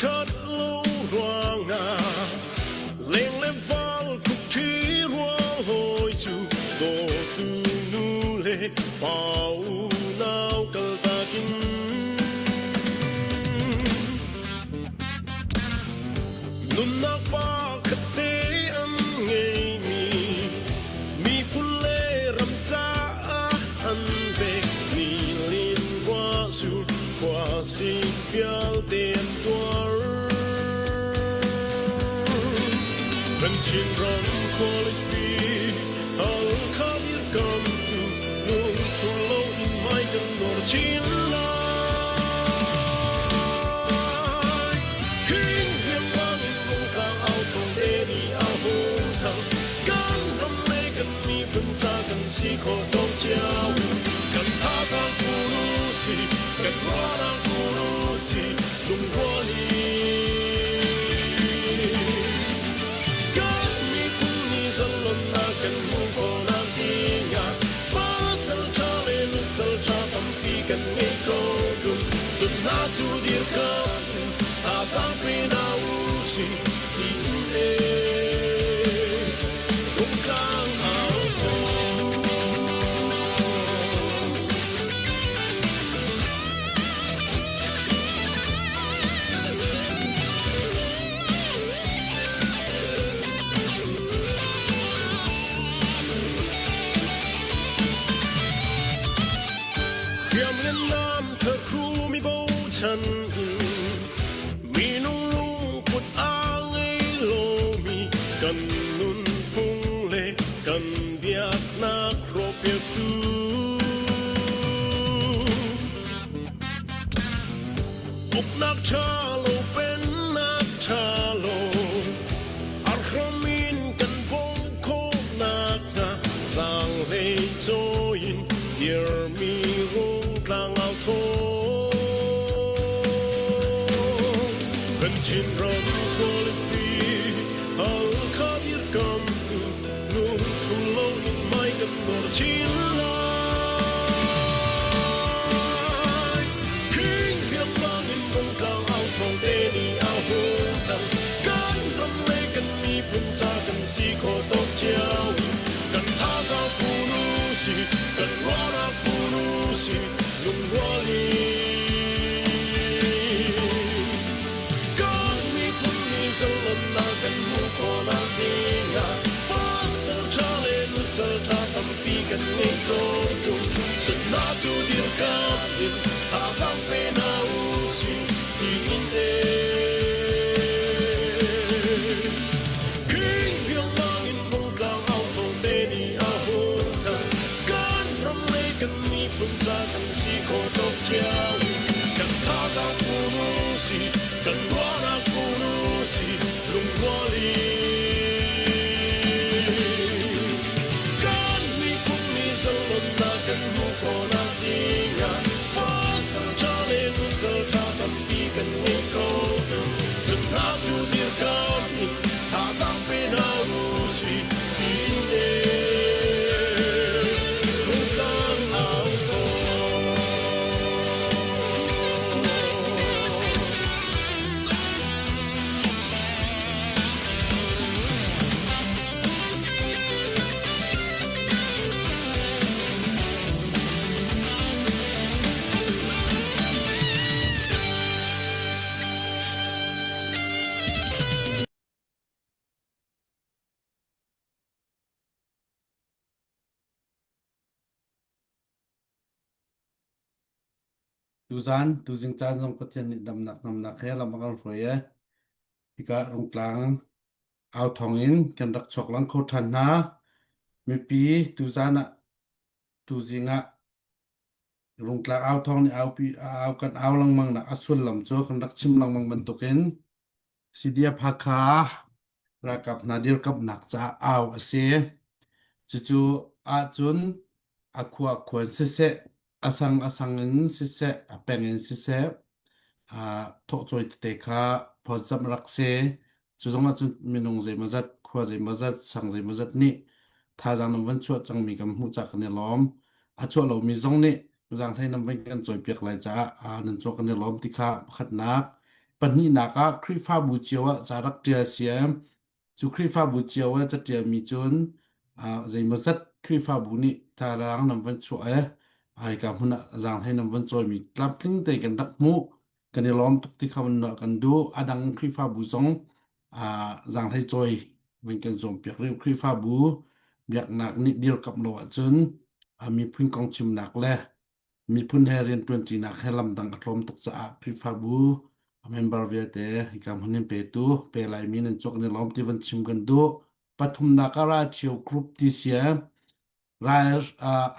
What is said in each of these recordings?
ṭhat lo ruangah leng le val khukṭhi rual hawi cu dawtu nu le pa unau kaltak in nunnak pa khatte an ngeimi miphun le ram caah an pek ni lin khua sur khua sik vialte an tuar. Kan Chinram khualipi Halkha dirkamtu lungchul loin hmai kan nawr chin lai. Hin hriamnam in rungtlang au thawng te nih a hung thang. Kan ram le kan miphun ca kan si khawh tawk cio. Kan thazaang fur u si, kan ruahnak fur u si, lungrual in. Kan miphun nih zalonnak kan hmuh khawhnak dingah pasal ṭha le nusal ṭha tampi kan ngei ko ṭung. Cun hna cu dirkamh in thazaang pe hna u sih tiin Rungtlang au thawng. Hriam le nam thahru mi bochan in Minung lungput a ngei lomi kan nunphung le kan biaknak hrawhpiaktu. Uknak ṭha lo pennak ṭha lo arhram in kan bawmh khawhnak hnga zaanghlei cawi in dirmi rungtlang au thawng. Kan Chinram khualipi Halkha dirkamtu lungṭhul loin hmai kan nawr chin lai. King hriamnam in rungtlang au thawng te nih a hung thang. Kan ram le kan miphun ca kan si khawh tawk cio in kan thazaang fun u sih, kan ruahnak fun u sih, lungrual in. Kan miphun nih zalonnak kan hmuh khawhnak dingah pasal ṭha le nusal ṭha tampi kan ngei ko ṭung. Cun hna cu dirkamh in thazaang pe hna u sih tiin King riangmang in rungtlang au thawng te nih a hung thang. Kan ram le kan miphun ca kan si khawh tawk cio in kan thazaang fun u sih, kan ruahnak fun u sih, lungrual in. Kan miphun nih zalonnak kan hmuh khawhnak dingah pasal ṭha le nusal ṭha tampi kan ngei ko ṭung. Cun hna cu dirkamh in thazaang pe hna u sih tiin rungtlang au thawng. Tuzan, tuzing caan zong Pathian nih damnak namnak he lam a kan hruai e. Hika rungtlang au thong in kan rak chuak lang kho ṭhan hna. Mipi tuzan ah tuzing ah Rungtlak au thawng nih aupi au kan au lengmang nak a sullam cu kan rak chim lengmang bantukin CDF Hakha ralkap hna dirkamhnak caah au a si. Cucu ahcun a khua khua in siseh, a sang a sang in siseh, a peng in siseh, thawhcawi tete kha phawtzamh rak si. Cu zong ahcun minung zeimawzat, khua zeimawzat, sang zeimawzat nih thazaang nan van chuah cangmi kan hmuh caah kan i lawm. A chuah lomi zong nih zaanghlei nan van kan cawipiak lai caah nan chuah kan i lawm ti kha pakhatnak. Pahnihnak ah Khrihfabu cio ah ca rak ṭial si. Cu Khrihfabu cio ah caṭialmi cun zeimawzat Khrihfabu nih thazaang nan van chuah i hika hmun ah zaanghlei nan van cawimi tlamtling tein kan rak hmuh. Kan i lawm tuk ti kha van kan duh. A dang Khrihfabu zong zaanghlei cawi van kan zuampiak rih. Khrihfabu biaknak nih dirkamh lo ahcun miphun kong chimnak le Miphun he rianṭuanṭinak he lamdang a tlawm tuk caah Khrihfabu a member vialte hika hmun in petu pe laimi nan cawk ni lawm ti van chim kan duh. Pathumnak ah ralṭhio group ti si ral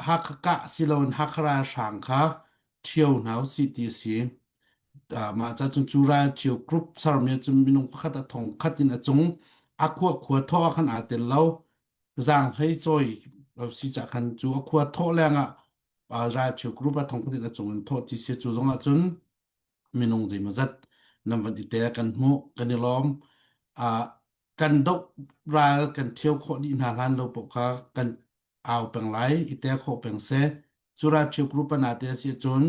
Hakha kah siloin Hakha ralhrang kha ṭhio hna usih ti a si. Mah ca cun cu ralṭhio group sermi cun minung pakhat a thong khat in a cung a khua khua thawh ah khan aa tel lo. Zaanghlei cawi si cah khan cu a khua thawh lengah ralṭhio group ah thongkhat in a cung in thawh ti si cu zong ahcun minung zeimawzat nan van i tel kan hmuh kan i lawm. Kan doh ral kan ṭhio khawh dih hna hlan lo paoh kha kan au peng lai i tel khawh peng seh. Cu ralṭhio group an aa tel si cun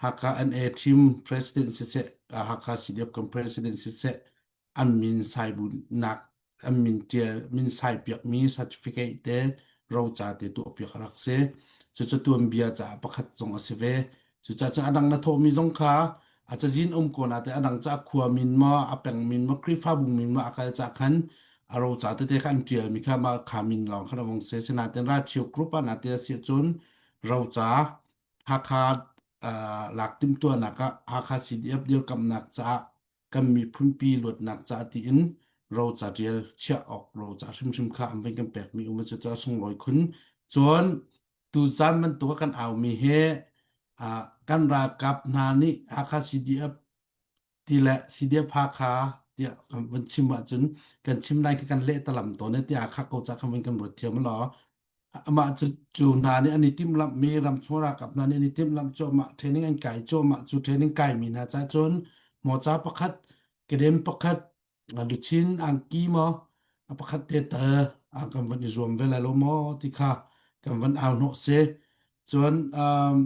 Hakha NA team president siseh Hakha CDF kan president siseh an min saibunak an min ṭial min saipiakmi certificate te roca te tuahpiak a rak si. Cucu tuanbia caah pakhat zong a si ve. Cucaah cun a dang na thawhmi zong kha a cazin um ko na te a dang ca khua min maw a peng min maw Khrihfabu min maw a kal ca khan a roca tete kha an ṭialmi kha mah kha min lawng khan a vung si. Sinain ralṭhio group ah na te a si ahcun roca Hakha lak timhtuahnak ah Hakha CDF dirkamhnak caah kan miphunpi luatnak caah tiin roca ṭial chiah awk roca hrimhrim kha an van kan pekmi um a si cu a sunglawi khun. Cun tuzaan bantuk a kan aumi hi kan ralkap hna nih Hakha CDF ti le CDF Hakha tiah kan van chim ahcun kan chim lai khi kan leh talam tawn e tiah Hakha ko ca khan van kan ruat thiam law Amah cu cu hna nih an i timhlamhmi ramchung ralkap hna nih an i timhlamh cuahmah, training an kai cuahmah. Cu training kaimi hna ca cun mawca pakhat, kedem pakhat, luchin angki maw a pakhat te tal kan van i zuam ve lai lo maw ti kha kan van au hnawh si. Cun um,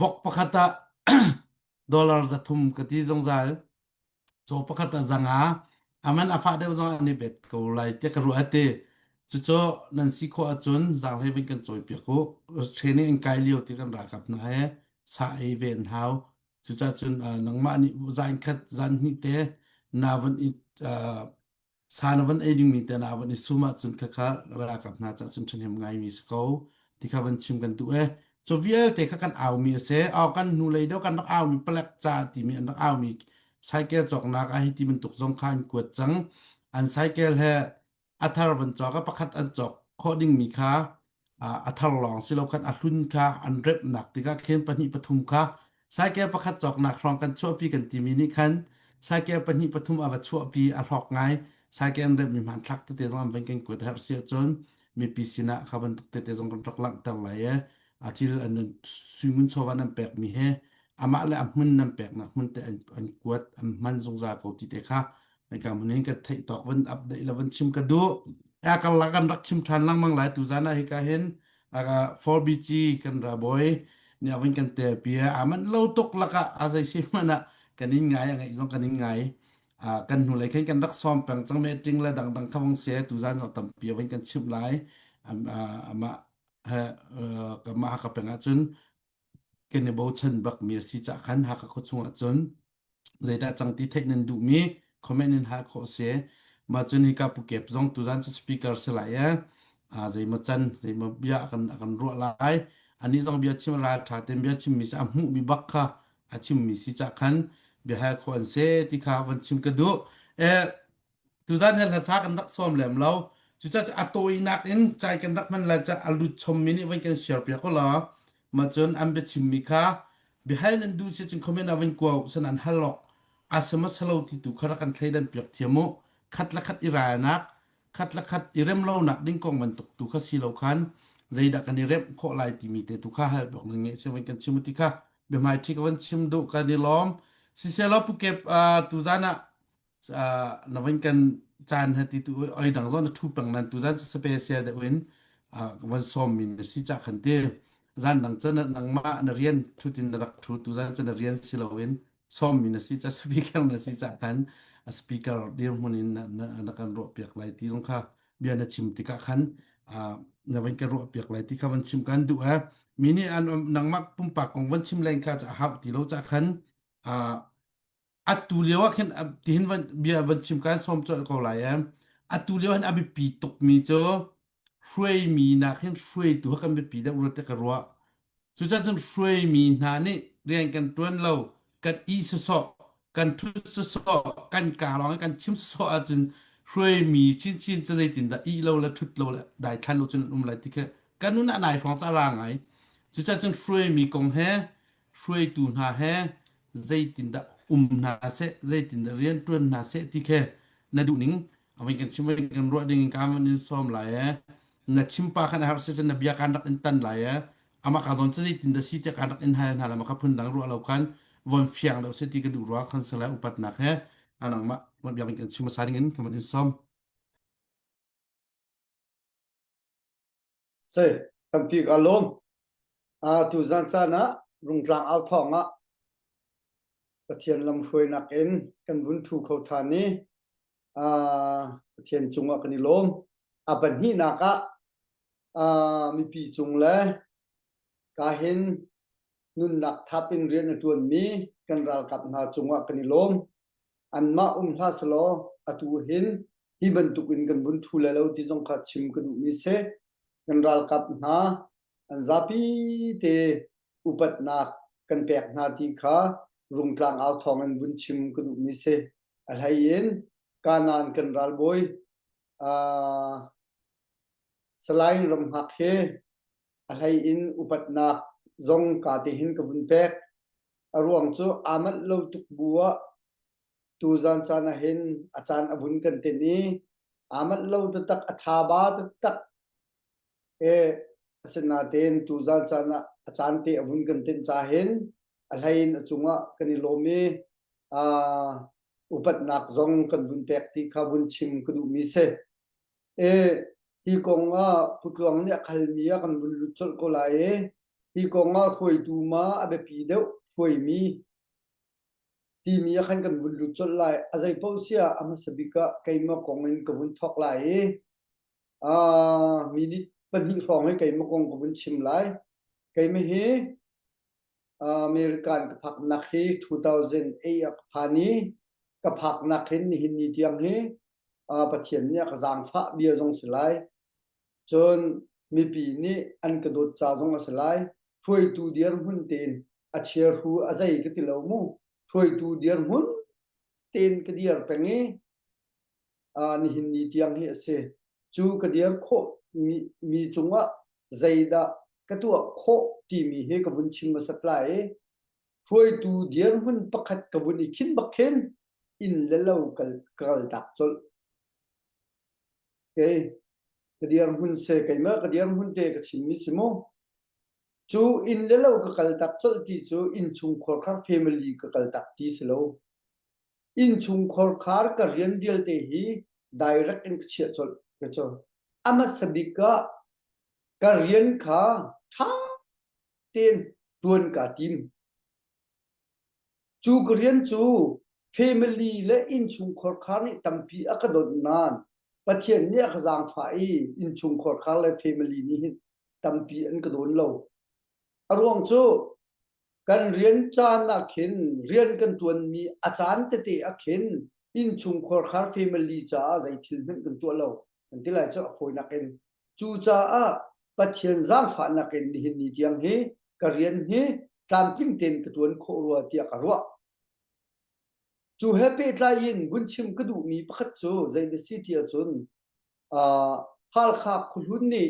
vok pakhat ah dollar 300 ka ti zungzal. Caw pakhat ah zanga aman a fah deuh zong an i bet ko lai tiah ka ruah ti. Cucu nan si khawh ahcun zaanghlei vun kan cawipiak u. Training in kai lio ti kan ralkap hna he sa ei ve an hau. Cucaah cun nangmah nih zan khat zan hnih te na van i Sa na van ei dingmi te na van i sum ahcun khakha ralkap hna cah cun ṭhahnem ngaimi si ko ti kha van chim kan duh e. Cu vialte kha kan aumi a si. Aw kan hnulei deuh kan rak aumi palek ca timi an rak aumi cycle cawknak ah hi ti bantuk zong kha an kuat cang. An cycle he a thar van cawk a pakhat an cawk khawh dingmi kha a thar lawng si lo khan a hlun kha an remhnak tikah khin pahnih pathum kha saikel pakhat cawknak hrawng kan chuahpi kan timi nih khan saikel pahnih pathum a va chuahpi a hlawk ngai saikel an remhmi hmanthlak tete zong an van kan kuat herh si ahcun mipi sinah kha bantuk tete zong kan rak langhter lai i a thil an suingun chawva nan pekmi he amah le a hmun nan peknak hmun te an kuat an hman zungzal ko ti te kha Hika hmun hin ka theih tawk van update la van chim ka duh. A kal la kan rak chim ṭhan lengmang lai tu zan ah hika hin 4BG kan ra boy nih avin kan tel pi a man lo tuk laka a zei si hmanh ah kan in ngai a ngaih zong kan in ngai kan hnu lei khin kan rak sawm peng cang me ting le dangdang kha vong se tu zan zong tampi avin kan chim lai amah he kamah ka peng ahcun kan i bochan bakmi a si cah khan Hakha khuachung ahcun zeidah cang ti theih nan duhmi comment in hal khawh si. Mah cun hika Pu Kep zong tuzan cu speaker si lai e. Zeimaw can zeimaw bia kan kan ruah lai. Anih zong bia chim ral ṭha tein bia chimmi si a hmuhmi bak kha a chimmi si cah khan bia hal khawh an si ti kha van chim ka duh. Eh Tuzan hi hlasa kan rak sawm lem lo. Cucaah a tawinak in cai kan rak hman lai caah a lut chommi nih van kan share piak u law mah cun an biachimmi kha biahal nan duh si cun comment ah van kua u san an hal awk a si maw salo ti tu kha rak kan thleidan piak thiam u. Khat le khat i ralnak, khat le khat i rem lonak ding kong bantuk tu kha si lo khan zeidah kan i remh khawh lai timi te tu kha hal piak nan ngeih si van kan chim u ti kha biahmaiṭhi ka van chim duh kan i lawm. Siselaw Pu Kep tuzan ah na van kan caan ha ti tu oi dang zon na thu peng nan tu zan special de win van som min na si cha khan te zan dang chan nangma na rian thu tin na rak thu tu zan chan na rian si lo in. Sawmmi na si ca speaker na si ca khan a speaker dirhmun in na, na, na kan ruah piak lai ti zong kha bia na chim tikah khan uh, na van kan ruah piak lai ti kha van chim kan duh eh mi nih an nangmah pumpak kong van chim len kha a hau ti lo ca khan uh, atu lio ah khin tihin van bia van chim kan sawm colh ko lai eh atu lio hin a biapi tukmi cu hruaimi nak hin hruaitu kha kan biapi deuh rua te ka ruah. Cucaah cun hruaimi hna nih rian kan ṭuan lo, kan ih sawsawh, kan ṭhut sawsawh, kan kaa lawng in kan chim sawsawh ahcun hruaimi chinchin cu zeitindah ih lo le ṭhut lo le daithlan lo cun an um lai ti khi kan nun ah nai hrawng ca ra ngai. Cucaah cun hruaimi kong he hruaitu hna he zeitindah um hna seh, zeitindah rian ṭuan hna seh ti khi na duhning avin kan chim vin kan ruah ding in ka van in sawm lai e na chim pa khan a har si cun na bia kan rak in tan lai e ama ka zon cu zeitin da si te kan rak in hal hna la ma kha phun dang ruah lo khan von fiang deuh se ti ka duh ruah khan sala upatnak he anang ma von bia kan chim sa ding in kan in sawm Se tampi ka lawm. A tu zan caan ah rungtlang au thawng ah Pathian lamhruainak in kan vun ṭhu kho ṭhan i Pathian cungah kan i lawm. A pahnihnak ah mipi cung le kahin nunnak thap in rian a ṭuanmi kan ralkap hna cungah kan i lawm. Anmah um hlah selaw atu hin hi bantukin kan vun ṭhu lai lo ti zong kha chim ka duhmi si. Kan ralkap hna an zapi te upatnak kan pek hna ti kha rungtlang au thawng in vun chim ka duhmi si. A hlei in Kanaan kan ralbawi uh, Salai Ramhngak hi a hlei in upatnak zong ka te hin ka vun pek. A ruang cu aa manh lo tuk bu ah tuzan caan ah hin a caan a vun kan tin i aa manh lo taktak a tha ba taktak E asinain tuzan caan ah a caan te a vun kan tinh ca hin a hlei in a cungah kan i lawm i uh, upatnak zong kan vun pek ti kha vun chim ka duhmi si. E hi kong ah Putluang nih a khalmi ah kan vun lut colh ko lai i hi kong ah hruaitu ma a biapi deuh hruaimi timi ah khan kan vun lut colh lai. A zei paoh si ah a hmasa bik ah keimah kong in ka vun thawk lai i Uh, minute pahnih hrawng hi keimah kong ka vun chim lai. Keimah hi American ka phaknak hi 2008 ah ka phan i ka phaknak hin nihin ni tiang hi uh, Pathian nih a ka zaangfah bia zong si lai. Cun mipi nih an ka dawt ca zong a si lai. Hruaitu dirhmun tein a chiahru a zei ka ti lo mu. Hruaitu dirhmun tein ka dir peng i nihin ni tiang hi a si. Cu ka dir khawh mi, mi cungah zeidah ka tuah khawh timi hi ka vun chim hmasat lai i hruaitu dirhmun pakhat ka vun i khin bak khin inn le lo kal ka kal tak colh. Kei ka dirhmun se keimah ka dirhmun te ka chimmi si mu. Cu inn le lo ka kal tak colh ti cu innchungkhar khar family ka kal tak ti si lo. Innchungkhar khar ka rian vialte hi direct in ka chiah colh ka cu. A hmasa bik ah ka rian kha ṭha tein ṭuan kaa tim. Cu ka rian cu family le innchungkhar khar nih tampi a ka dawt nain Pathian nih a ka zaangfah i innchungkhar khar le family nih hin tampi an ka dawn lo. A ruang cu Kan rian caan ah khin rian kan ṭuanmi a caan tete ah khin innchungkhar khar family caah zei thil hmanh kan tuah lo kan ti lai cu a fawinak in. Cucaah Pathian zaangfahnak in nihin ni tiang hi ka rian hi tlamtling tein ka ṭuan khawh rua tiah ka ruah. Cu he pehtlai in vun chim ka duhmi pakhat cu zei na si ti ahcun uh, Halkha khuhlun nih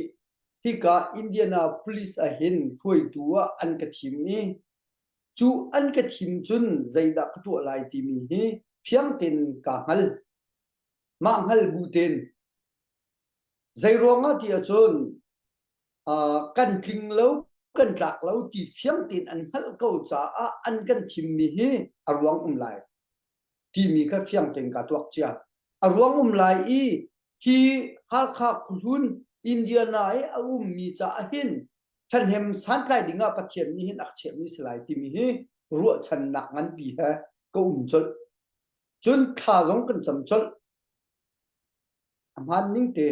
hika Indianapolis ah hin hruaitu ah an ka thim i cu an ka thim cun zeidah ka tuah lai timi hi fiang tein kaa hngal. Mah hngal bu tein zei ruangah ti ahcun uh, kan tling lo kan tlak lo ti fiang tein an hngalh ko caah an kan thimmi hi a ruang um lai timi kha fiang tein kaa tuak cia. A ruang um lai i hi Halkha khuhlun Indiana i a ummi caah hin ṭhahnem santlai dingah Pathian nih hin a ka chiahmi si lai timi hi ruahchannak nganpi he. ka um colh. Cun thla zong kan cam colh. A hmaan ning te.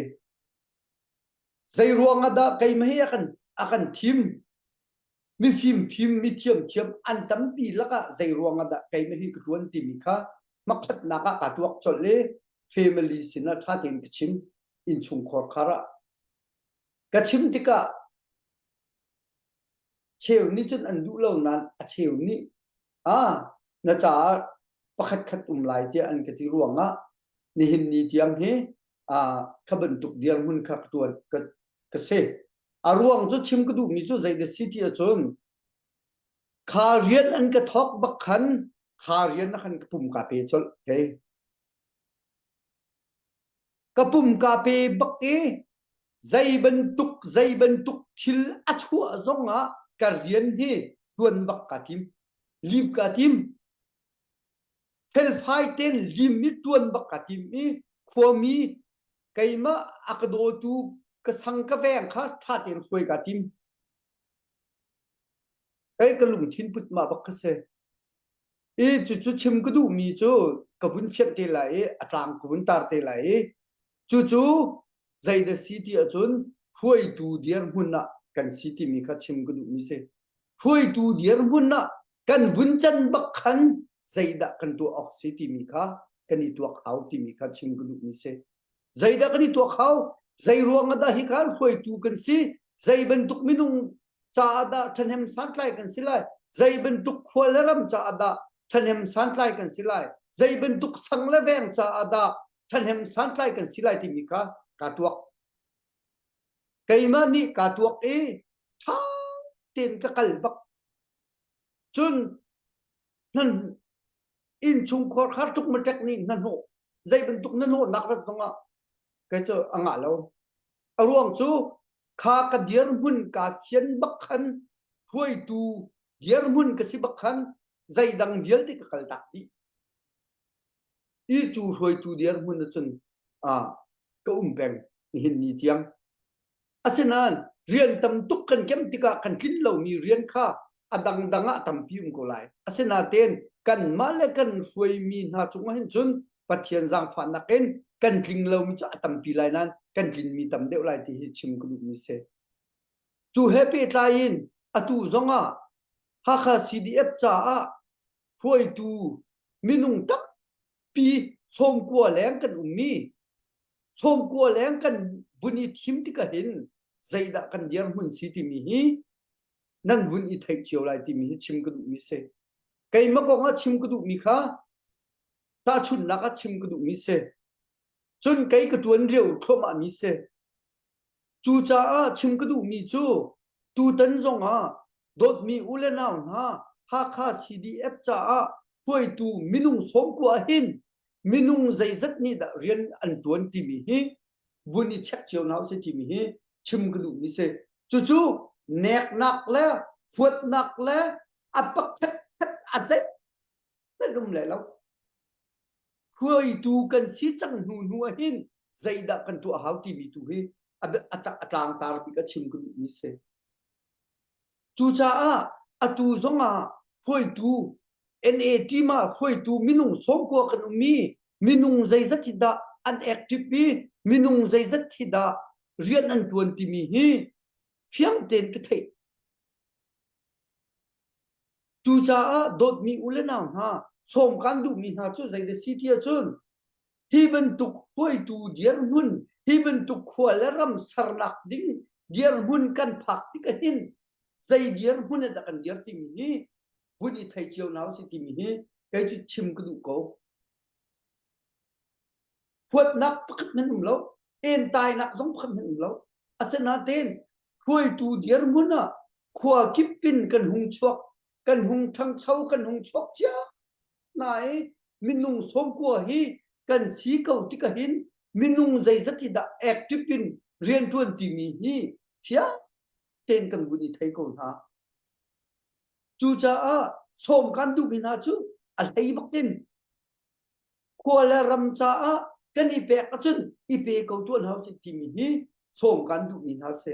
Zei ruang ah dah keimah hi a kan a kan thim? Mifim fim mi thiam thiam an tampi lakah zei ruang ah dah keimah hi ka ṭuan timi kha hmakhatnak ah kaa tuak colh i family sinah ṭha tein ka chim innchungkhar khar ah ka chim tikah cheu nih cun an duh lo nain a cheu nih ah na caah pakhat khat um lai tiah an ka ti ruangah nihin ni tiang hi ah kha bantuk dirhmun kha ka tuan ka, ka si. A ruang cu chim ka duhmi cu zei dah si ti ahcun kha rian an ka thawk bak khan kha rian ah khan ka pum ka pe colh kei. Ka pum ka pe bak i zei bantuk zei bantuk thil a chuah zong ah ka rian hi tuan bak ka tim lim ka tim felfai ten lim i tuan bak ka tim i khuami keimah a ka dawtu ka sang ka veng kha tha tein hruai ka tim kei ka lungthin put ma bak ka si i cucu chim ka duhmi cu ka vun fianh te lai i a tlang ka vun tar te lai i cucu zei dah si ti ahcun hruaitu dirhmun ah kan si timi kha chim ka duhmi si hruaitu dirhmun ah kan vun can bak khan zeidah kan tuah awk si timi kha kan i tuak hau timi kha chim ka duhmi si. Zeidah kan i tuak hau? Zei ruang ah dah hi khan hruaitu kan si? Zei bantuk minung caah dah ṭhahnem santlai kan si lai? Zei bantuk khua le ram caah dah ṭhahnem santlai kan si lai? Zei bantuk sang le veng caah dah ṭhahnem santlai kan si lai timi kha kaa tuak. Keimah nih kaa tuak i ṭha tein ka kal bak. Cun nan innchungkhar khar tuk maṭek nih hnahnawh zei bantuk hnahnawhnak rat zongah kei cu a ngah lo. A ruang cu kha ka dirhmun kaa fian bak khan hruaitu dirhmun ka si bak khan zeidang vialte ka kal tak dih. I cu hruaitu dirhmun ahcun ah ka um peng nihin ni tiang. Asinain rian tam tuk kan kem tikah kan tlin lomi rian kha a dangdang ah tampi um ko lai. Asinain kanmah le kan hruaimi hna cungah hin cun Pathian zaangfahnak in kan tling lomi cu a tampi lai nain kan tlinmi tam deuh lai ti hi chim ka duhmi si. Cu he pehtlai in atu zongah Hakha CDF caah hruaitu minung tampi sawmkua leng kan ummi sawmkua leng kan vun i thim tikah hin zeidah kan dirhmun si timi hi nan vun i theih cio lai timi hi chim ka duhmi si. Keimah kong ah chim ka duhmi kha tahchunhnak ah chim ka duhmi si. Cun kei ka ṭuan lio thluahmah mi si. Cucaah chim ka duhmi cu tutan zongah dawtmi u le nau hna Hakha CDF caah hruaitu minung sawmkua hin minung zeizat nih dah rian an ṭuan timi hi vun i check cio hna usih timi hi chim ka duhmi si. Cucu neknak le huatnak le a pakhat khat a zeihmanh um le lo. Hruaitu kan si cang hnu hnu ah hin zeidah kan tuah hau timi tu hi a, a, a tlangtar bik a chim ka duhmi si. Cucaah atu zongah hruaitu NA team ah hruaitu minung sawmkua kan um i minung zeizat hi dah an active i minung zeizat hi dah rian an tuan timi hi fiang tein ka theih. Cucaah dawtmi u le nau hna sawm kan duhmi hna cu zei si ti ahcun hi bantuk hruaitu dirhmun hi bantuk khua le ram sernak ding dirhmun kan phak tik ahhin zei dirhmun ah dah kan dir timi hi vun i thei cio hna usih timi hi kei cu chim ka duh ko. Huatnak pakhat hmanh um lo, entainak zong pakhat hmanh um lo. Asinain hruaitu dirhmun ah khua kip in kan hung chuak, kan hung ṭhangcho, kan hung chuak cia hna i minung sawmkua hi kan si ko tikah hin minung zeizat hi dah active in rianṭuan timi hi fiang tein kan vun i thei ko hna. Cucaah sawm kan duhmi hna cu a hlei bak in khua le ram caah kan i pek ahcun i pe ko tuah hna usih timi hi sawm kan duhmi hna si.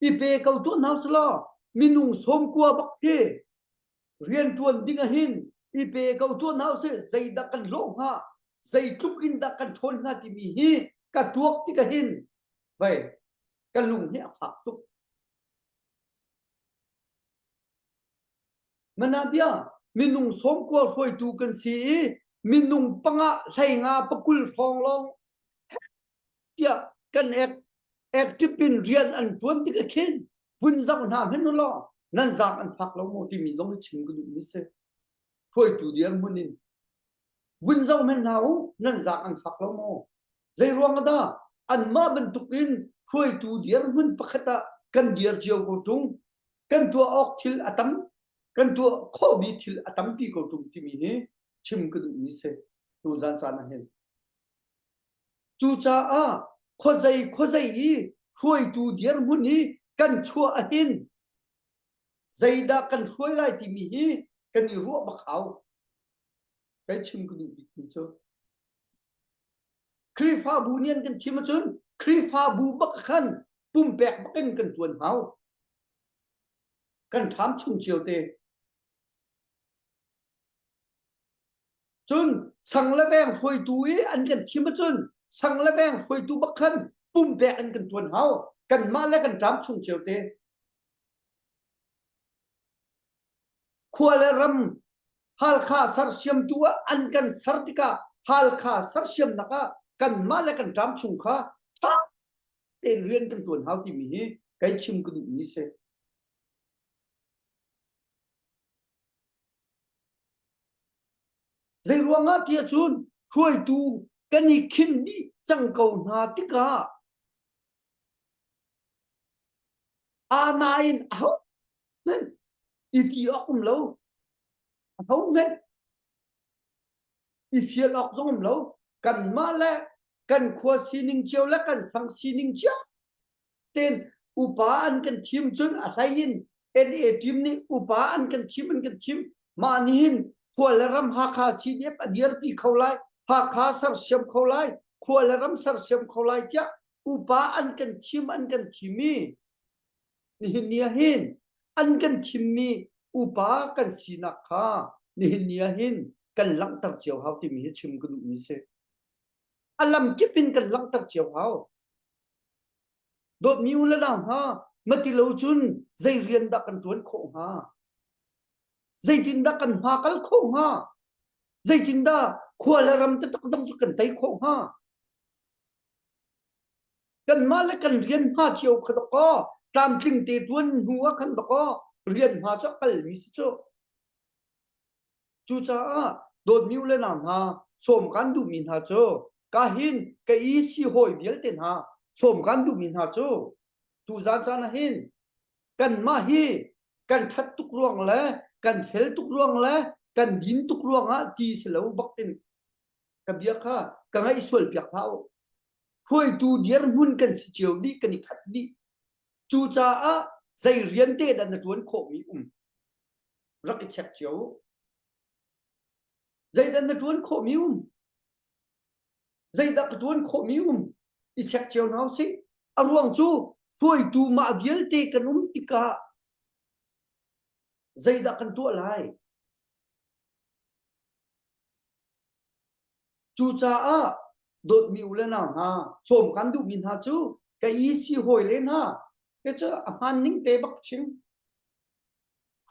I pe ko tuah hna usih law minung sawmkua bak hi. Rianṭuan ding ahhin i pe ko tuah hna usih zeidah kan hlawh hnga zeitluk in dah kan ṭhawn hnga timi hi ka tuak tik ahhin vei ka lung hi a fak tuk. Manabia minung sawmkua hruaitu kan si i minung panga hleinga pakul hrawng lawng tiah kan ek active in rian an ṭuan tik ah khin vun zoh hna hmanh u law nan zaang an fak lo maw timi zong hi chim ka duhmi si. Hruaitu dirhmun in vun zoh hmanh hna u nan zaang an fak lo maw? Zei ruang ah dah anmah bantuk in hruaitu dirhmun pakhat ah kan dir cio ko ṭung? Kan tuah awk thil a tam, kan tuah khawhmi thil a tampi ko ṭung timi hi chim ka duhmi si tuzan caan ah hin. Cucaah khuazei khuazei i hruaitu dirhmun hi kan chuah ahhin zeidah kan hruai lai timi hi kan i ruah bak hau. Kai chim ka duh bikmi cu Khrihfabu nih an kan thim ahcun Khrihfabu bak khan pumpek bakin kan ṭuan hau. Kan ṭham chung cio te. Cun sang le veng hruaitu i an kan thim ahcun sang le veng hruaitu bak khan pumpek in kan ṭuan hau. Kanmah le kan ṭam chung cio te. Khua le ram Halkha sersiamtu ah an kan ser tikah Halkha sersiamnak ah kanmah le kan ṭam chung kha ṭha tein rian kan ṭuan hau timi hi kai chim ka duhmi si. Zei ruangah tiah cun hruaitu kan i khinh dih cang ko hna tikah aa in ahohmanh i ti awk um lo. Ahohmanh i fial awk zong um lo. Kanmah le kan khua sining cio le kan sang sining cio tein upa an kan thim cun a hlei in NA team nih upa an kan thim an kan thim mah nih hin khua le ram Hakha CDF a dirpi kho lai Hakha sersiam kho lai khua le ram sersiam kho lai tiah upa an kan thim an kan thim i nihin ni ah hin an kan thimmi upa kan sinak kha nihin ni ah hin kan langhter cio hau timi hi chim ka duhmi si a lam kip in kan langhter cio hau Dawtmi u le nau hna, mati lo cun zei rian dah kan ṭuan khawh hnga? Zeitindah kan hma kal khawh hnga? Zeitindah khua le ram taktak dong cu kan tei khawh hnga? Kanmah le kan rian hma cio kha dakaw tlamtling te ṭuan hnu ah khan dakaw rian hma cu a kalmi si cu. Cucaah dawtmi u le nau hna, sawm kan duhmi hna cu ka hin ka i si hawi vialte hna sawm kan duhmi hna cu tuzan caan ah hin kanmah hi kan ṭhat tuk ruang le kan fel tuk ruang le kan din tuk ruangah ti si lo bak in ka bia kha ka ngaih sual piak hlah u. Hruaitu dirhmun kan si cio dih kan i khat dih. Cucaah zei rian te dah na ṭuan khawhmi um rak i check cio u. Zeidah na ṭuan khawhmi um? Zeidah ka ṭuan khawhmi um? I check cio hna usih. A ruang cu hruaitu mah vialte kan um tikah zeidah kan tuah lai? Cucaah dawtmi u le nau hna, sawm kan duhmi hna cu ka i si hawi le hna, te cu a hmaan ning te bak chim.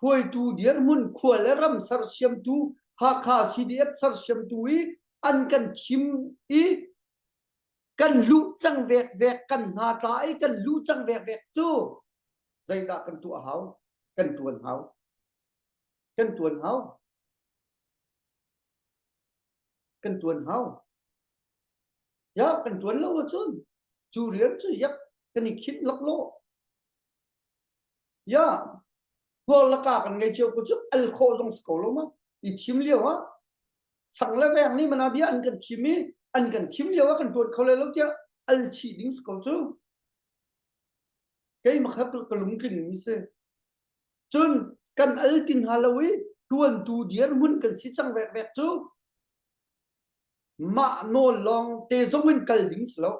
Hruaitu dirhmun khua le ram sersiamtu Hakha CDF sersiamtu i an kan thim i kan luh cang vekvek kan hna tla i kan luh cang vekvek cu zeidah kan tuah hau? Kan tuan hau. Kan tuan hau. Kan tuan hau. Ya kan tuan lo ahcun cu rian cu yak kan i khinh laklawh. Ya, hmual le ka kan ngei cio ko cu al khawh zong si ko lo ma. I thim lio ah sang le veng nih mana bia an kan thim i an kan thim lio ah kan tuan kho le lo tiah al chih ding si ko cu. Kei makhat ka lungtling mi si. Cun kan al tin ha lo i tuantu dirhmun kan si cang vek vek cu mah nawl lawng te zong in kal ding si lo.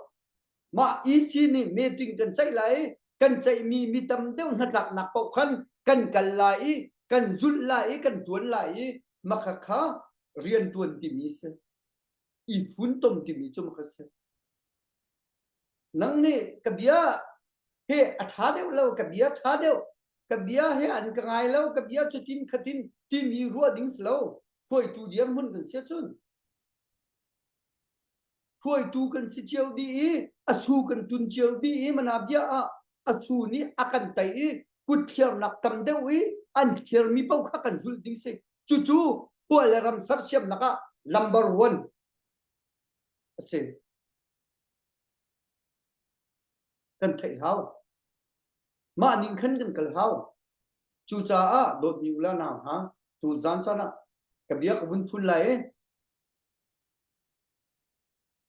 Mah EC nih meeting kan ceih lai i kan ceihmi mi tam deuh hnatlaknak paoh khan kan kal lai i. Kan zulh lai i kan ṭuan lai i makha kha rian ṭuan timi si. I funtom timi cu makha si. Nang nih ka bia he a ṭha deuh lo, ka bia ṭha deuh, ka bia he an ka ngai lo, ka bia cutin khatin timi ruah ding si lo. Hruaitu dirhmun kan si ahcun hruaitu kan si cio dih i a su kan tun cio dih i mana bia ah a su nih a kan tei i kut thliarnak tam deuh i an thliarmi paoh kha kan zulh ding si. Cucu khua le ram sersiamnak ah number one a si. Kan theih hau. Mah ning khan kan kal hau. Cucaah dawtmi u le nau hna, tu zan caan ah ka bia ka vun phun lai i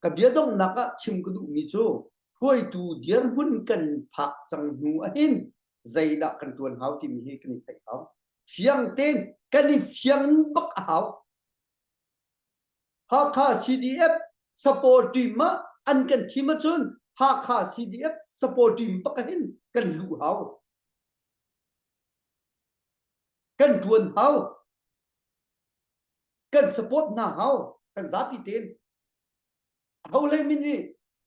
ka bia donghnak ah chim ka duhmi cu hruaitu dirhmun kan phak cang hnu ahhin zeidah kan ṭuan hau timi hi kan i theih hau. Fiang tein kan i fiang bak a hau. Hakha CDF support team ah an kan thim ahcun Hakha CDF support team bak hin kan luh hau. Kan tuan hau. Kan support hna hau. Kan zapi tein. Ho hlei min nih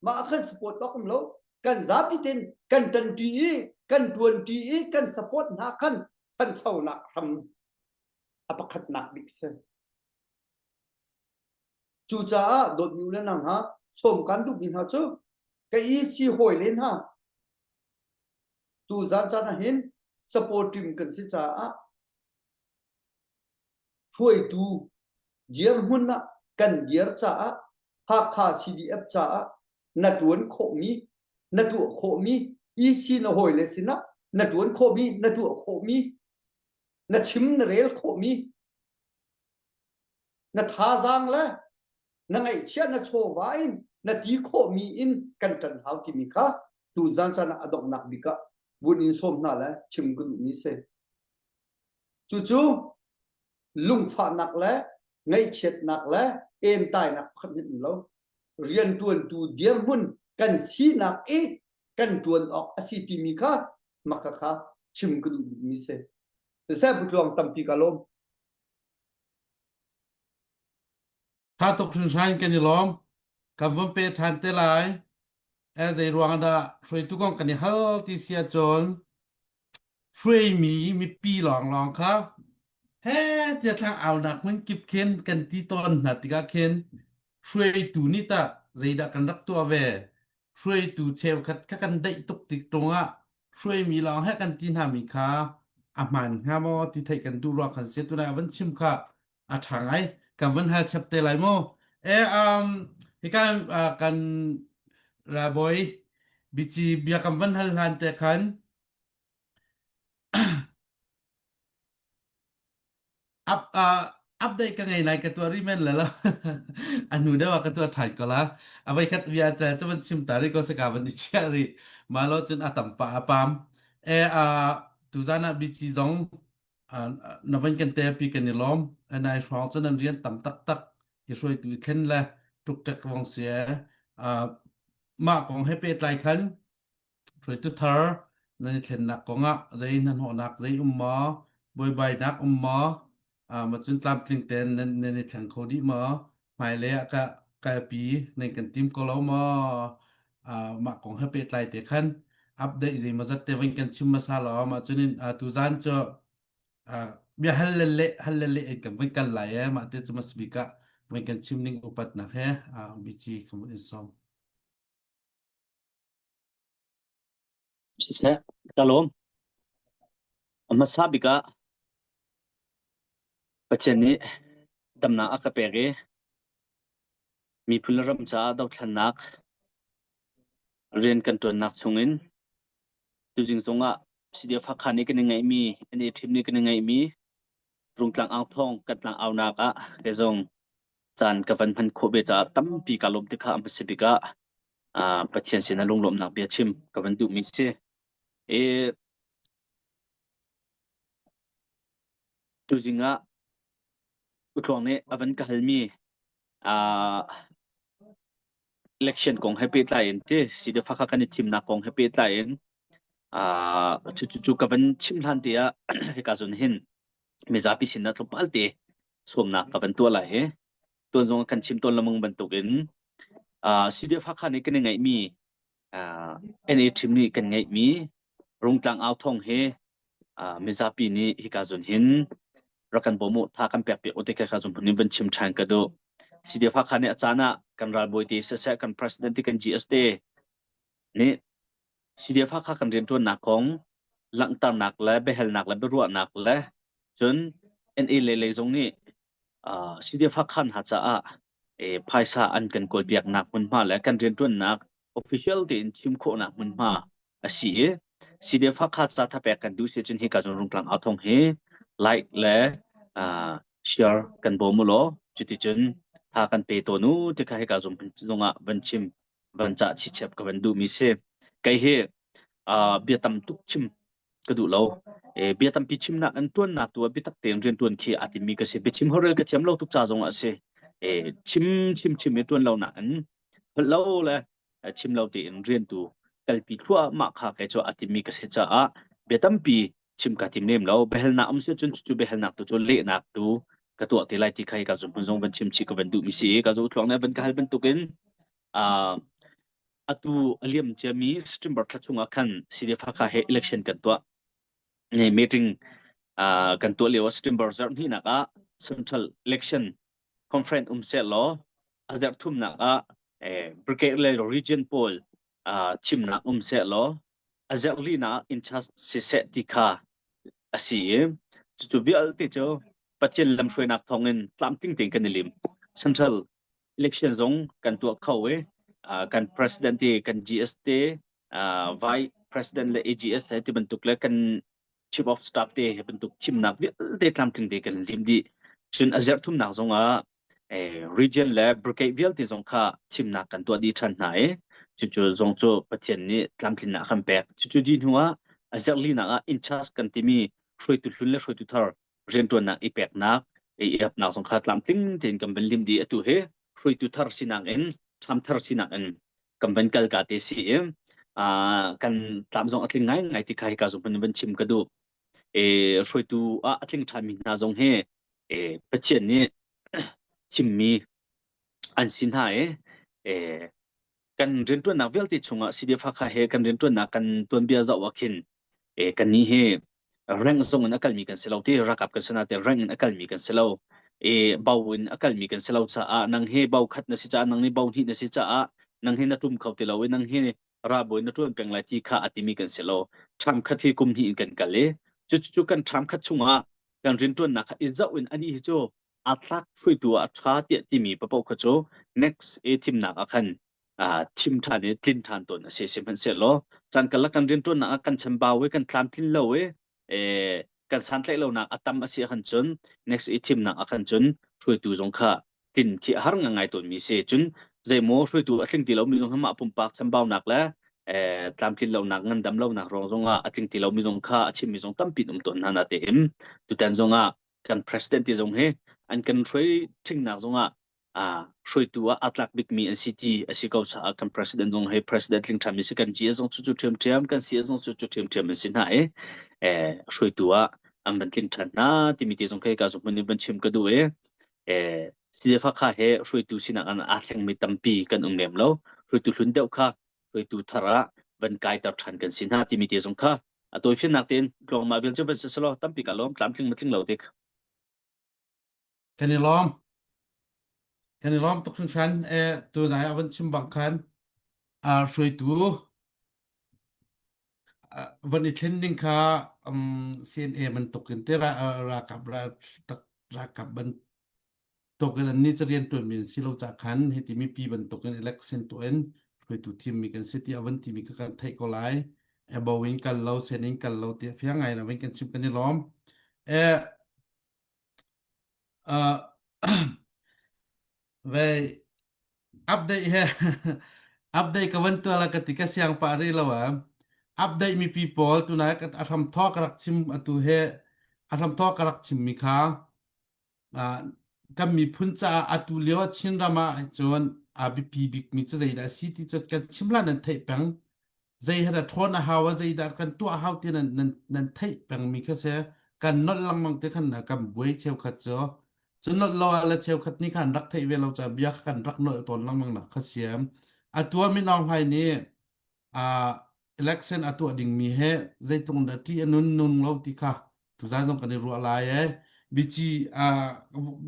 mah kan support awk um lo. Kan zapi tein kan ṭanṭi i kan ṭuanṭi i kan support hna khan thanchonak hram a pakhatnak bik si. Cucaah dawtmi u le nau hna, sawm kan duhmi hna cu ka i si hawi le hna tu zan caan ah hin support team kan si caah hruaitu dirhmun ah kan dir caah Hakha CDF caah na tuan khawhmi na tuah khawhmi EC na hawi le sinah na tuan khawhmi na tuah khawhmi na chim na rel khawhmi na thazaang le na ngaihchiah na chawva in na ti khawhmi in kan ṭan hau timi kha tu zan caan ah a donghnak bik ah vun in sawm hna le chim ka duhmi si. Cucu lungfahnak le ngaihchiatnak le entainak pakhat hmanh um lo. Rianṭuantu dirhmun kan sinak i kan ṭuan awk a si timi kha maka kha chim ka duh bikmi si. Siseh Pu tampi ka lawm. Tha tuk hringhran kan i lawm. Kan vun pe ṭhan te lai. Eh, zei ruang dah hruaitu kong kan i hal ti si ahcun hruaimi mipi lawnglawng kha he tiah thlang aunak hmun kip khin kan ti tawn hna tikah khin hruaitu nih tah zeidah kan rak tuah ve hruaitu cheukhat kha kan daih tuk tik ṭung ah hruaimi lawng he kan ti hna mi kha a hmaan hnga maw ti theih kan duh ruang khan si tunai a van chim kha a ṭha ngai kan van hal chap te lai mu e um hika uh, kan rabawi bici bia kan van hal hlan te khan Up, uh, update ka ngei lai ka tuah rih men le lo. A hnu deuh ah ka tuah ṭhan ko la. A voikhat bia ca cu van chim ta rih ko saka van i chiah rih. Mah lo cun a tam pah a pam. E uh, tuzan ah bici zong uh, na van kan te pi kan i lawm. Nai hrawng cun an rian tam taktak i hruaitu i thlen le ṭukṭek vong si e. Uh, mah kong he pehtlai khan Hruaitu thar nan i thlennak kongah zei hnahnawhnak zei um maw? Buaibainak um maw? Uh, macun tlamtling tein nan, nan i thleng kho dih maw? Hmailei ah ka kalpi nan kan tim ko lo maw? Uh, mah kong he pehtlai te khan update zeimawzat te vun kan chim hmasa law mah cun in uh, tuzan cu uh, bia hal le leh hal le leh in kan vun kal lai e mah te cu mas bik ah vun kan chim ning upatnak he uh, bici kan vun in sawm. Siseh, ka lawm. A hmasa bik ah Pathian nih damnak a ka pek i miphun le ram caah dothlennak rian kan ṭuannak chungin tuzing zongah CDF Hakha nih kan i ngeihmi, an i ṭhim nih kan i ngeihmi Rungtlang Authawng kan tlang aunak ah kei zong caan ka van hman khawh ve caah tampi ka lawm ti kha a hmasa bik ah ah Pathian sinah lunglawmhnak bia chim ka van duhmi si. I tuzing ah Utluang nih a van ka halmi ah election kong he pehtlai in ti CDF kha kan i thimnak kong he pehtlai in ah cu cu cu ka van chim hlan te ah hika zawn hin. Mizapi sinah tlawmpal te sawmnak ka van tuah lai i tuan zong kan chim tawn lengmang bantukin uh, CDF Hakha nih kan i ngeihmi uh, NA team nih kan ngeihmi Rungtlang au thong hi uh, mizapi nih hika zun hin rak kan bawm u tha kan pek piak u te kha zun phun in van chim ṭhan ka duh. CDF Hakha nih a caan ah kan ralbawi te siseh kan president te kan GS te nih CDF Hakha kan rianṭuannak kong langhternak le biahalnak le biaruahnak le cun NA le lei zong nih uh, CDF Hakha hna caah eh, phaisa an kan kawlpiaknak hmunhma le kan rianṭuannak official tein chim khawhnak hmunhma a si i CDF Hakha ca thapek kan duh si cun hika zon Rungtlang authong hi like le uh, share kan bawm u law cuticun tha kan pe tawn u ti kha hika zong zongah van chim van cah chichep ka van duhmi si. Kei hi uh, bia tam tuk chim ka duh lo. E, bia tampi chimnak an tuannak tu ah biatak tein rian tuan khi a timi ka si. Biachim horel ka thiam lo tuk ca zong ah si. E, chim chim chim i tuan lo nak in holh lo le chim lo tein rian tu kalpi thluahmah kha kei cu a timi ka si caah bia tampi chim ka tim lem lo. Biahalnak um si cun cu biahalnak tu cu lehnak tu ka tuah te lai ti kha ka zum zong van chim chih ka van duh mi si ka zo thluang ne van ka hal bantukin uh, atu a liam ciami September thla chungah khan CDF Hakha he election kan tuah. Ne meeting uh, kan tuah lio September zarh hnihnak ah Central Election Conference um seh law a zarh thumnak ah eh, brigade le region pawl uh, thimnak um seh law a zarh linak in charge siseh ti kha a si i cucu vialte cu Pathian lamhruainak thawngin tlamtling tein kan i lim. Central election zong kan tuah kho i uh, kan president te kan GS te uh, vice president le AGS he ti bantuk le kan chief of staff te he bantuk chimnak vialte tlamtling te kan lim dih. Cun a zarh thumnak zong ah eh, region le brigade vialte zong kha chimnak kan tuah dih ṭhan hna i cucu zong cu Pathian nih tlamtlinnak a kan pek. Cucu dih hnu ah a zarh linak ah in charge kan timi hruaitu hlun le hruaitu thar rianṭuannak i peknak i iapnak zong kha tlamtling tein kan van lim dih. Atu hi hruaitu thar sinak in ṭham thar sinak in kan van kal ka te si i uh, kan tlam zong a tling ngaingai ti kha hika zong van chim ka duh. E, hruaitu ah a tling ṭhanmi hna zong hi e, Pathian nih chimmi an si hna i e, kan rianṭuannak vialte chungah CDF Hakha he kan rianṭuannak kan tuanbia zoh ah khin e, kannih hi rank zong in a kalmi kan si lo ti ralkap kan si na te rank in a kalmi kan si lo e bo in a kalmi kan si lo caah nang hi bo khat na si caah nang nih bo hnih na si caah nang hi na ṭum kho ti lo i nang hi ralbawi na ṭuan peng lai ti kha a timi kan si lo. Ṭham khat hi kum hnih in kan kal i cucu kan ṭham khat chungah kan rianṭuannak kha i zoh in anih hi cu aa tlak hruaitu ah a ṭha tiah timi paoh kha cu next i thimnak ah khan thim ṭhan i tlin ṭhan tawn a si. Sihmanhsehlaw caan karlak kan rianṭuannak ah kan chambau i kan tlamtlin lo i kan santlaih lonak a tam a si ahkhan cun next i thimnak ah khan cun hruaitu zong kha tlin khi a har ngai tawnmi si. Cun zeimaw hruaitu a tling ti lomi zong hi mah pumpak chambaunak le tlamtlin lonak ngandam lonak ruang zongah a tling ti lomi zong kha a chimmi zong tampi um tawn hna natein tutan zongah kan president ti zong hi an kan hruai ṭhingnak zongah hruaitu ah aa tlak bikmi an si ti a si ko caah kan president zong hi president tling ṭhami si kan GS zong cu cu ṭhiamṭhiam kan CS zong cu cu ṭhiamṭhiam an si hna i hruaitu ah an van tling ṭhan hna timi te zong khi ka zong in van chim ka duh i CDF-Hakha he hruaitu sinak an aa thlengmi tampi kan um lem lo hruaitu hlun deuh kha hruaitu thar ah van kaiter ṭhan kan si hna timi te zong kha a tawifiannak tein tlawngmah vial cu van si selaw tampi ka lawm tlamtling matling lo tik Kan i lawm. Kan i lawm tuk hringhran. Eh, tunai a van chim bang khan uh, hruaitu uh, van i thlen ding kha um, CNA bantukin te ra, ralkap ralkap bantukin an ni rian tuanmi an si lo ca khan hiti mipi bantukin election tuah in hruaitu thimmi kan si ti a van timi kha kan theih ko lai. Ebo in kal lo, sen in kal lo ti fiang ngai na van kan chim kan i lawm. Eh, Uh, ve update he update ka van tuah la ka ti ka siang pah rih lo ah update mipi pawl tunai a hram thawk ka rak chim atu he a hram thawk ka rak chim mi kha uh, kan miphun caah atu lio Chin ram ah cun a biapi bik mi cu zeidah a si ti cu kan chim la nan theih peng zei he dah ṭhawn a hau a zeidah kan tuah a hau ti nan nan nan theih peng mi kha si. Kan nolh lengmang te khan kan buai cheukhat cu. Cu nolh lo ah le cheukhat nih khan rak theih ve lo ca bia kha kan rak nolh tawn lengmang nak kha siam. Atu ah Min Aung Hlaing nih uh, election a tuah dingmi he zeitlung dah ṭih a nun nun lo ti kha tuzan zong kan i ruah lai e. Bici uh,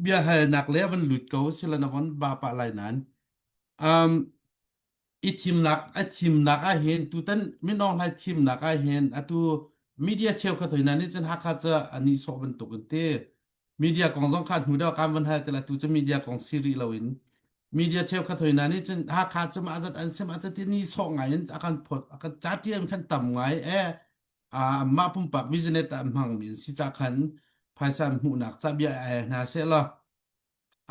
bia halnak le a van lut ko sila na von ba pah lai nan. Um, i thimnak a thimnak ah hin tutan Min Aung Hlaing thimnak ah hin atu media cheukhat hoi na nih cun Hakha ca ani sawh bantuk in ti media kong zong kha hnu deuh kan van hal te la tu cu media kong si rih lo in media cheukhat hoi na nih cun Hakha cu mah zat an sim a ti ni sawh ngai in a kan phot a kan ca tiam khan tam ngai e a mah pumpak business ah hmang mi si ca khan phaisa hmuhnak ca bia hna se la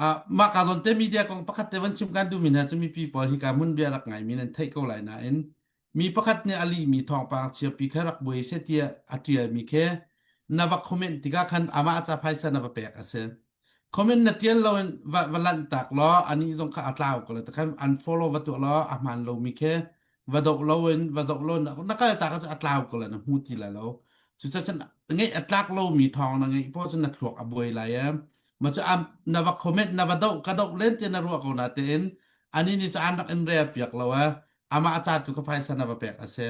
Ah, mah ka zawn te media kong pakhat te van chim kan duhmi hna cu mipi pawl hika hmun bia rak ngaimi nan theih ko lai nain mi pakhat nih a lihmi thawngpang chiapi kha rak buai seh tiah a ṭialmi khi na va comment tikah khan amah ca phaisa na va pek a si. Comment na ṭial loin va, va lanh tak law anih zong kha a tlau ko lai khan unfollow va tuah law a hmaan lomi khi va doh loin va zoh lo na, na kal tak ah a tlau ko lai na hmu ti lai lo. Cucaah ngeih a tlak lomi thawng na ngeih poah cun na thluak a buai lai ee. Ma cu am na va comment na va doh ka doh len ti na ruah ko na tein ani nih cu an rak in rel piak lo eh amah a ca tu ka phaisa na va pek a si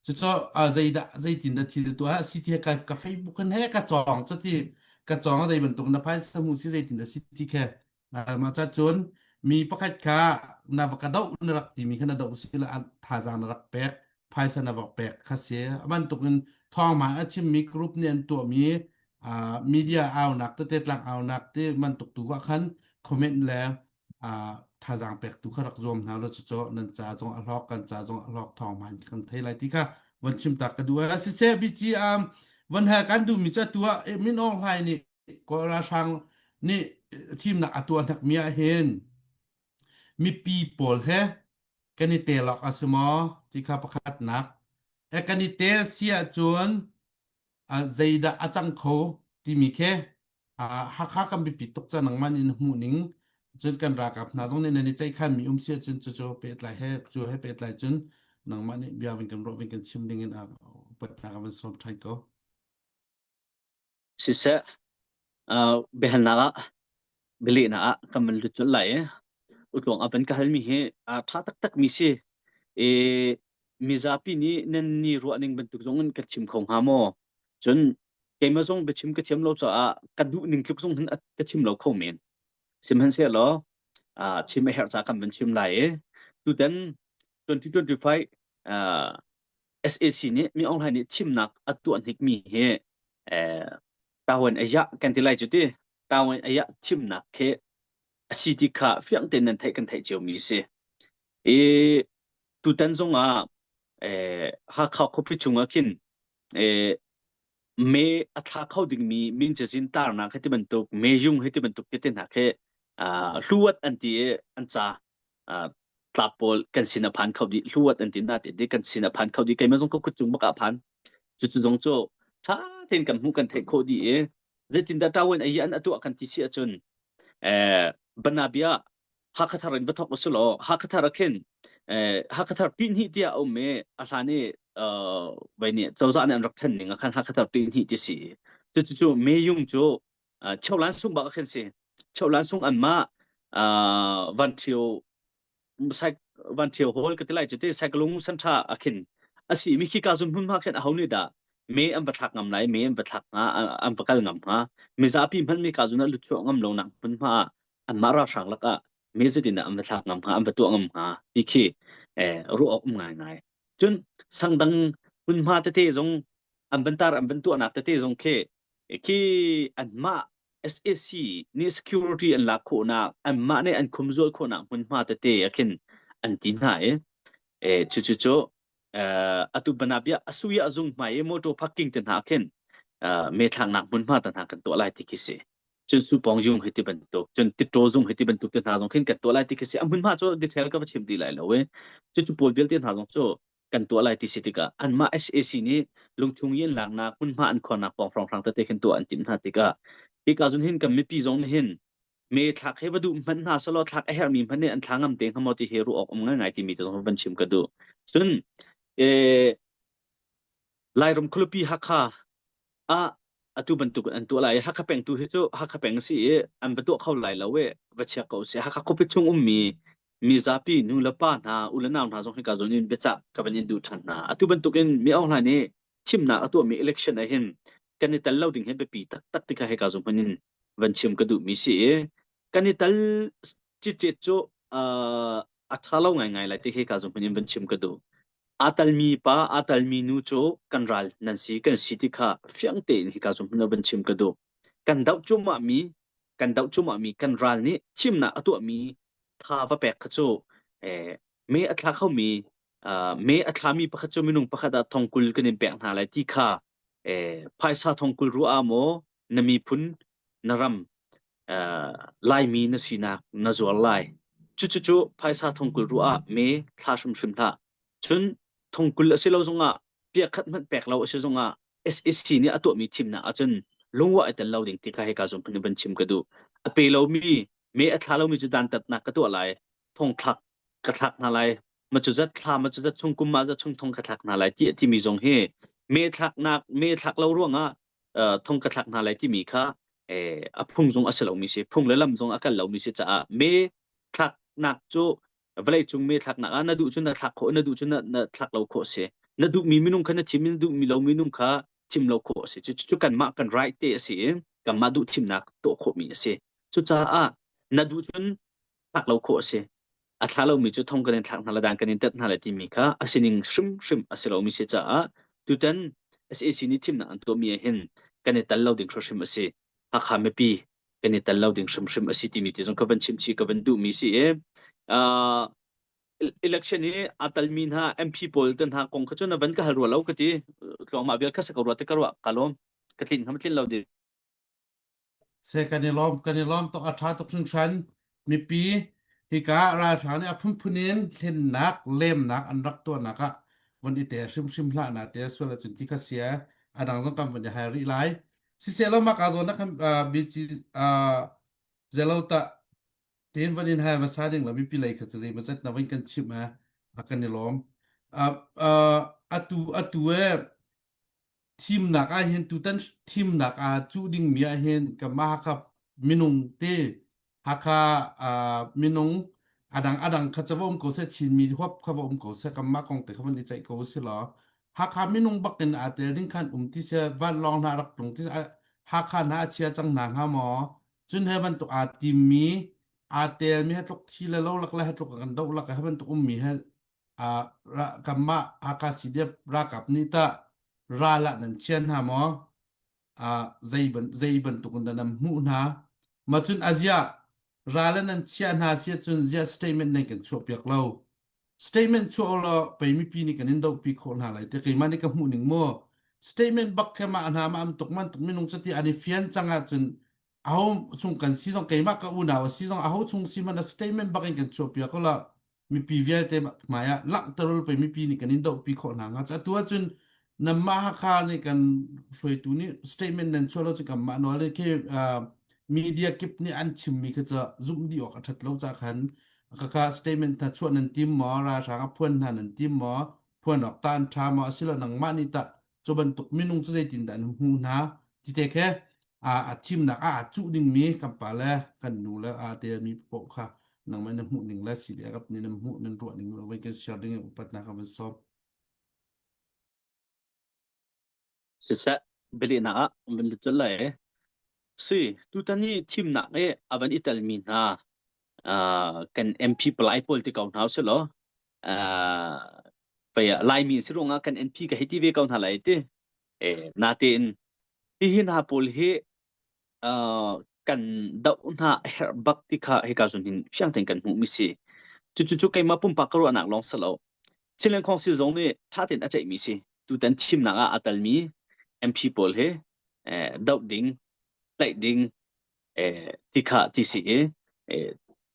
cucu zeidah zeitin dah thil tuah si ti ka ka Facebook in he ka cawng cuti ka cawng zei bantuk na phaisa hmu si zeitin dah si ti khe mah ca cun mi pakhat kha na va ka doh na rak timi kha na doh si la thazaang na rak pek phaisa na va pek kha si a bantukin thawngma a chimmi group nih an tuahmi uh, media aunak tete tlang aunak te bantuk tu ah khan comment le uh, thazaang pek tu kha rak zuam hna lo cu nan ca zong a hlawk kan ca zong a hlawk thawng man kan thei lai ti kha von chim tak ka duh a si se bici um von ha kan du mi cha tu ah Min Aung Hlaing nih Kawl ralhrang nih thimnak a tuah hnak mi ah hin mipi pawl he kan i tel awk a si maw ti kha pakhatnak e kan i tel si ahcun zeidah a cang kho timi khi Hakha kan biapit tuk ca nangmah nih na hmuh ning cun kan ralkap hna zong nih nan i ceihkhan mi um si ahcun cucu pehtlai he cu he pehtlai cun nangmah nih bia vin kan ruah vin kan chim ding in upatnak a van sawm ṭhan ko. Siseh, biahalnak ah bialehnak ah kan van lut colh lai i utluang a van ka halmi hi a ṭha taktakmi si. I mizapi nih nan ni ruah ning bantuk zong in ka chim kho hnga maw? Cun keimah zong biachim ka thiam lo caah ka duh ning tluk zong hin ka chim lo kho men. Sihmanhsehlaw chim a herh caah kan van chim lai i tutan 2025 uh, SAC nih Mi Aung Hlaing nih thimnak a tuah hnikmi hi eh, tawan ayah kan ti lai cu ti tawan ayah thimnak khi a si ti kha fiang tein nan theih kan theih ciomi si. I tutan zong ah eh, Hakha khuapi chungah khin eh, me a thla kho dingmi min cazin tarnak hei ti bantuk me yung hei ti bantuk tete hna khi uh, hluat an ti i an ca tlap pawl kan sin a phan kho dih hluat an ti na ti kan sin a phan kho dih keimah zong ka kut cung bak ah phan cu cu zong cu tha tein kan hmuh kan theih khawh dih i zeitindah ṭawen ai an atuah kan ti si ahcun eh banabia Hakhathar in va thok usulaw Hakhathar ah khin eh Hakhathar pihnih tiah a um i a hlan i vai nih cozah nih an rak thlen ning ah khan Hakhathar pihnih ti si cu cu cu meyung cu Cholan sung bak khin si Cholan sung an mah van ṭhio van ṭhio hall ka ti lai cu ti saikalung sanṭha a khin a si mi khi ka zum hmun ma khin a ho nih dah me an va thlak ngam lai me an va thlak hnga an va kal ngam hnga mizapi hmanh mi ka zun ah lut chuah ngam lo nak hmun hma ah anmah ralhrang lakah me zeitin dah an va thlak ngam hnga an va tuah ngam hnga ti khi eh ruah awk um ngaingai cun sangdang hmunhma tete zong an van tar an van tuahnak tete zong khi khi anmah SAC nih security an lak khawhnak anmah nih an khumzual khawhnak hmunhma tete ah khin an ti hna i eh cu cu cu atu banabia asuya zung hmai i motor parking te hna khin me thlaknak hmunhma te hna kan tuah lai ti khi si cun supawng zung hi ti bantuk cun titṭaw zung hi ti bantuk te hna zong khin kan tuah lai ti khi si a hmunhma cu detail ka va chim ti lai lo e cu cu pawl vialte hna zong cu kan tuah lai ti si tikah anmah SAC nih lungchung i an laknak hmunhma an khuarnak pawng hrawnghrang tete khin tuah an timh hna tikah hika zun hin kan mipi zong nih hin me thlak he va duh hmanh hna selaw thlak a herhmi hmanh nih an thla ngam te hnga maw ti hi ruah awk um ngaingai timi te zong van chim ka duh cun eh Lairam khualipi Hakha ah. atu bantuk an tuah lai. Hakha peng tu hi cu Hakha peng si i an va tuah kho lai lo i va chia ko seh. Hakha khuapi chung ummi mizapi nu le pa hna u le nau hna zong hika zawn in biacah ka van in duh ṭhan hna. Atu bantuk in mi Aung Hlaing nih thimnak a tuahmi election ah hin kan i tel lo ding hi biapi taktak ti kha hika zawn hman in van chim ka duhmi si i kan i tel citcet cu uh, a ṭha lo ngaingai lai ti hika zawn hman in van chim ka duh. Aa talmi pa, aa talmi nu cu kan ral nan si, kan si ti kha fiang tein hika zawn hmun ah van chim ka duh. Kan doh cuahmahmi, kan doh cuahmahmi kan ral nih thimnak a tuahmi tha va pek kha cu eh, me a thla khomi uh, me a thlami pakhat cu minung pakhat ah thongkul kan in pek hna lai ti kha eh, phaisa thongkul ruah ah maw na miphun na ram uh, Laimi na sinak na zuar lai. Cucucu phaisa thongkul ruah ah me thla hrimhrim hlah. Cun thongkul a si lo zongah piakhat hmanh pek lo a si zongah SAC nih a tuahmi thimnak ahcun lungwa i tel lo ding ti kha hika zong phun in van chim ka duh. A pe lomi me a thla lomi cu dantatnak ka tuah lai. Thong thlak ka thlak hna lai. Ma cu zat thla ma cu zat chung kum ma zat chung thong ka thlak hna lai ti a timi zong hi me thlaknak me thlak lo ruangah thong ka thlak hna lai timi kha a phung zong a si lomi si phung le lam zong a kal lomi si caah me thlaknak cu vawleicung me thlaknak ah na duh cun na thlak khawh na duh cun na, na thlak lo khawh si na duhmi minung kha na thim na duhmi lo minung kha thim lo khawh a si cu cu kanmah kan right te a si i kanmah duh thimnak tuah khawhmi a si cucaah na duh cun thlak lo khawh a si a thla lomi cu thong kan in thlak hna le dan kan in tet hna le timi kha a sining hrimhrim a si lomi si caah tutan SAC nih thimnak an tuahmi ah hin kan i tel lo ding hrimhrim a si. Hakha mipi kan i tel lo ding hrimhrim a si timi ti zong ka van chim chih ka van duhmi si i uh, election hi aa talmi hna MP pawl te hna kong kha cu na van ka hal rua lo ka ti tluangmah vial kha sa ko rua te ka ruah ka lawm ka tlin ka tlin lo di Se kan i lawm kan i lawm tuk a ṭha tuk hringhran. Mipi hika ralhrang nih a phunphun in thlennak lemnak an rak tuahnak ah von i tel hrimhrim hlah na te sual ahcun ti kha sia a dang zong kan von i hal rih lai. Siseh mah ka zawn na kan BG zelo ta tin von in hal hmasa ding lo mipi lei kha cu zei mazat na von kan chimh a a kan i lawm. Atu atu e thimnak ah hin tutan thimnak ah cuh dingmi ah hin kanmah Hakha minung te Hakha uh, minung adang adang kha ca va um ko seh Chinmi huap kha va um ko seh kanmah kong te kha van i ceih ko si law Hakha minung bak in aa tel ding khan um ti seh vanlawng hna rak tlung ti seh Hakha hna a chia cang hna hnga maw cun he bantuk aa timmi aa telmi he tluk thi le lo lak le he tluk kan doh lak he bantuk ummi he kanmah Hakha CDF ralkap nih tah ral ah nan chia hna maw? Zei zei bantuk in dah nan hmuh hna? Ma cun aziah ral ah nan chiah hna si ahcun ziah statement nan kan chuahpiak lo? Statement chuah law pei mipi nih kan in dohpi khawh hna lai ti keimah nih ka hmuh ning mu. Statement bak khe mah hna ma am tuk man tuk minung cati an i fian cang ahcun aho chung kan si zong keimah ka unau a si zong aho chung si hmanh a statement bak in kan chuahpiak ko la mipi vialte hmai ah langhter pe mipi nih kan in dohpi khawh hna hnga atu ahcun nanmah Hakha nih kan hruaitu nih statement nan chuah lo cu kanmah nawl khi media kip nih an chimmi kha cu zumh dih awk a ṭhat lo ca khan kaka statement hna chuah nan tim maw ralhrang a phuan hna nan tim maw phuan awk ta an ṭha maw asilo nangmah nih tah cu bantuk minung cu zeitindah an hmuh hna ti te khe a thimnak ah aa cuh dingmi kan pa le kan nu le aa telmi paoh kha nangmah na hmuh ning le si le ap nih nan hmuh nan ruah ning voi kan share ding in upatnak kan van sawm. Siseh bialehnak ah van lut colh lai. Si, tutan i thimnak i a van i telmi hna kan MP palai pawl ti ko hna usih law pei Laimi si ruangah kan MP ka hei ti ve ko hna lai ti. E, natein hihi hna pawl hi kan doh hna a herh bak ti kha hika zun hin fiang tein kan hmuh mi si. Cucu cu keimah pumpak ka ruahnak lawng si lo. Chinland Council zong nih ṭha tein a ceihmi si. Tutan thimnak ah a telmi MP pawl hi doh ding, tlaih ding ti kha ti si i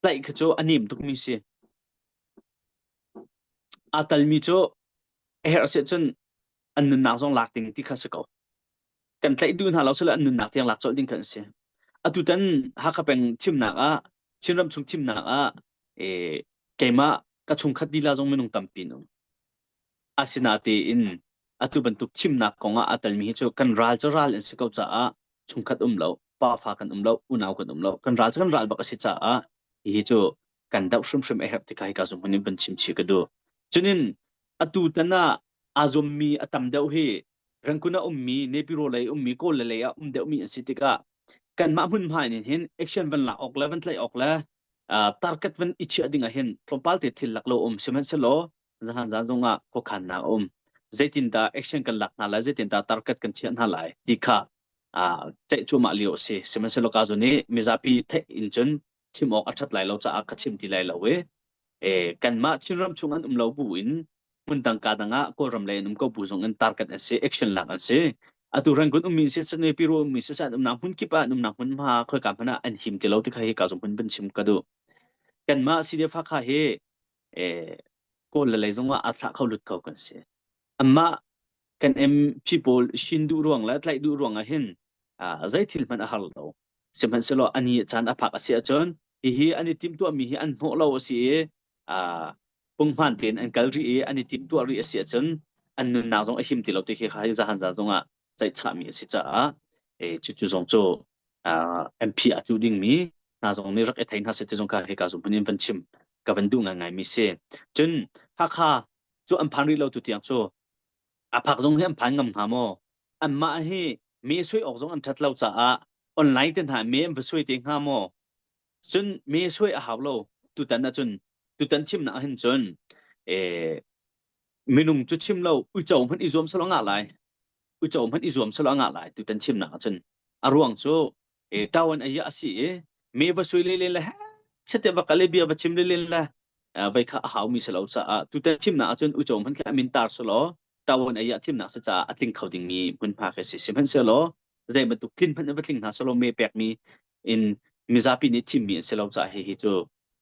tlaih kha cu a nem tukmi si. Aa telmi cu a herh si ahcun an nunnak zong lak ding ti kha si ko. Kan tlaih duh hna lo sile an nunnak tiang lak colh ding kha an si. Atutan Hakha peng thimnak ah Chinram chung thimnak ah keimah ka chungkhat lila zong minung tampi an um. Asinatein. Atu bantuk thimnak kong ah aa telmi hi cu kan ral cu ral an si ko caah chungkhat um lo, pafa kan um lo, unau kan um lo, kan ral cu kan ral bak a si caah hihi cu kan doh hrimhrim a herh ti kha hika zung hmun in van chim chih ka duh. Cunin atu tan ah aa zuammi a tam deuh hi Rangoon ah ummi, Nepiro lei ummi, Kawl lei ah um deuhmi an si tikah kanmah hmunhma in hin action van lak awk le van tlaih awk le uh, target van i chiah ding ah hin tlawmpal te thil lak lo um sihmanhsehlaw zahan zan zong ah khuakhannak a um. Zeitindah action kan lak hna lai, zeitindah target kan chiah hna lai ti kha uh, ceih cuahmah lio a si. Sihmanhsehlaw ka zun i mizapi theih in cun chim awk a ṭhat lai lo caah ka chim ti lai lo i e, kanmah Chinram chung an um lo bu in hmun dang ka dang ah Kawlram lei an um ko bu zong in target an si, action lak an si. Atu Rangoon ummi si Sydney Piru ummi si an umnak hmun kip ah an umnak hmun hma khoika hmanh ah an him ti lo ti kha hi ka zong hmun van chim ka duh. Kanmah CDF Hakha hi e, Kawl le lei zong ah a thlah kho lut kho kan si. Amah kan MP pawl shin duh ruang le tlaih duh ruang ah hin zei thil hmanh a har lo. Sihmanhsehlaw ani caan a phak a si ahcun hihi an i timhtuahmi hi an hnawh lo a si i punghman tein an kal rih i an i timhtuah rih a si ahcun an nunnak zong a him ti lo ti khi kha hi zahan za zong ah ceihchahmi a si caah cucu zong cu MP a cu dingmi hna zong nih rak i thei hna seh ti zong kha hika zong hmun in van chim ka van duh ngaingai mi si. Cun Hakha cu an phan rih lo tu tiang cu a phak zong hi an phan ngam hnga maw? Anmah hi me suai awk zong an ṭhat lo caah online te hna me an va suai te hnga maw? Cun me suai a hau lo tutan ahcun tutan thimnak ahhin cun eh, minung cu chim lo uico hmanh i zuam selaw ngah lai. Uico hmanh i zuam selaw ngah lai tutan thimnak ahcun. A ruang cu eh, ṭawan a a si i me va suai lelen le chete va kal i bia va chim lelen le vei kha a haumi si lo caah tutan thimnak ahcun uico hmanh khi a min tar selaw ṭawan a iah thimnak si caah a tling kho dingmi hmunhma khi si. Sihmanhsehlaw zei bantuk tlin hmanh in va tling hna selaw me pekmi in mizapi nih thimmi an si lo caah hihi cu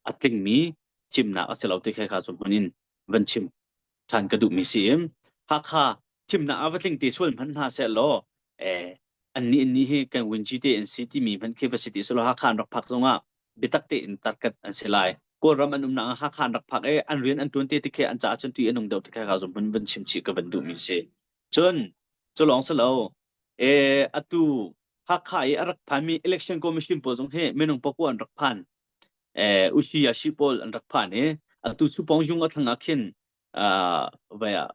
a tlingmi thimnak a si lo ti kha kha cu hmun in van chim ṭhan ka duhmi si in Hakha thimnak ah va tling te sual hmanh hna seh law eh annih annih hi kan winci te an si timi hmanh khi va si ti selaw Hakha an rak phak zongah biatak tein tarkat an si lai. Kawlram an umnak ah Hakha an rak phak i an rian an ṭuan te tikhe an caah cun ṭih a nung deuh tikhe kha zong van chim chih ka van duhmi si. Cun cu lawng si lo e atu Hakha i a rak phanmi election commission pawl zong hi minung pakua an rak phan. E Ushi Yashi pawl an rak phan i atu Chupong Jung a thlang ah khin uh, vai ah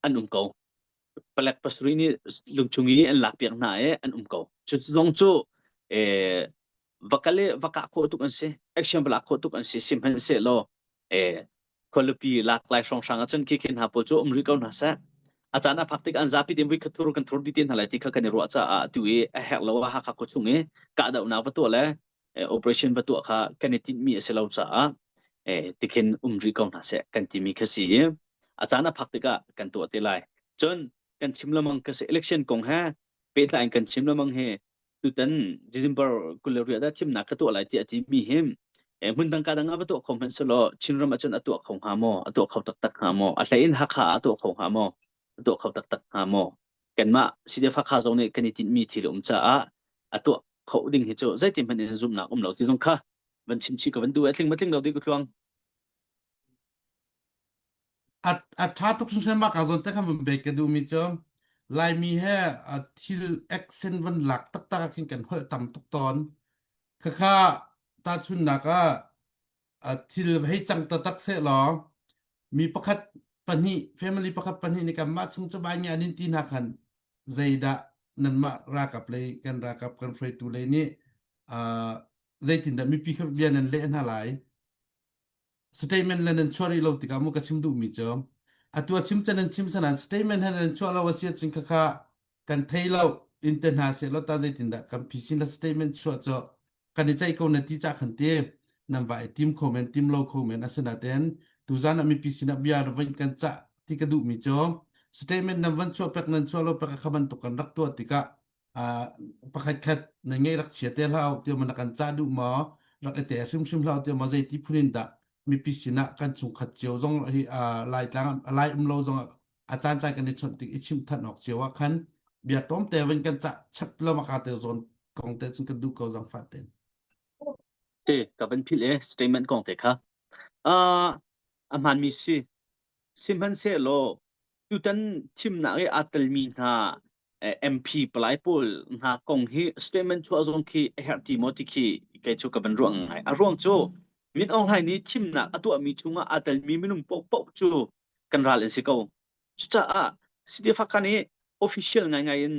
an um ko. Palek pasarih nih lungchung i an lakpiak hna i an um ko. Cu zong cu eh va kal i va kah khawh tuk an si action va lak khawh tuk an si sihmanhsehlaw eh khualipi lak lai hrawnghrang ahcun khi khin hna pawl cu um rih ko hna seh a caan a phak tik an zapi tein voi khat thur kan thur dih te hna lai ti kha kan i ruah caah atu i a herh lo ah Hakha khua chung i kahdohnak va tuah le operation va tuah kha kan i tinhmi a si lo caah eh tikhin um rih ko hna seh kan timi kha si i a caan a phak tikah kan tuah te lai cun kan chim lengmang ka si election kong he pehtlai in kan chim lengmang hi tutan December 28 ah thimnak ka tuah lai tiah a timi hi hmun dang ka dang ah va tuah kho hmanh selaw Chinram ahcun a tuah kho hnga maw a tuah kho taktak hnga maw a hlei in Hakha ah a tuah kho hnga maw a tuah kho taktak hnga maw kanmah CDF Hakha zong nih kan i tinhmi thil a um caah a tuah kho ding hi cu zeitin hmanh in zumhnak um lo ti zong kha van chim chih ka van duh a tling ma tling lo ti ka tluang A a ṭha tuk hringhran mah ka zawn te khan vun bek ka duhmi cu Laimi he a thil accent van lak taktak ah khin kan holh tam tuk tawn. Khakha tahchunhnak ah a thil hei cang taktak sehlaw mi pakhat pahnih family pakhat pahnih nih kanmah chung cu bai nge an in ti hna khan zeidah nanmah ralkap lei kan ralkap kan hruaitu lei nih uh, zeitindah mipi kha bia nan leh hna lai Statement le nan chuah rih lo tikah mu ka chim duhmi cu atu a chim can nan chim sanan statement he nan chuah lo a si ahcun khakha kan thei lo in te hna seh law ta zeitindah kan phisin la statement chuah cu kan i ceih ko na ti cah khan ti nan va i tim kho men tim lo kho men asinain tuzan ah mipi sinah bia van kan cah ti ka duhmi cu statement nan van chuah pek nan chuah lo pek kha bantuk kan rak tuah tikah pakhat khat na ngei rak chia te hlah tiah na kan cah duh maw rak i te hrimhrim hlah tiah maw zeiti phun in dah mipi sinah kan chungkhat cio zong hi Laitlang lai um lo zong a caan caan kan i chawnh tik i chimh than awk cio ah khan bia tlawm te van kan cah chap lo maka te zawn kong te cun kan duh ko zang fa ten te ka van phil e statement kong te kha a a hmaan mi si sihmanhsehlaw. Tutan thimnak i aa telmi hna MP palai pawl hna kong hi statement chuah zong khi a herh ti maw ti khi kei cu ka van ruah ngai. A ruang cu Min Aung Hlaing nih thimnak a tuahmi chungah aa telmi minung paohpaoh cu kan ral an si ko. Cucaah CDF Hakha nih official ngaingai in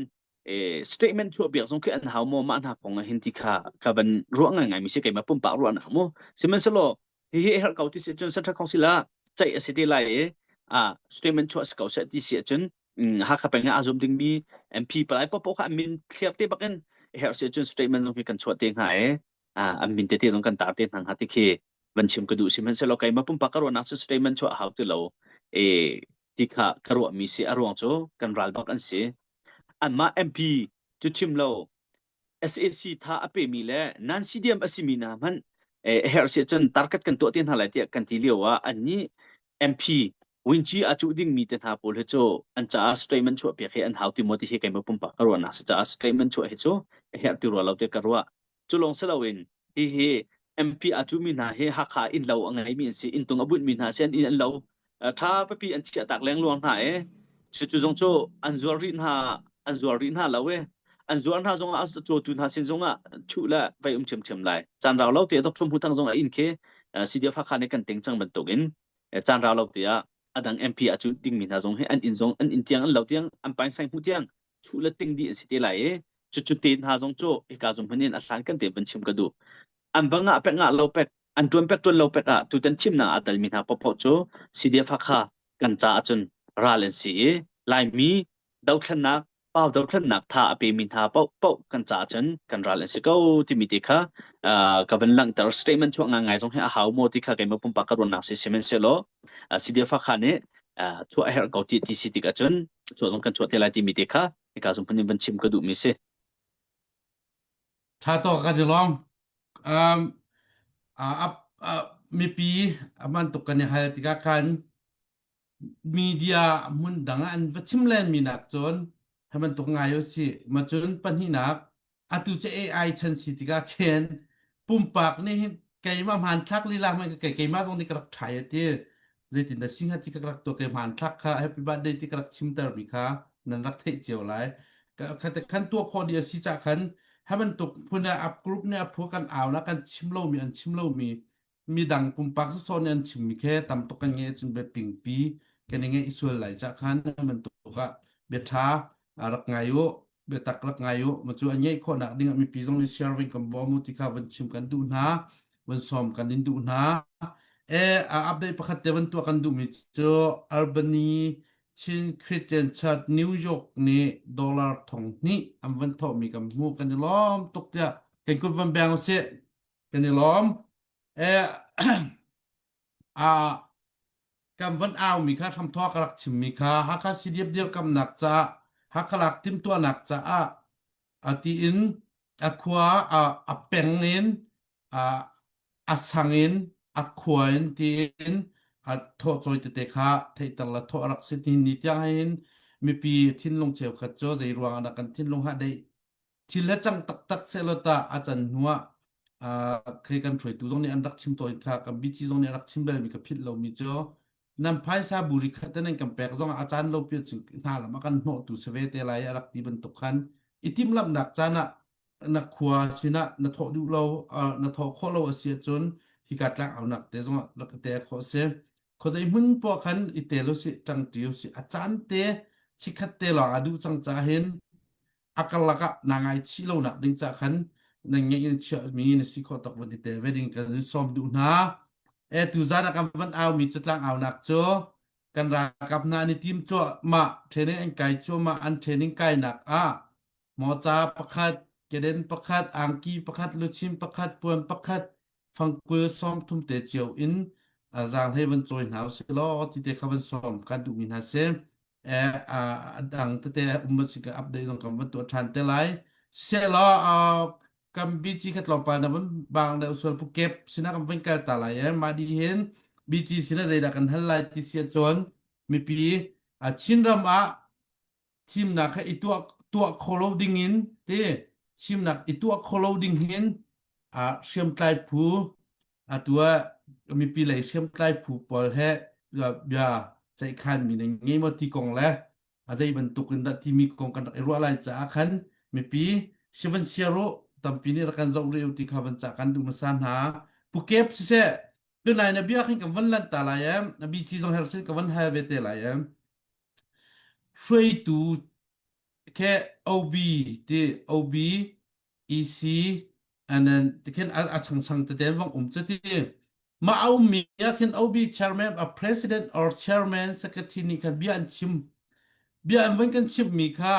statement chuah piak zong khi an hau maw mah hna kong ah hin ti kha ka van ruah ngaingai mi si keimah pumpak ruahnak mu. Sihmanhsehlaw hihi a herh ko ti si cun Central Council ah ceih a si te lai i ah statement chuah si ko seh ti si ahcun Hakha peng ah aa zum dingmi MP palai paohpaoh kha an min thliar te bak in a herh si ahcun statement zong hi kan chuah te hnga i an min tete zong kan tar te hna hnga ti khi van chim ka duh sihmanhsehlaw keimah pumpak ka ruahnak cu statement chuah hau ti lo e ti kha ka ruahmi si a ruang cu kan ral bak an si anmah MP cu chim lo SAC tha a pemi le nan CDM a simi hna hmanh a herh si cun target kan tuah te hna lai tiah kan ti lio ah annih MP Winchi a cuh dingmi te hna pawl hi cu an caah statement chuah piak hi an hau ti maw ti hi keimah pumpak ka ruahnak si caah statement chuah hi cu a herh ti rua lo tiah ka ruah. Cu lawng si loin hihi MP a cuhmi hna hi Hakha inn lo a ngeimi an si, inntung a bunhmi hna si an inn an lo ṭha pipi an chiah tak lengluang hna i cucu zong cu an zuar rih hna an zuar rih hna lo i an zuar hna zongah a cawtu hna sin zongah chuh le vei um ṭhiamṭhiam lai. Caan rau lo te Dr. Hmu Thang zong a inn khi CDF Hakha nih kan ting cang bantukin caan rau lo te ah a dang MP a cuh dingmi hna zong hi an inn zong an inn tiang an lo tiang an painsaing hmu tiang chuh le ting dih an si te lai i cucu te hna zong cu hika zum hmun in a hlan kan te van chim ka duh. An va ngah pek ngah lo pek an ṭuan pek ṭuan lo pek ah tutan thimnak aa telmi hna paohpaoh cu CDF Hakha kan caah cun ral an si i Laimi dothlennak pau dothlennak tha a pemi hna paohpaoh kan caah cun kan ral an si ko timi te kha ka van langhter statement chuah ngai zong hi a hau maw ti kha keimah pumpak ka ruahnak si sihmanhsehlaw CDF Hakha nih chuah a herh ko ti ti si tik ahcun chuah zong kan chuah te lai timi te kha hika zong phun in van chim ka duhmi si. Tha to kan i lawm. Um, uh, uh, mipi aman tuk kan i hal tikah khan media hmun dang ah an va chim len mi nak cun hi bantuk ngai u si ma cun pahnihnak atu cu AI chan si tikah khin pumpak nih hin keimah hmanthlak lila hmanh ka keimah zong nih ka rak ṭhai a ti zeitin dah si hnga ti ka rak tuah ke hmanthlak kha happy birthday ti ka rak chimter mi kha nan rak theih cio lai khan tuah khawh dih a si cah khan hi bantuk phun ah up group nih a phu kan au na kan chim lomi an chim lomi midang pumpak sawsawh nih an chimmi khi tam tuk kan ngeih ahcun biapingpi kan i ngeih sual lai cah khan bantuk ah bia ṭha rak ngai u biatak rak ngai u ma cu an ngeih khawhnak ding ah mipi zong nih sharing kan bawm u ti kha van chim kan duh hna van sawm kan in duh hna e update pakhat te van tuah kan duhmi cu Albany Chin Christian Church New York nih dollar thong hnih an van thawhmi kan hmu kan i lawm tuk tiah kan kut van beng usih kan i lawm e a kan van aumi kha hramthawk ka rak chimmi kha Hakha CDF dirkamnak caah Hakha lak timhtuahnak caah a tiin a khua a, a peng in a, a sang in a khua in tiin a thawhcawi tete kha theihter la thawh a rak si ti ni tiang hin mipi thinlung cheukhat cu zei ruang ah dah kan thinlung ha deih thil le cang taktak sehlaw tah a can hnuah khi kan hruaitu zong nih an rak chim tawn kha kan bici zong nih a rak chim belmi ka philh lomi cu nan phaisa buri khat te nan kan pek zong ah a caan lo pi cun hna lam a kan hnawhtu si ve te lai a rak ti bantuk khan i timhlamhnak caan ah na khua sinah na thawh duh lo na thawh khawh lo a si ahcun hika tlak aunak te zong ah rak i tel khawh si khuazei hmun poah khan i tel usih ṭangṭi usih a caan te chikhat te lawng a duh cang ca hin a karlak ah naa ngaichih lonak ding ca khan nan ngeih in chiahmi na si khawh tawk van i tel ve ding kan in sawm duh hna. E tuzan ah kan van aumi catlang aunak cu kan ralkap hna an i tim cuahmah training an kai cuahmah an training kainak ah mawca pakhat keden pakhat angki pakhat luchin pakhat puan pakhat fangkul 30 te cio in zaanghlei van cawi hna usih law ti te kha van sawm kan duhmi hna si. A dang tete um si ka update zong kan van tuah ṭhan te lai. Selaw kan BG kha tlawmpal na van bang deuh sual pu kep sinah kan van kal ta lai e mah di hin BG sinah zeidah kan hal lai ti si ahcun mipi Chinram ah thimnak kha i tuah tuah kho lo ding in ti thimnak i tuah kho lo ding hin a hriamtlai phu atu ah mipi lei hriamtlai phu pawl he bia Ceihkhanmi na ngei maw ti kong le a zei bantuk in dah timi kong kan rak i ruah lai caah khan mipi si van share u tampi nih rak kan zoh rih u ti kha van cah kan duh hmasa hna. Pu Kep siseh tunai na bia khin kan van lanh ta lai em na bi ci zong her sin ka van hal ve te lai em hruaitu khe OB ti OB EC and then tikhin a a changchang tete an vong um cu ti mah a ummi ah khin OB chairman a president or chairman secretary nih khan bia an chim bia an von kan chimhmi kha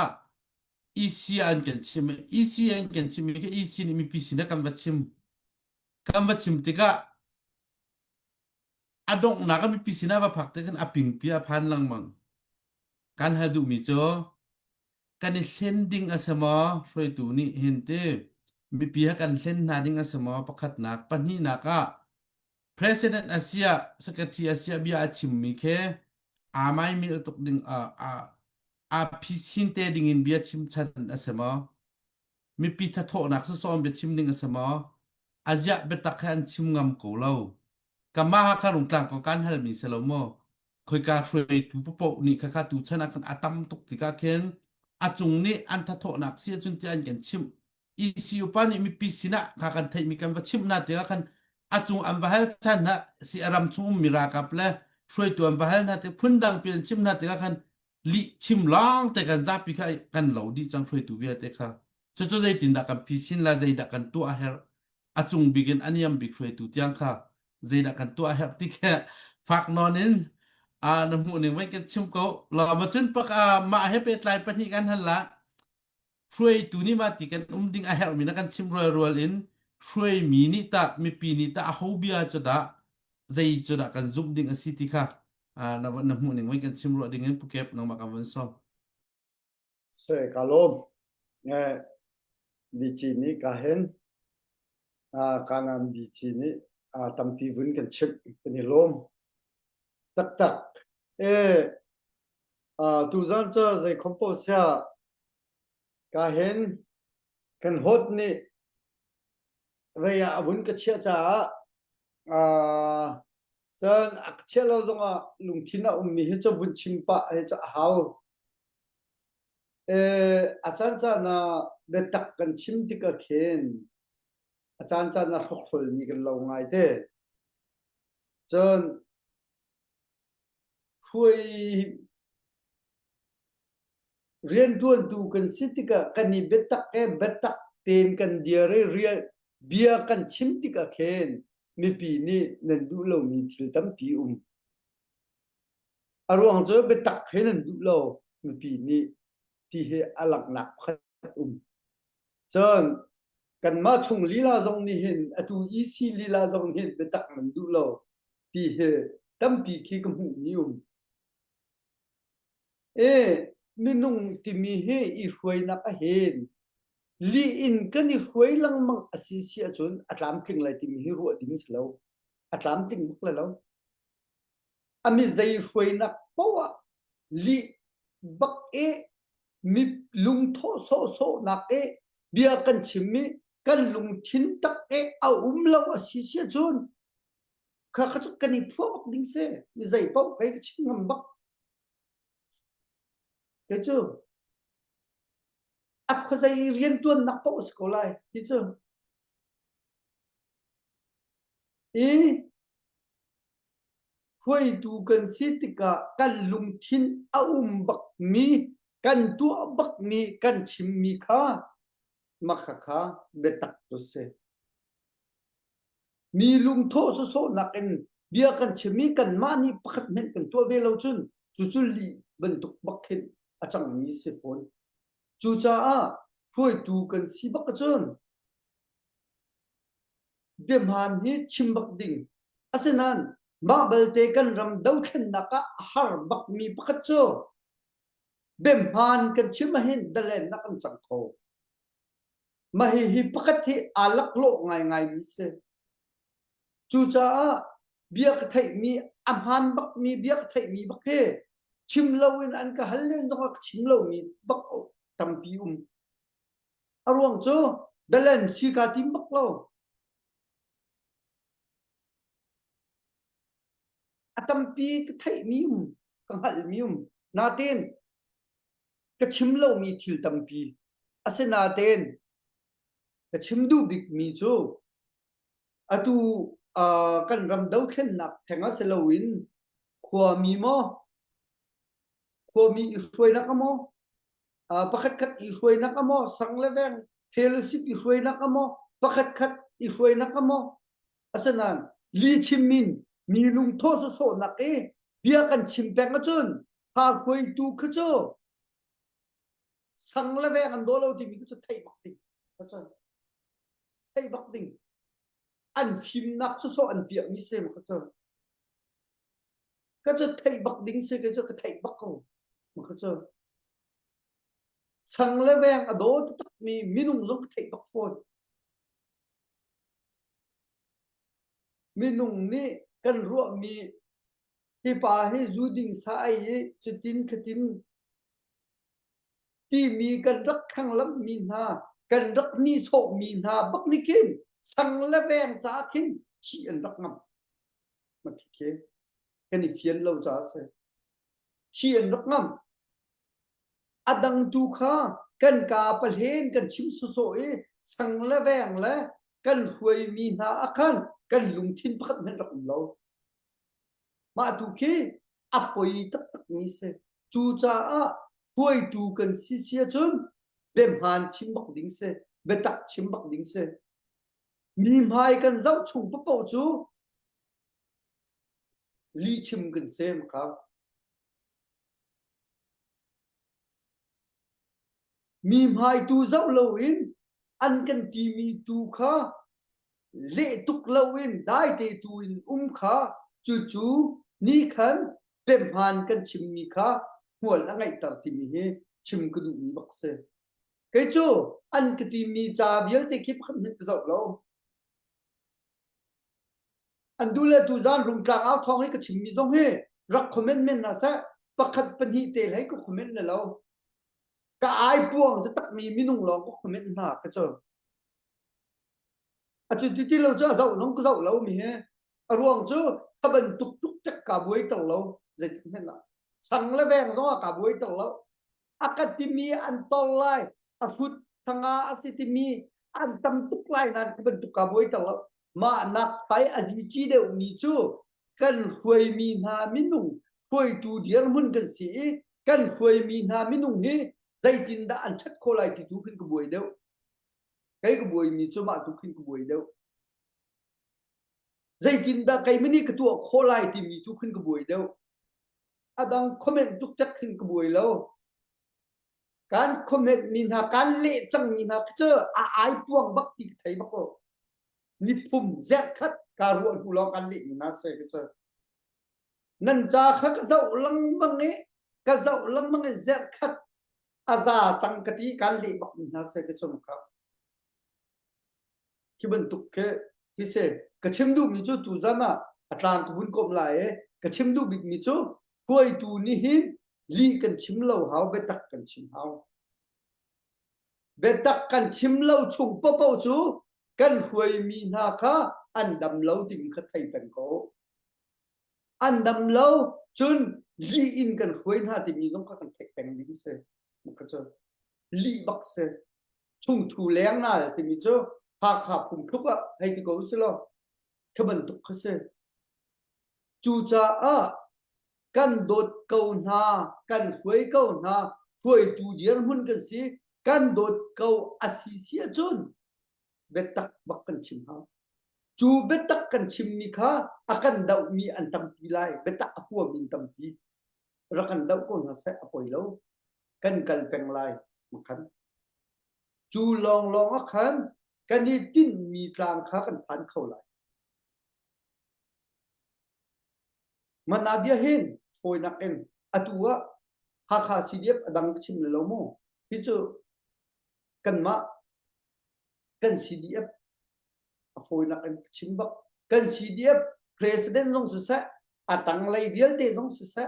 EC an kan chim EC an kan chimmi kha EC nih mipi sinah kan va chim kan va chim tikah a donghnak a mipi sinah va phak te khan a pingpi a phan lengmang kan hal duhmi cu kan i hlen ding a si maw hruaitu nih hin ti mipi he kan hlen hna ding a si maw pakhatnak pahnihnak ah president asia secretary asia bia a chimmi khi aa mai mil tuk ding a a phisin te ding in bia chim chan a si maw mipi thathawhnak sasawm bia chim ding a si maw aziah biatak he an chim ngam ko lo kamah ha kha rungtlang ko kan halmi si lo maw khoika hruaitu paoh nih khakha tu chan ah khan a tam tuk tikah khin a cung nih an thathawhnak si ahcun tiah an kan chimh ECU pa nih mipi sinah kha kan theihmi kan va chimh hna tikah khan a cung an va hal than hna si a ram chung ummi ralkap le hruaitu an va hal hna tik phundang pi an chimh hna tikah khan lih chim lawng te kan zapi kha kan lo dih cang hruaitu vialte kha cucu zeitindah kan phisin la zeidah kan tuah a herh a cung bik in a niam bik hruaitu tiang kha zeidah kan tuah a herh ti khe fak nawn in na hmuh ning vai kan chim ko lawm cun pak mah he pehtlai pahnih kan hal la hruaitu nih mah ti kan um ding a herhmi na kan chim rual rual in hruaimi nih tah mipi nih tah aho bia cu dah zei cu dah kan zumh ding a si ti kha na na hmuh ning vai kan chim ruah ding in pukep nangmah kan von sawm Se ka lawm. Eh, bici nih ka hen kanan bici nih tampi vun kan chimh kan i lawm taktak. Eh, tuzan cu zei khom paoh siah ka hen kan hot nih vei ah a vun ka chiah caah cun a ka chiah lo zongah lungthin a ummi hi cu vun chim pah hi cu a hau. A caancaan ah biatak kan chim tikah khin a caancaan ah hrokhrolmi kan lo ngai te. Cun hruai rianṭuantu kan si tikah kan i biatak he biatak tein kan dir i rian bia kan chim tikah khin mipi nih nan duh lomi thil tampi um. A ruang cu biatak he nan duh lo mipi nih ti hi a langhnak pakhat um. Cun kanmah chung lila zong nih hin atu EC lila zong nih hin biatak nan duh lo ti hi tampi khi ka hmuhmi um. E minung timi hi i hruainak ahhin lih in kan i hruai lengmang a si si ahcun a tlamtling lai timi hi ruah ding si lo. A tlamtling bak lai lo. A mi zei hruainak poah ah lih bak i mi lungthawh sawhsawhnak i bia kan chim i kan lungthin tak i a um lo a si si ahcun kha kha cu kan i phuah bak ding si mi zei paoh kei ka chim ngam bak kei cu a khuazei riantuannak paoh a si ko lai ti cu i Hruaitu kan si tikah kan lungthin a um bakmi, kan tuah bakmi, kan chimmi kha mah kha biatak cu si. Mi lungthawh sawsawhnak in bia kan chimmi kanmah nih pakhat hmanh kan tuah ve lo cun cucu lih bantuk bak khin a cangmi si fawn. Cucaah hruaitu kan si bak ahcun biahmaan hi chim bak ding. Asinain mah balte kan ram dothlennak ah a har bakmi pakhat cu biahmaan kan chim ahhin dalennak kan cang kho. Mah hihi pakhat hi aa laklawh ngaingaimi si. Cucaah bia ka theihmi a hmaan bakmi bia ka theihmi bak hi chim loin an ka hal len zongah ka chim lomi bak tampi um. A ruang cu dalen si kaa tim bak lo. A tampi ka theihmi um. Ka hngalhmi um. Natin ka chim lomi thil tampi. Asinain ka chim duh bikmi cu atu uh, kan ram dothlennak theng ah si loin khuami maw khuami i hruainak a maw uh, pakhat khat i hruainak a maw sang le veng fellowship i hruainak a maw pakhat khat i hruainak a maw asinain li chim in mi lungthawh sawsawhnak i bia kan chim peng ahcun ha hruaitu kha cu sang le veng an daw lo timi cu theih bak ding theih bak ding an fimnak sawsawh an piahmi se ma kha cu ka cu theih bak ding si ka cu ka theih bak ko ma kha cu sang le veng a daw taktak mi minung zong ka theih bak fawn minung nih kan ruahmi hi pa hi zu ding sa ai i cutin khatin timi kan rak thlanglamhmi hna kan rak nihsawhmi hna bak nih khin sang le veng caah khin thih an rak ngam ma khi kan i fian lo caah si thih an rak ngam a dang tu kha kan ka pahlen kan chim sawsawh i sang le veng le kan hruaimi hna ah khan kan lungthin pakhat hmanh rak um lo Mah tu khi a poi taktakmi si. Cucaah hruaitu kan si si ahcun biahmaan chim bak ding si, biatak chim bak ding si. Mi hmai kan zoh chung paoh cu lihchim kan si makha. Mi hmai tu zoh loin an kan timi tu kha leh tuk loin daite tu in um kha cucu ni khan biahmaan kan chimmi kha hmual a ngeihter timi hi chim ka duhmi bak si. Kei cu an ka timi ca vialte khi pakhat hmanh ka zoh lo. An duh le tu zan rungtlang au thawng hi ka chimmi zong hi rak comment men hna seh pakhat pahnih te hlei ka comment le lo. Ka ai puang takmi minung lawng ka comment hna ka cu. A cu ti ti lo cu a zoh zong ka zoh lo mi hi. A ruang cu kha bantuk tuk cek kaa buai ter lo zeitik hmanh ah. Sang le veng zong ah kaa buai ter lo. A ka timi an tor lai, a hrut thanga a si timi an tam tuk lai nain kha bantuk kaa buai ter lo. Mah nak fai a zici deuhmi cu kan hruaimi hna minung hruaitu dirhmun kan si i kan hruaimi hna minung hi zeitindah an ṭhat khawh lai ti tu khin ka buai deuh. Kei ka buaimi cu mah tu khin ka buai deuh. Zeitindah keimah nih ka tuah khawh lai timi tu khin ka buai deuh. A dang comment tuk cek khin ka buai lo. Kan comment mi hna, kan leh cangmi hna cu a ai puang bak ti ka thei bak ko. Niphum zerkhat ka ruah hnu lawng kan leh mi hna se ka cu. Nan ca kha ka zoh lengmang i ka zoh lengmang i zerkhat a za cang ka ti kan leh bak mi hna se ka chung kha khi bantuk khi khi se ka chim duh mi cu tu zan ah a tlang ka vun komh lai i ka chim duh bik mi cu hruaitu nih hin lih kan chim lo hau biatak kan chim hau biatak kan chim lo chung paohpaoh cu kan hruaimi hna kha an dam lo timi kha thei peng ko an dam lo cun lih in kan hruai hna timi zong kha kan theih peng ding si kha cu lih bak si chungthu leng nal timi cu Hakha phungthluk ah hei ti ko si law kha bantuk kha si cucaah kan dawt ko hna kan hruai ko hna hruaitu dirhmun kan si kan dawt ko a si si ahcun biatak bak kan chim hau Cu biatak kan chimmi kha a kan dohmi an tampi lai. Biatak a huami an tampi. Rak kan doh ko hna seh, a poi lo. Kan kal peng lai. Makhan. Cu lawnglawng ah khan kan i tinhmi tlang kha kan phan kho lai. Mana bia hin fawinak in atu ah Hakha CDF a dang ka chim lo mu. Hi cu kanmah kan CDF a fawinak in chim bak kan CDF president zong siseh a tanglei vialte zong siseh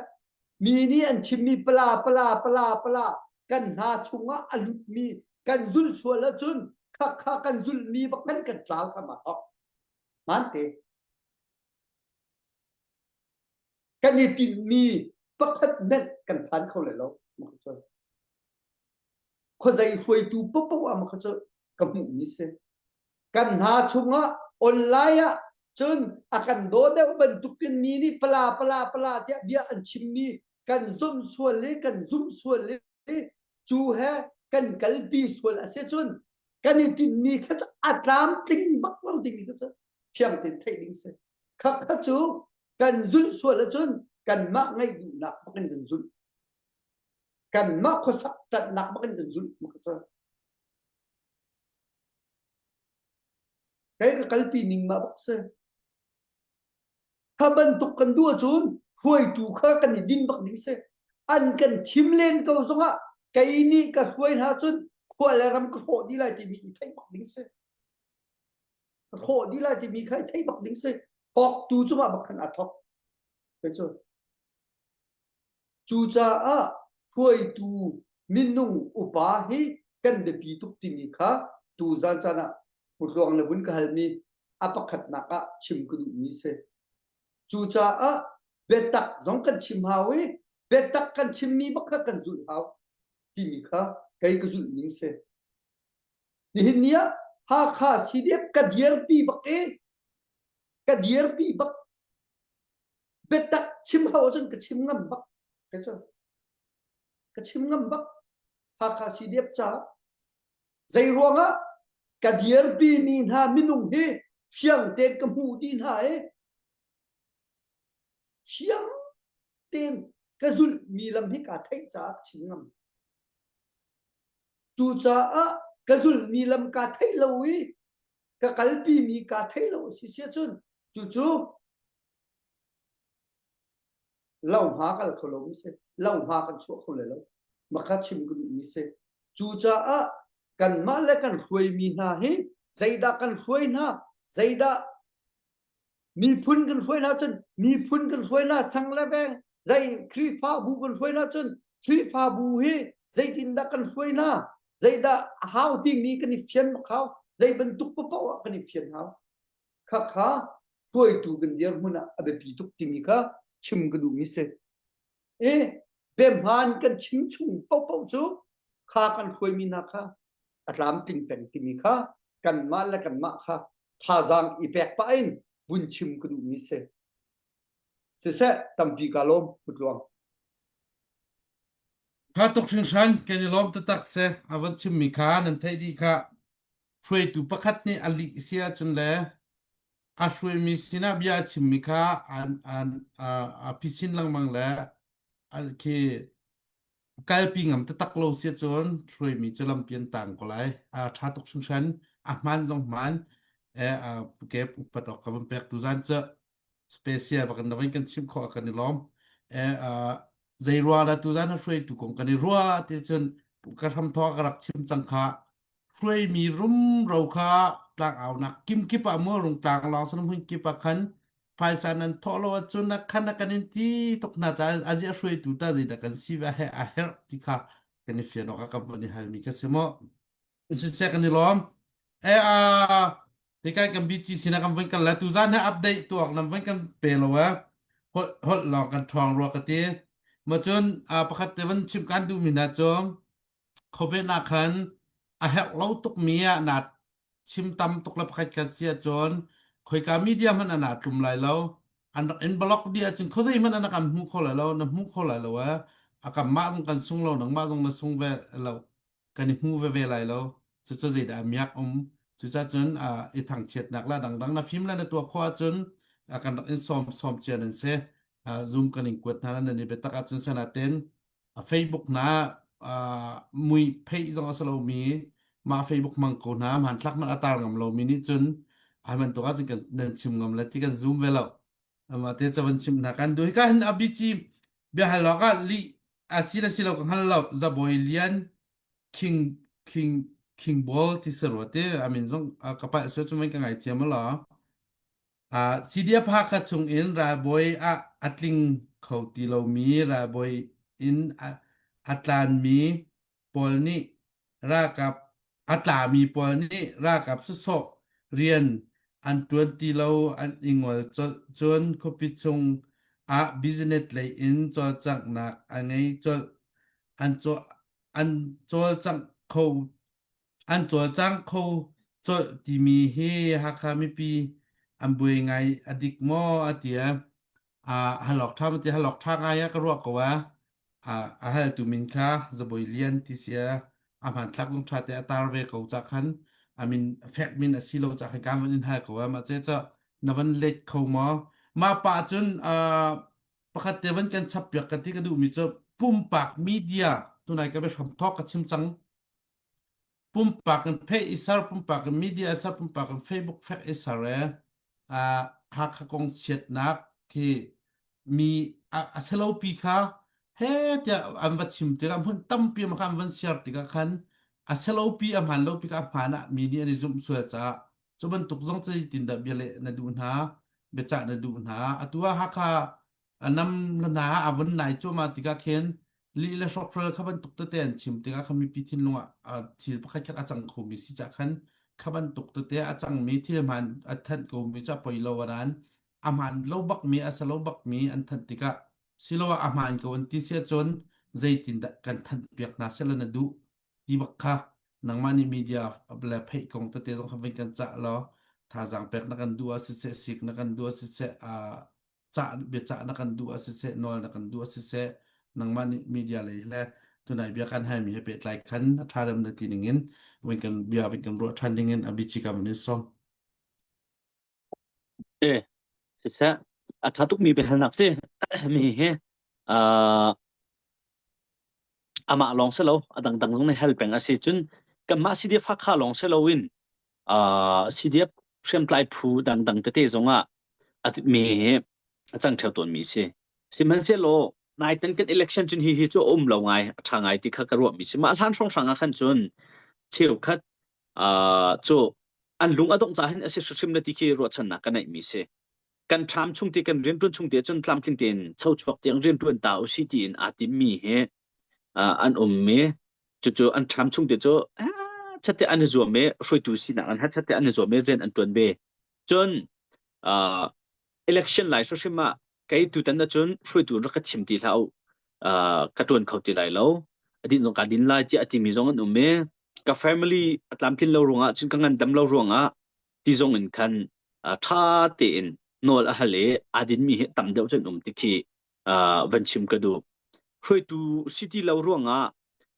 mi nih an chimmi pala pala pala pala kan hna chungah a lutmi kan zulh sual ahcun kha kha kan zulhmi bak kan kan tlau kha ma thok man te kan i tinhmi Pakhat hmenh kan phan kho lai lo. Khuazei hruaitu paohpaoh ah makha cu ka hmuhmi si. Kan hna chungah online ah cun a kan daw deuh bantukin mi nih pala pala pala tiah bia an chimmi kan zumh sual i kan zumh sual i cu he kan kalpi sual a si cun kan i tinhmi kha cu a tlamtling bak lo dingmi kha cu fiang tein theih ding si. Kha kha cu kan zulh sual ahcun kanmah ngaih duhnak bak in kan zulh. Kanmah khuasak ṭanhnak bak in kan zulh mak cu. Kei ka kalpi ning mah bak si. Kha bantuk kan duh ahcun hruaitu kha kan i din bak ding si. An kan thim len ko zongah kei nih ka hruai hna cun khua le ram ka hrawh dih lai timi i theih bak ding si. Ka hrawh dih lai timi kha i theih bak ding si. Thawktu cungah bak khan aa thawk. Kei cu. Cucaah hruaitu minung upa hi kan biapi tuk timi kha tuzan caan ah Pu Tluang le vun ka halmi a pakhatnak ah chim ka duhmi si. Cucaah biatak zong kan chim hau i biatak kan chimmi bak kha kan zulh hau timi kha kei ka zulh ning si. Nihin ni ah Hakha CDF ka dirpi bak i ka dirpi bak biatak chim hau ahcun ka chim ngam bak ka cu ka chim ngam bak Hakha CDF caah zei ruangah ka dirpi mi hna minung hi fiang tein ka hmuh dih hna i fiang tein ka zulh mi lam hi kaa theih caah ka chim ngam cucaah ka zulh mi lam kaa theih lo i ka kalpi mi kaa theih lo si si ahcun cucu lohma kal kho lo mi si lohma kan chuah kho le lo makha chim ka duh mi si cucaah kanmah le kan hruai mi hna hi zeidah kan hruai hna zeidah miphun kan hruai hna cun miphun kan hruai hna sang le veng zei Khrihfabu kan hruai hna cun Khrihfabu hi zeitindah kan hruai hna zeidah a hau timi kan i fian hau zei bantuk paoh ah kan i fian hau Khakha hruaitu kan dirhmun ah a biapi tuk timi kha chim ka duhmi si. I biahmaan kan chim chung paohpaoh cu kha kan hruaimi hna kha a tlamtling peng timi kha kanmah le kanmah kha thazaang i pek pah in vun chim ka duhmi si. Siseh tampi ka lawm Pu Tluang. Tha tuk hringhran kan i lawm taktak se a van chimmi kha nan theih dih kha hruaitu pakhat nih a lih si ahcun le a hruaimi sinah bia a chimmi kha an an a phisin lengmang le khi kalpi ngam taktak lo si ahcun hruaimi cu lampi an tang ko lai. A ṭha tuk hringhran. A hmaan zong hmaan. Eh, ke upat awk ka van pek tu zan cu special bak in kan chim khawh kan i lawm. Eh, zei rua la tu zan hruaitu kong kan i rua ti cun ka hram thawk ka rak chim cang kha hruaimi rumro kha tlangaunak kimkip ah maw rungtlang lawng san hmun kip ah khan phaisa nan thawh lo ahcun na khan a kan in ti tuk hna caah azi a hruaitu ta zeidah kan si ve he a herh ti kha kan i fian awk ah kan von i halmi ka si maw siseh kan i lawm e a tikai kan BG sinah kan von kal la tu zan he update tuak nan von kan pe lo e holh holh lawng kan ṭhawng rua ka ti ma cun pakhat te van chim kan duhmi hna cu Khuaben ah khan a herh lo tukmi ah naa chim tam tuk le pakhat khat si ahcun khoika media hmanh ah naa tlum lai lo. An rak in block dih ahcun khuazei hmanh ah na kan hmu kho lai lo, na hmu kho lai lo ee. A kanmah zong kan sung lo, nangmah zong na sung ve lo. Kan i hmu veve lai lo. Cucu zeidah a miak um. Cucaah cun i thangchiatnak le dangdang na fim le na tuah khawh ahcun kan rak in sawm sawm cia nan si. Zoom kan in kuat hna nan i biatak ahcun sanaten A Facebook na mui pheih zong a si lomi mah Facebook hmang ko hna hmanthlak hmanh a tar ngam lomi nih cun ai bantuk ahcun kan nan chim ngam le ti kan zoom ve lo amah te cavan chim hna kan duh hika hin abici biahal awk ah lih a si le si lo ka hngal lo zabawi lian king king king ball ti sarua te amin zong ka palh sual cu ka ngai thiam la CDF Hakha chungin ralbawi ah a tling kho ti lomi ralbawi in a tlanmi pawl nih ralkap a tlami pawl nih ralkap sawsawh rian an ṭuan ti lo an i ngol colh. Cun khuapi chung Ah business lei in cawlcanghnak a ngei colh. An caw an cawlcangh kho an cawlcang kho colh timi hi Hakha mipi an buai ngai a dik maw a ti a halok ṭha ma ti halok ṭha ngai ah ka ruah ko a a haltu min kha Zabawi Lian ti si a a hmanthlak zong ṭha te a tar ve ko ca khan a min fek min a si lo ca khan kan van in hal ko a mah ce ca na van let kho maw mah pa cun pakhat te van kan chap piak ka ti ka duhmi cu pumpak media tunai ka biahram thawk ka chim cang pumpak in phe i ser pumpak in media i ser pumpak in Facebook fek i ser e Hakha kong chiatnak khi mi a selo pi kha he tiah an va chim tikah hmun tampi ma kha an van share tikah khan a selo pi a hmaan lo pi kha a hmaan ah mi nih an i zumh sual caah cu bantuk zong cu tin dah bia leh na duh hna biacah na duh hna atu ah Hakha nam la na a vun nai cuahmah tikah khin lih le hrawkhrol kha bantuk tete an chim tikah kha mipi thinlung ah thil pakhat khat a cang khomi si cah khan kha bantuk tete a cangmi thil hmaan a thanh komi cu a poi lo aran a hmaan lo bakmi a salo bakmi an thanh tikah siloah a hmaan ko an ti si ahcun zeitindah kan thanh piak hna sela na duh ti bak kha nangmah nih media le pheih kong tete zong kha vun kan cah law thazaang pek na kan duh ah siseh sik na kan duh ah siseh cah biacah na kan duh ah siseh nawl na kan duh ah siseh nangmah nih media lei le tunai bia kan halmi he pehtlai khan a ṭha rem na ti ning in vun kan bia vun kan ruah ṭhan ding in a bichi ka vun in sawm. E siseh a ṭha tukmi biahalnak si mi hi uh, amah lawng si lo a dangdang zong nih hal peng a si cun kanmah CDF Hakha lawng si loin uh, CDF hriamtlai phu dangdang tete zongah a mi hi a cang ṭheo tawnmi si. Sihmanhsehlaw naitan kan election cun hi hi cu a um lo ngai a ṭha ngai ti kha ka ruahmi si. Mah hlan hrawnghrang ah khan cun cheukhat uh, cu an lung a dongh ca hin a si hrimhrim le ti khi ruahchannak ka neihmi si. Kan ṭham chung ti kan rianṭuan chung te cun tlamtling tein chochuak tiang rianṭuan ta usih tiin aa timmi hi uh, an um i cucu an ṭham chung te cu chatte an i zuam i hruaitu sinak an chatte an i zuam i rian an ṭuan ve. Cun uh, election lai hrimhrim ah kei tutan ahcun hruaitu rak ka chim ti hlah u. Uh, ka ṭuan kho ti lai lo. A din zong kaa din lai tiah a timi zong an um i ka family a tlamtlin lo ruangah cun ka ngandam lo ruangah ti zong in khan uh, ṭha tein nawl a hal i aa dinmi hi tam deuh cun um ti khi uh, van chim ka duh. Hruaitu si ti lo ruangah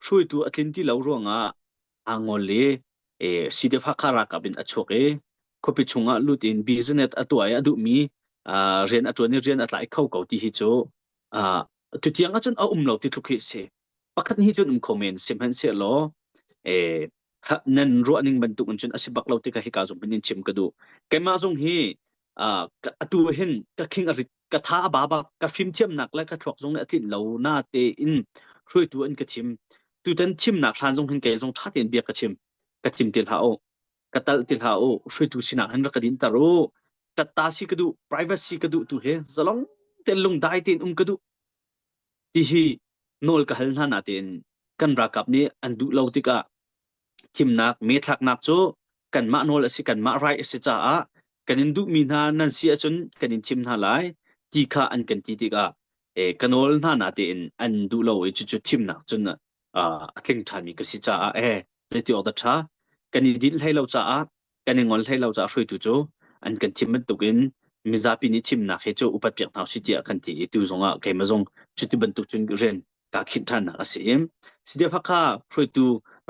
hruaitu a tlin ti lo ruangah aa ngol i e, CDF Hakha ralkap in a chuak i khuapi chungah lut in business a tuah i a duhmi uh, rian a ṭuan i rian a tlai kho ko ti hi cu uh, tutiang ahcun a um lo ti tluk hi a si. Pakhat hi cun um kho men sihmanhsehlaw eh, nan ruah ning bantuk in cun a si bak lo ti kha hika zong in chim ka duh. Keimah zong hi uh, atu hin ka khing a rit ka tha a ba bak ka fimthiamnak le ka thluak zong nih a tlinh lo na tein hruaitu an ka thim tutan thimnak hlan zong hin kei zong ṭha tein bia ka chim ka chim ti hlah u ka tal ti hlah u hruaitu sinak hin rak ka din tar u tatta si ka duh privacy ka duh tu hi zalong tein lungdai tein um ka duh ti hi nawl ka hal hna na tein kan ralkap nih an duh lo tikah thimnak me thlaknak cu kanmah nawl a si kanmah right a si caah kan in duhmi hna nan si ahcun kan in thim hna lai ti kha an kan ti tikah eh, ka nawl hna na tein an duh lo i cucu thimnak cun a tling ṭhanmi ka si caah eh zeiti awk dah ṭha kan i dinh hlei lo caah kan i ngol hlei lo caah hruaitu cu an kan thim bantukin mizapi nih thimnak hi cu upat piak hna usih tiah kan ti i tu zongah keimah zong cuti bantuk cun rian kaa khinh ṭhannak a si i CDF Hakha hruaitu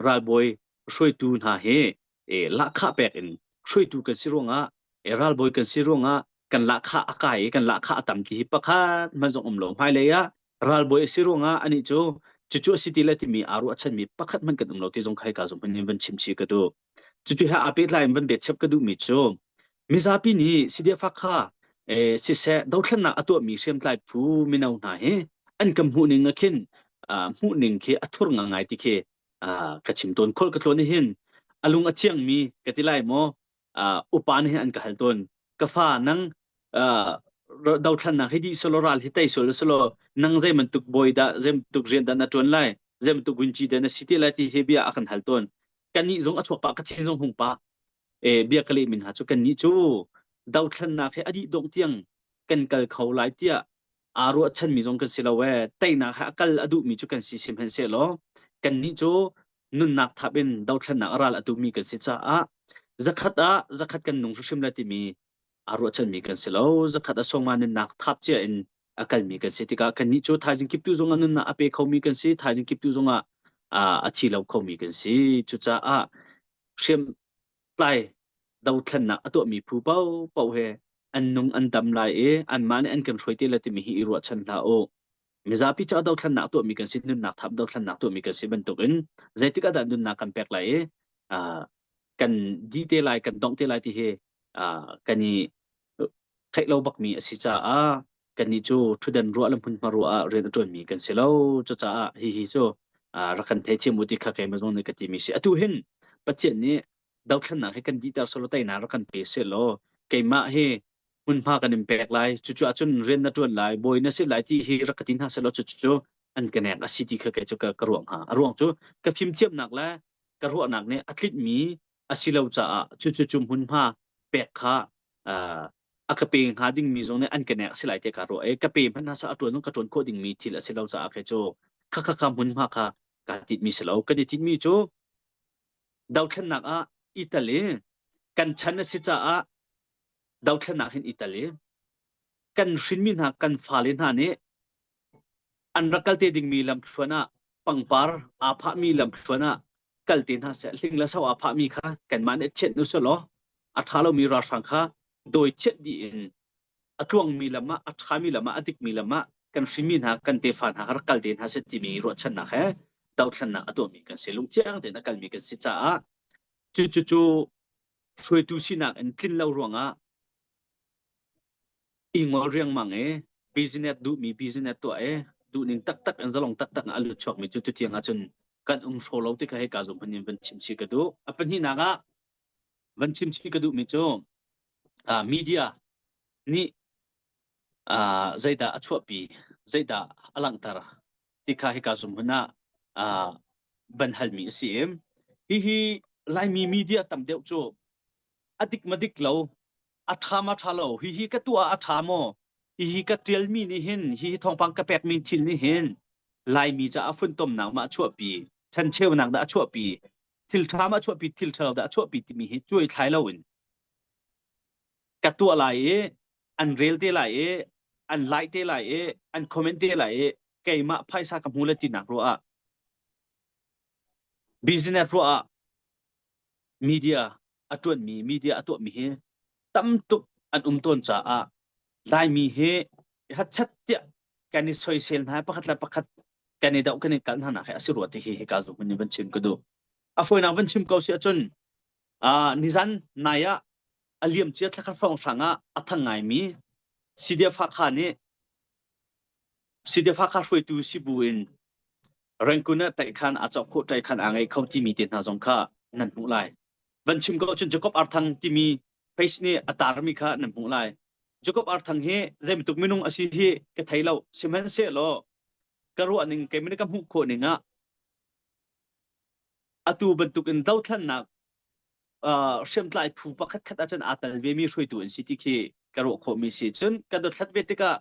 ralbawi hruaitu hna hi e, lahkhah pek in hruaitu kan si ruangah e, ralbawi kan si ruangah kan lahkhah a kai i kan lahkhah a tam ti hi pakhat hmanh zong um lo hmailei ah ralbawi a si ruangah anih cu cucu a si ti le timi aa ruahchanmi pakhat hmanh kan um lo ti zong khai ka zong in van chim chih ka duh Cucu he aa pehtlai in van betchap ka duhmi cu mizapi nih CDF Hakha eh, siseh dothlennak a tuahmi hriamtlai phu mino hna hi an kan hmuhning ah khin uh, hmuhning khi a thur ngangai ti khi uh, ka chim tawn khol ka tlawn hin a lung a thiangmi ka ti lai maw uh, upa nih an ka hal tawn ka fa nang uh, dothlennak hi dih solo ral hi tei solo solo nang zei bantuk bawi dah zei bantuk rian dah na tuan lai zei bantuk winci dah na si te lai ti hi bia a kan hal tawn kannih zong a chuak pah ka thin zong hung pah e bia ka leh min ha cu kannih cu dothlennak he a dih dongh tiang kan kal kho lai tiah Aa ruahchanmi zong kan si lo ee. Teinak he a kal a duhmi cu kan si sihmanhsehlaw kannih cu nunnak thap in dothlennak a ral a tumi kan si caah zakhat ah zakhat kan nung hrimhrim lai timi aa ruahchanmi kan si lo. Zakhat ah sawma nunnak thap cia in a kalmi kan si tikah kannih cu thaizing kiptu zongah nunnak a pe khomi kan si, thaizing kiptu zongah a thi lo khomi kan si. Cucaah hriamtlai dothlennak a tuahmi phu paohpaoh he an nung an dam lai i anmah nih an kan hruai te lai timi hi i ruahchan hlah u. Mizapi caah dothlennak tuahmi kan si, nunnak thap dothlennak tuahmi kan si bantukin zeitik ah dah nunnak kan pek lai i kan dih te lai, kan dongh te lai ti hi kan i theih lo bakmi a si caah kannih cu ṭhutdan ruah le hmunhma ruah ah rian a ṭuanmi kan si lo. Cucaah hihi cu rak kan theithiam u ti kha keimah zong nih ka timi si. Atu hin Pathian nih dothlennak hi kan dihter selaw teinak rak kan pe sehlaw keimah hi hmunhma kan in pek lai. Cucu ahcun rian na ṭuan lai, bawi na si lai ti hi rak ka ti hna sehlaw cucu an ka nek a si ti kha kei cu ka, ka ruah hnga. A ruang cu ka fimthiamnak le ka ruahnak nih a tlinhmi a si lo caah cucu cu hmunhma pek kha a ka pe hnga dingmi zong nih an ka nek a si lai ti ka ruah i ka pe hmanh hna seh a ṭuan zong ka ṭuan khawh dingmi thil a si lo caah kei cu kha kha kha hmunhma kha kaa tinhmi si lo. Kan i tinhmi cu dothlennak ah i tel i kan chan a si caah dothlennak hin i tel i kan hrinmi hna kan fale hna nih an rak kal te dingmi lamthluan ah pangpar aa phahmi lamthluan ah kal te hna seh hling le so aa phahmi kha kanmah nih thianh u selaw a ṭha lomi ralhrang kha dawi chiat dih in a tluangmi lam ah a ṭhami lam ah a dikmi lam ah kan hrinmi hna kan tefa hna kha rak kal te hna seh timi ruahchannak he dothlennak a tuahmi kan si lungthiang tein a kalmi kan si caah cu cu cu hruaitu sinak in tlin lo ruangah i ngol riangmang i business duhmi business tuah i duhning taktak in zalong taktak in a lut chuakmi cu tutiang ahcun kan um hraw lo ti kha hika zum in van chim chih ka duh. A pahnihnak ah van chim chih ka duhmi cu uh, media nih uh, zeidah a chuahpi, zeidah a langhter ti kha hika zum hun ah uh, van halmi a si i hihi Laimi media tam deuh cu a dik ma dik lo a ṭha ma ṭha lo hihi ka tuah a ṭha maw hihi ka ṭialmi nih hin hihi thawngpang ka pekmi thil nih hin Laimi caah funtomnak ma a chuahpi ṭhencheunak dah a chuahpi thil ṭha ma a chuahpi thil ṭha lo dah a chuahpi timi hi cuai thlai loin ka tuah lai i an rel te lai i an like te lai i an comment te lai i keimah phaisa ka hmu le tinak ruah ah business ruah ah media a ṭuanmi media a tuahmi hi tam tuk an um tawn caah Laimi hi hachat tiah kan i soisel hna pakhat le pakhat kan i doh kan i kal hna nak hi a si rua ti hi hika zu hmun in van chim ka duh. A fawinak van chim ko si ahcun uh, nizan nai ah a liam cia thlakhat hrawng hrang ah a thang ngaimi CDF Hakha nih CDF Hakha hruaitu si bu in Rangoon ah taihkhan aa cawk khawh taihkhan aa ngei kho timi te hna zong kha nan hmuh lai. Van chim ko cun Jacob Arthang timi page nih a tarmi kha nan hmuh lai. Jacob Arthang hi zeibantuk minung a si hi ka thei lo. Sihmanhsehlaw ka ruah ning keimah ka hmuh khawh ning ah atu bantuk in dothlannak uh, hriamtlai phu pakhat khat ahcun aa tel vemi hruaitu an si ti khi ka ruah khawhmi si. Cun ka dothlat ve tikah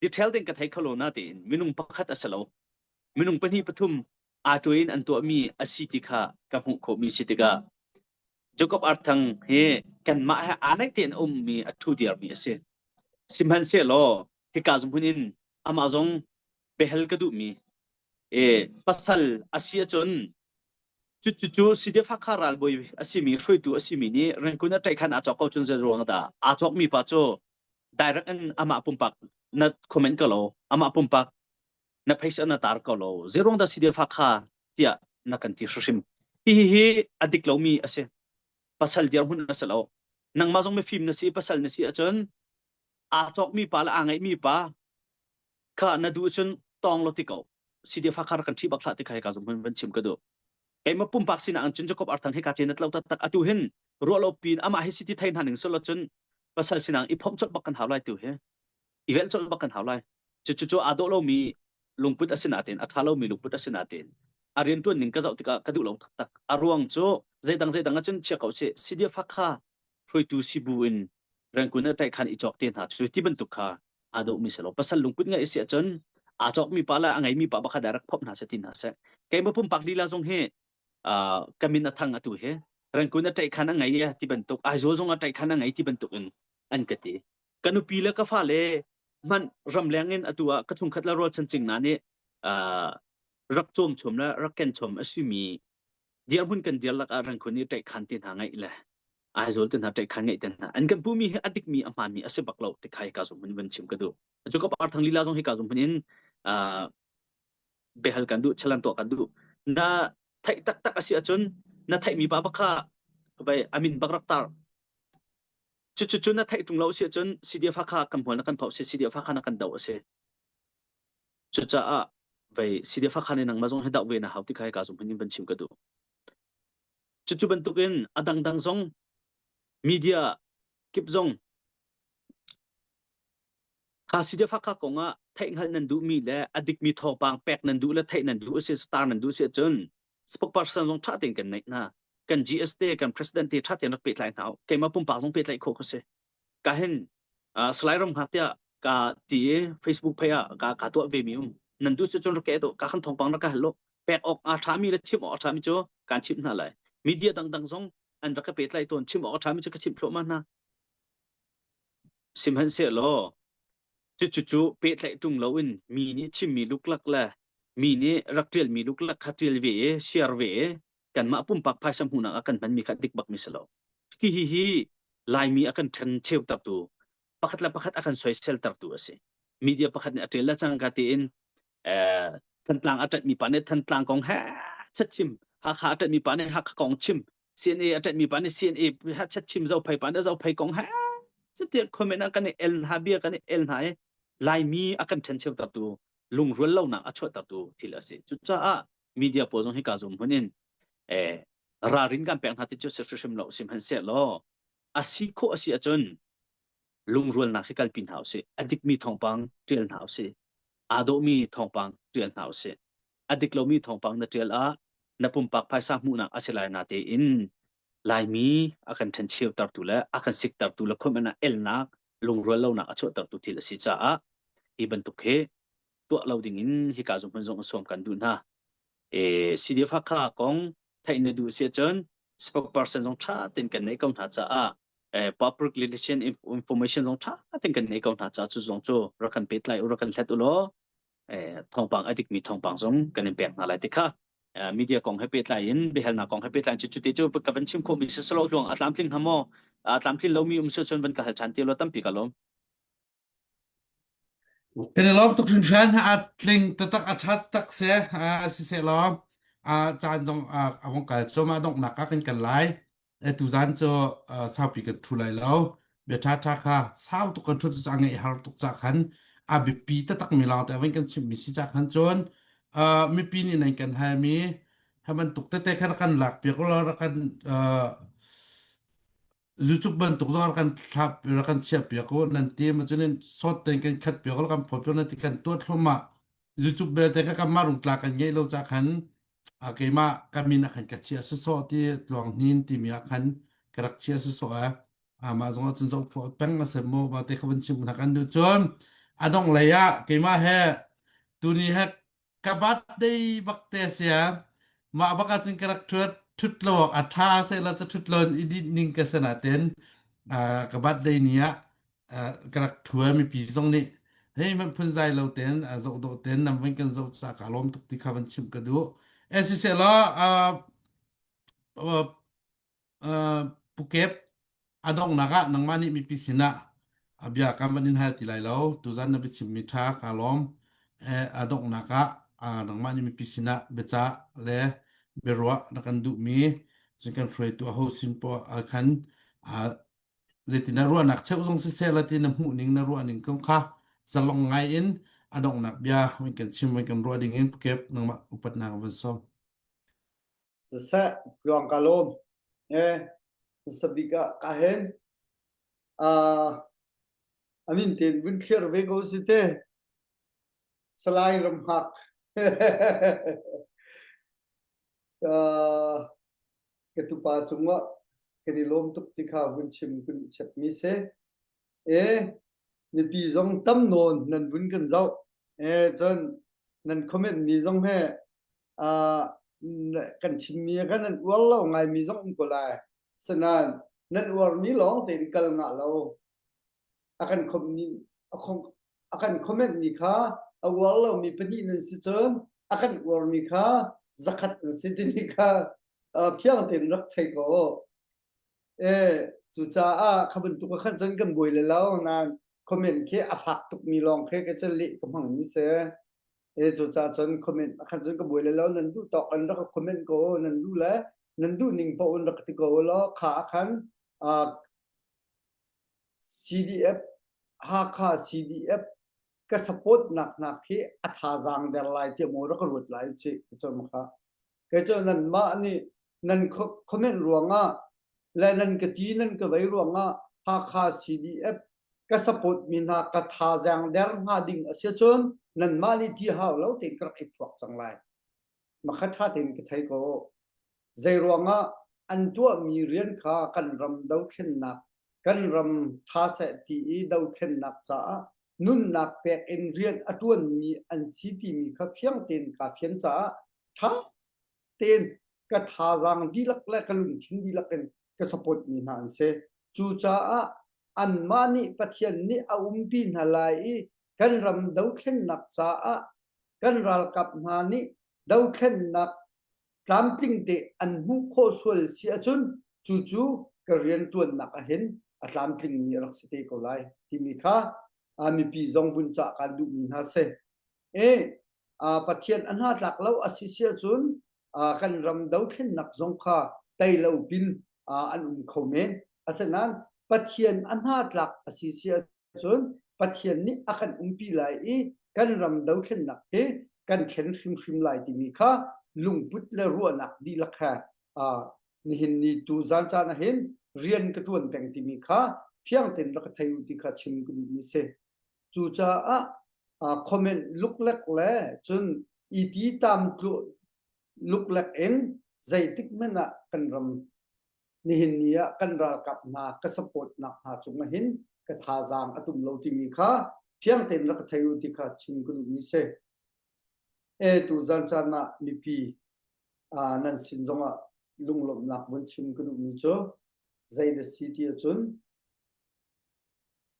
detail ding ka thei kho lo na tiin minung pakhat a si lo. Minung pahnih pathum aa tuai in an tuahmi a si ti kha ka hmuh khawhmi si tikah Jacob Arthang hi kanmah he aa naih tein a ummi a ṭhu diarmi a si. Sihmanhsehlaw hika hmun in amah zong biahal ka duhmi e pasal a si ahcun cucu Sidefakha ralbawi a simi hruaitu a simi nih Rangoon a ṭaih khan aa cawk ko cun zei ruang dah aa cawkmi pa cu direct in amah pumpak na comment ko lo amah pumpak na phaisa na tar ko lo zei ruang dah Sidefakha tiah na kan ti hrim hihi hi a dik lomi a si pasal dirhmun a si lo nangmah zong mifim na si pasal na si ahcun aa cawkmi pa le aa ngeihmi pa kha na duh cun tawng lo ti ko CDF khar kan ṭhi bak hlah ti kha hika zum hun van chim ka duh keimah pumpak sinak in cun Jacob Arthang hi ka cin atlo taktak atu hin ruah lo pin amah hi city thei hna ning solo cun pasal sinang i phomh colh bak kan hau lai tu hi i velh colh bak kan hau lai cu cu cu aa dawh lomi lungput a si natin a ṭha lomi lungput a si natin a rianṭuan ning ka zoh tikah ka duh lo taktak a ruang cu zeidang zeidang ah cun chia ko sih CDF kha hruaitu sibu in Rangoon ah khan i cawk te hna cu ti bantuk kha. Aa dawhmi si lo. Pasal lungput ngeih a si ahcun aa cawkmi pa le a ngeimi pa bakha direct phop hna seh ti hna seh. Keimah pumpak lila zong hi uh, ka min a thang atu hi Rangkun a ṭaih khan a ngei e ti bantuk Aizawl zong a ṭaih khan a ngei ti bantuk in an ka ti. Ka nupi le ka fale hmanh ramleng in atu ah ka chungkhat le rualchan cing na nih uh, rak cawm chom le rak ken chom a simi dirhmun kan dir lak ah Rangkun i ṭaih khan ti hna ngeih le Aizawl te hna ṭaih khan ngeih te hna an kan pumi hi a dikmi a hmaanmi a si bak lo ti khai ka zong in van chim ka duh. Cu ka par thang lila zong hi ka zong in uh, biahal kan duh chalan tuah kan duh na theih taktak a si ahcun na theihmi pa bak kha vai amin bak rak tar cu cu cu na theih ṭung lo si ahcun CDF kha kan hmual na kan phau si CDF kha na kan do a si cucaah vai CDF kha ne nangmah zong hi doh ve na hau ti kha ka zum hin van chim ka duh cucu bantukin a dangdang zong media kip zong Kha sifak kong ah theihhngalh nan duhmi le a dikmi thawngpang pek nan duh le theih nan duh a si tar nan duh si ahcun spokesperson zong ṭha tein kan neih hna. Kan GS te kan president te ṭha tein rak pehtlai hna u. Keimah pumpak zong pehtlaih khawh ka si. Ka hin uh, Salai Ram Hngak tiah ka ti i Facebook phei ah ka ka tuah ve mi um. Nan duh si cun rak ke to ka khan thawngpang rak ka hal lo. Pek awk a ṭhami le chim awk a ṭhami cu kan chimh hna lai. Media dangdang zong an rak ka pehtlaih tawn chim awk a ṭhami cu ka chimh thluahmah hna. Sihmanhsehlaw cucu pehtlaih ṭung loin mi nih chimmi luklak le mi nih rak ṭialmi luklak kha ṭial ve i share ve i kanmah pumpak phaisa hmuhnak ah kan hmanmi kha dik bakmi si lo. Hi hi hi Laimi a kan ṭhen cheutertu, pakhat le pakhat a kan soiseltertu a si. Media pakhat nih a ṭial le cangka tiin eh, Thantlang a ṭanhmi pa nih Thantlang kong he chat chim, Hakha a ṭanhmi pa nih Hakha kong chim, CNA a ṭanhmi pa nih CNA ha chat chim Zophei pa nih Zophei kong he cuti comment ah kan i el hna bia kan i el hna i Laimi a kan ṭhencheutertu lungrual lonak a chuahtertu thil a si. Cucaah media pawl zong hika zum hmun in eh ralrin kan pek hna ti cu si hrimhrim lo sihmanhsehlaw a si khawh a si ahcun lungrualnak hi kalpi hna usih. A dikmi thawngpang ṭial hna usih. Aa dawhmi thawngpang ṭial hna usih. A dik lomi thawngpang na ṭial ah na pumpak phaisa hmuhnak a si lai natein Laimi a kan ṭhencheutertu le a kan siktertu le khuamanh ah elnak lungrual lonak a chuahtertu thil a si caah hi bantuk hi tuah lo ding in hika zung hmun zong sawm kan duh hna. E, CDF Hakha kong theih na duh si ahcun spokesperson zong ṭha tein kan neih ko hna caah eh, public relation information zong ṭha tein kan neih ko hna caah cu zong cu rak kan pehtlai u rak kan hlet u law thawngpang a dikmi thawngpang zong kan in pek hna lai ti kha media kong he pehtlai in biahalnak kong he pehtlai in cu ti cu ka van chim khawhmi si salo hluang a tlamtling hnga maw a tlamtlin lomi um si cun van ka hal ṭhan ti lo tampi ka lawm Kan i lawm tuk hringhran a tling taktak a ṭha taktak si a si seh law a caan zong a vong kal cuahmah donghnak ah kan kal lai. Tuzaan cu saupi kan ṭhu lai lo. Bia ṭhaṭha kha sau tuk kan ṭhut cu a ngeih har tuk cah khan a biapi taktakmi lawngte a van kan chimhmi si cah khan cun mipi nih nan kan halmi hi bantuk tete kha rak kan lakpiak ulaw rak kan YouTube bantuk zong rak kan thlap rak kan chiahpiak u nan ti ma cun sawt tein kan khat piak u kan phawt piak nan ti kan tuah thluahmah YouTube belte kha kanmah rungtla kan ngeih lo cah khan a keimah ka min ah khan ka chiah sawsawh ti tluang hnin timi ah khan ka rak chiah sawsawh a amah zong ah cun zoh phuah peng a sem mu ba te kha van chim hna kan duh cun a dong lei ah keimah he tuni he ka birthday bak te sia mah bak ah cun ka rak thut thut lo awk a tha se la ca thut lon i dinh ning ka sana ten ka birthday ni ah ka rak thua mipi zong nih hei man phun zai lo ten zoh dawh ten nam van kan zoh ca ka lawm tuk ti kha van chimh ka duh eh si se la Pukep a donghnak ah nangmah nih mipi sinah a bia kan van in hal ti lai lo. Tuzan na biachimmi ṭha kaa lawm. A donghnak ah nangmah nih mipi sinah biacah le biaruah na kan duhmi cun kan hruaitu aho sin poah ah khan zeitindah ruahnak cheuh zong siseh la ti na hmuhning na ruahning kong kha zalong ngai in a donghnak bia van kan chim van kan ruah ding in Pukep nangmah upatnak van sawm. Siseh, tluang ka lawm. Eh, sabik ah ka hen. Uh, amin ten vun thlir ve ko si te. Salai ram hak. uh, ka tupa cungah kan i lawm tuk ti kha vun chim kun chep mi si. Eh, Mipi zong tam nawn nan vun kan zoh. Eh cun nan comment mi zong he uh, kan chimmi kha nan uar lo ngaimi zong um ko lai. Sinain nan uarmi lawng tein kal ngah lo. A kan khommi a kan comment mi kha a uar lomi pahnih nan si cun a kan uarmi kha zakhat nan si timi kha uh, fiang tein rak thei ko. Eh, cucaah kha bantuk ah khan cun kan buai le lo nain comment khi a fak tukmi lawng khi ka cun leh ka hmangmi si. Eh, cucaah cun comment ah khan cun ka buai le lo nan duh tawk in rak ka comment ko nan duh le nan duh ning paoh in rak ka ti ko law kha ah khan uh, CDF Hakha CDF ka support nak nak khi a thazaang der lai tiah maw rak ka ruat lai cih ka cun kha. Kei cu nanmah nih nan comment ruangah le nan ka ti nan ka vei ruangah Hakha CDF ka support mi hna ka thazaang der hnga ding a si cun nanmah nih ti hau lo tein ka rak i phuak cang lai. Makha ṭha tein ka thei ko. Zei ruangah an tuahmi rian kha kan ram dothlennak kan ram ṭha seh ti i dothlennak caah nunnak pek in rian a ṭuanmi an si timi kha fiang tein kaa fian caah ṭha tein ka thazaang dihlak le ka lungthin dihlak in ka support mi hna an si. Cucaah anmah nih Pathian nih a umpi hna lai i kan ram dothlennak caah kan ralkap hna nih dothlennak tlamtling te an hmuh khawh sual si ahcun cucu ka rianṭuannak ahhin a tlamtlingmi a rak si te ko lai timi kha mipi zong vun cah kaan duhmi hna si. E, Pathian a hnatlak lo a si si ahcun kan ram dothlennak zong kha tei lo pin an um kho men. Asinain Pathian a hnatlak a si si ahcun Pathian nih a kan umpi lai i kan ram dothlennak hi kan thlen hrimhrim lai timi kha lungput le ruahnak dihlak he nihin ni tu zan caan ah hin rian ka ṭuan peng timi kha fiang tein rak ka thei u ti kha chim ka duhmi si. Cucaah comment luklek le cun i ti tam luklek in zeitik hmanh ah kan ram nihin ni ah kan ralkap hna ka support nak hna cung ah hin ka thazaang a tum lo timi kha fiang tein rak ka thei u ti kha chim ka duhmi si. E tu zan caan ah mipi nan sin zongah lunglawmhnak vun chim ka duhmi cu zei dah si ti ahcun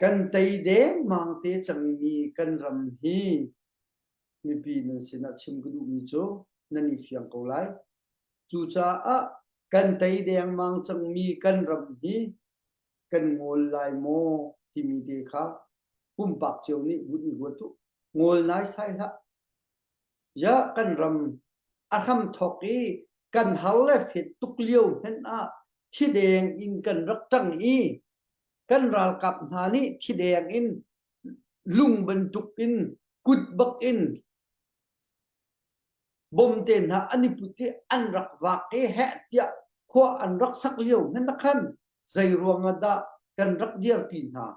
Kan tei dengmang te cangmi kan ram hi mipi nan sinah chim ka duhmi cu nan i fiang ko lai. Cucaah kan tei dengmang cangmi kan ram hi kan ngawl lai maw timi te kha pumpak cio nih vun i ruat u. Ngawl naisai hlah. Ya kan ram a hramthawk i kan har le fet tuk lio hmanh ah thideng in kan rak ṭang i kan ralkap hna nih thideng in lung bantuk in kut bak in bom te hna an i put i an rak vak i heh tiah khua an rak sak lio hmanh ah khan zei ruang ah dah kan rak dirpi hna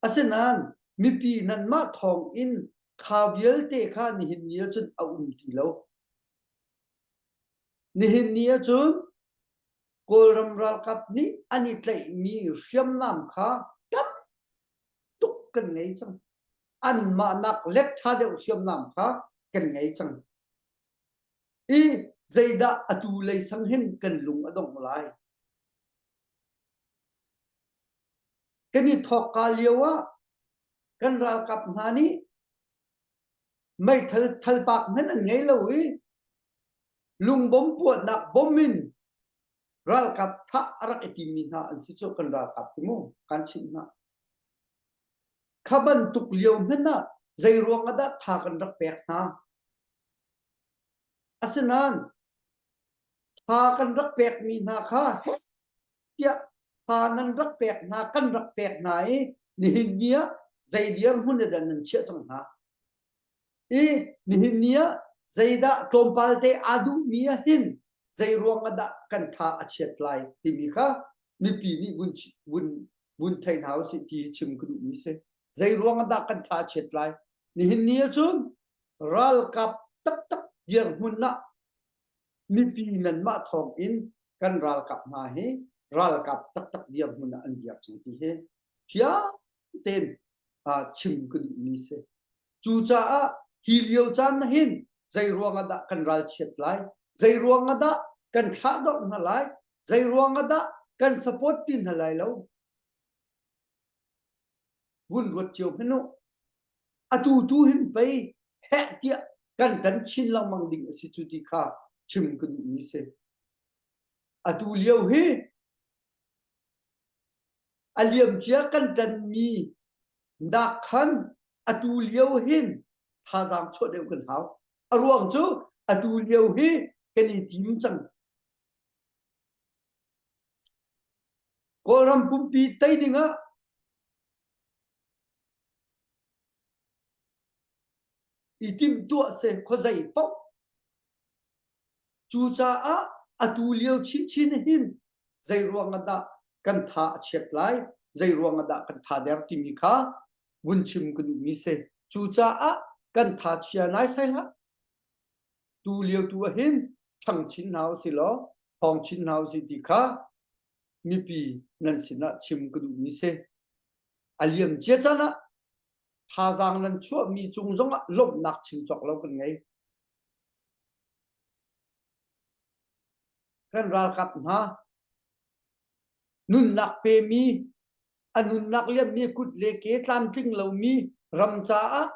asinain mipi nanmah thawng in kha vialte kha nihin ni ahcun a um ti lo nihin ni ahcun Kawlram ralkap nih an i tlaihmi hriamnam kha tam tuk kan ngei cang. Anmah nak let ṭha deuh hriamnam kha kan ngei cang. I zeidah atu lei sang hin kan lung a dongh lai? Kan i thawkka lio ah kan ralkap hna nih meithal thalpak hmanh an ngei lo i lungbom puahnak bom in ralkap thah a rak i timmi hna an si cu kan ralkap hi mu kan chimh hna. Kha bantuk lio hmanh ah zei ruang ah dah tha kan rak pek hna? Asinain tha kan rak pekmi hna kha heh tiah tha nan rak pek hna kan rak pek hna i nihin ni ah zei dirhmun dah nan chiah cang hna? I nihin ni ah zeidah tlawmpal te aa duhmi ah hin zei ruang ah dah kan tha a chiat lai timi kha mipi nih vun vun vun thei hna usih ti chim ka duhmi si. Zei ruang ah dah kan tha a chiat lai? Nihin ni ah cun ralkap taktak dirhmun ah mipi nanmah thawng in kan ralkap hna hi ralkap taktak dirhmun ah an dir cang ti hi fiang tein chim ka duhmi si. Cucaah hi lio caan hin zei ruang ah dah kan ralchiat lai? Zei ruang ah dah kan thlahdorh hna lai? Zei ruang ah dah kan support ti hna lai lo? Vun ruat cio hmanh u. Atu tu hin pei heh tiah kan kan chin lengmang ding a si cu ti kha chim ka duhmi si. Atu lio hi a liamcia kan ṭanmi nak khan atu lio hin thazaang chuah deuh kan hau. A ruang cu atu lio hi kan i tim cang. Kawlram pumpi tei dingah i timhtuah seh khuazei paoh. Cucaah atu lio chinchin hin zei ruang ah dah kan tha a chiat lai, zei ruang ah dah kan tha der timi kha vun chim ka duhmi si. Cucaah kan tha chia naisai hlah. Tu lio tu ah hin ṭhang chin hna usih law thawng chin hna usih ti kha mipi nan sinah chim ka duhmi si. A liam cia caan ah thazaang nan chuahmi cung zongah lawmhnak chim cawk lo kan ngei. Kan ralkap hna nunnak pemi a nunnak liammi kut le ke tlamtling lomi ram caah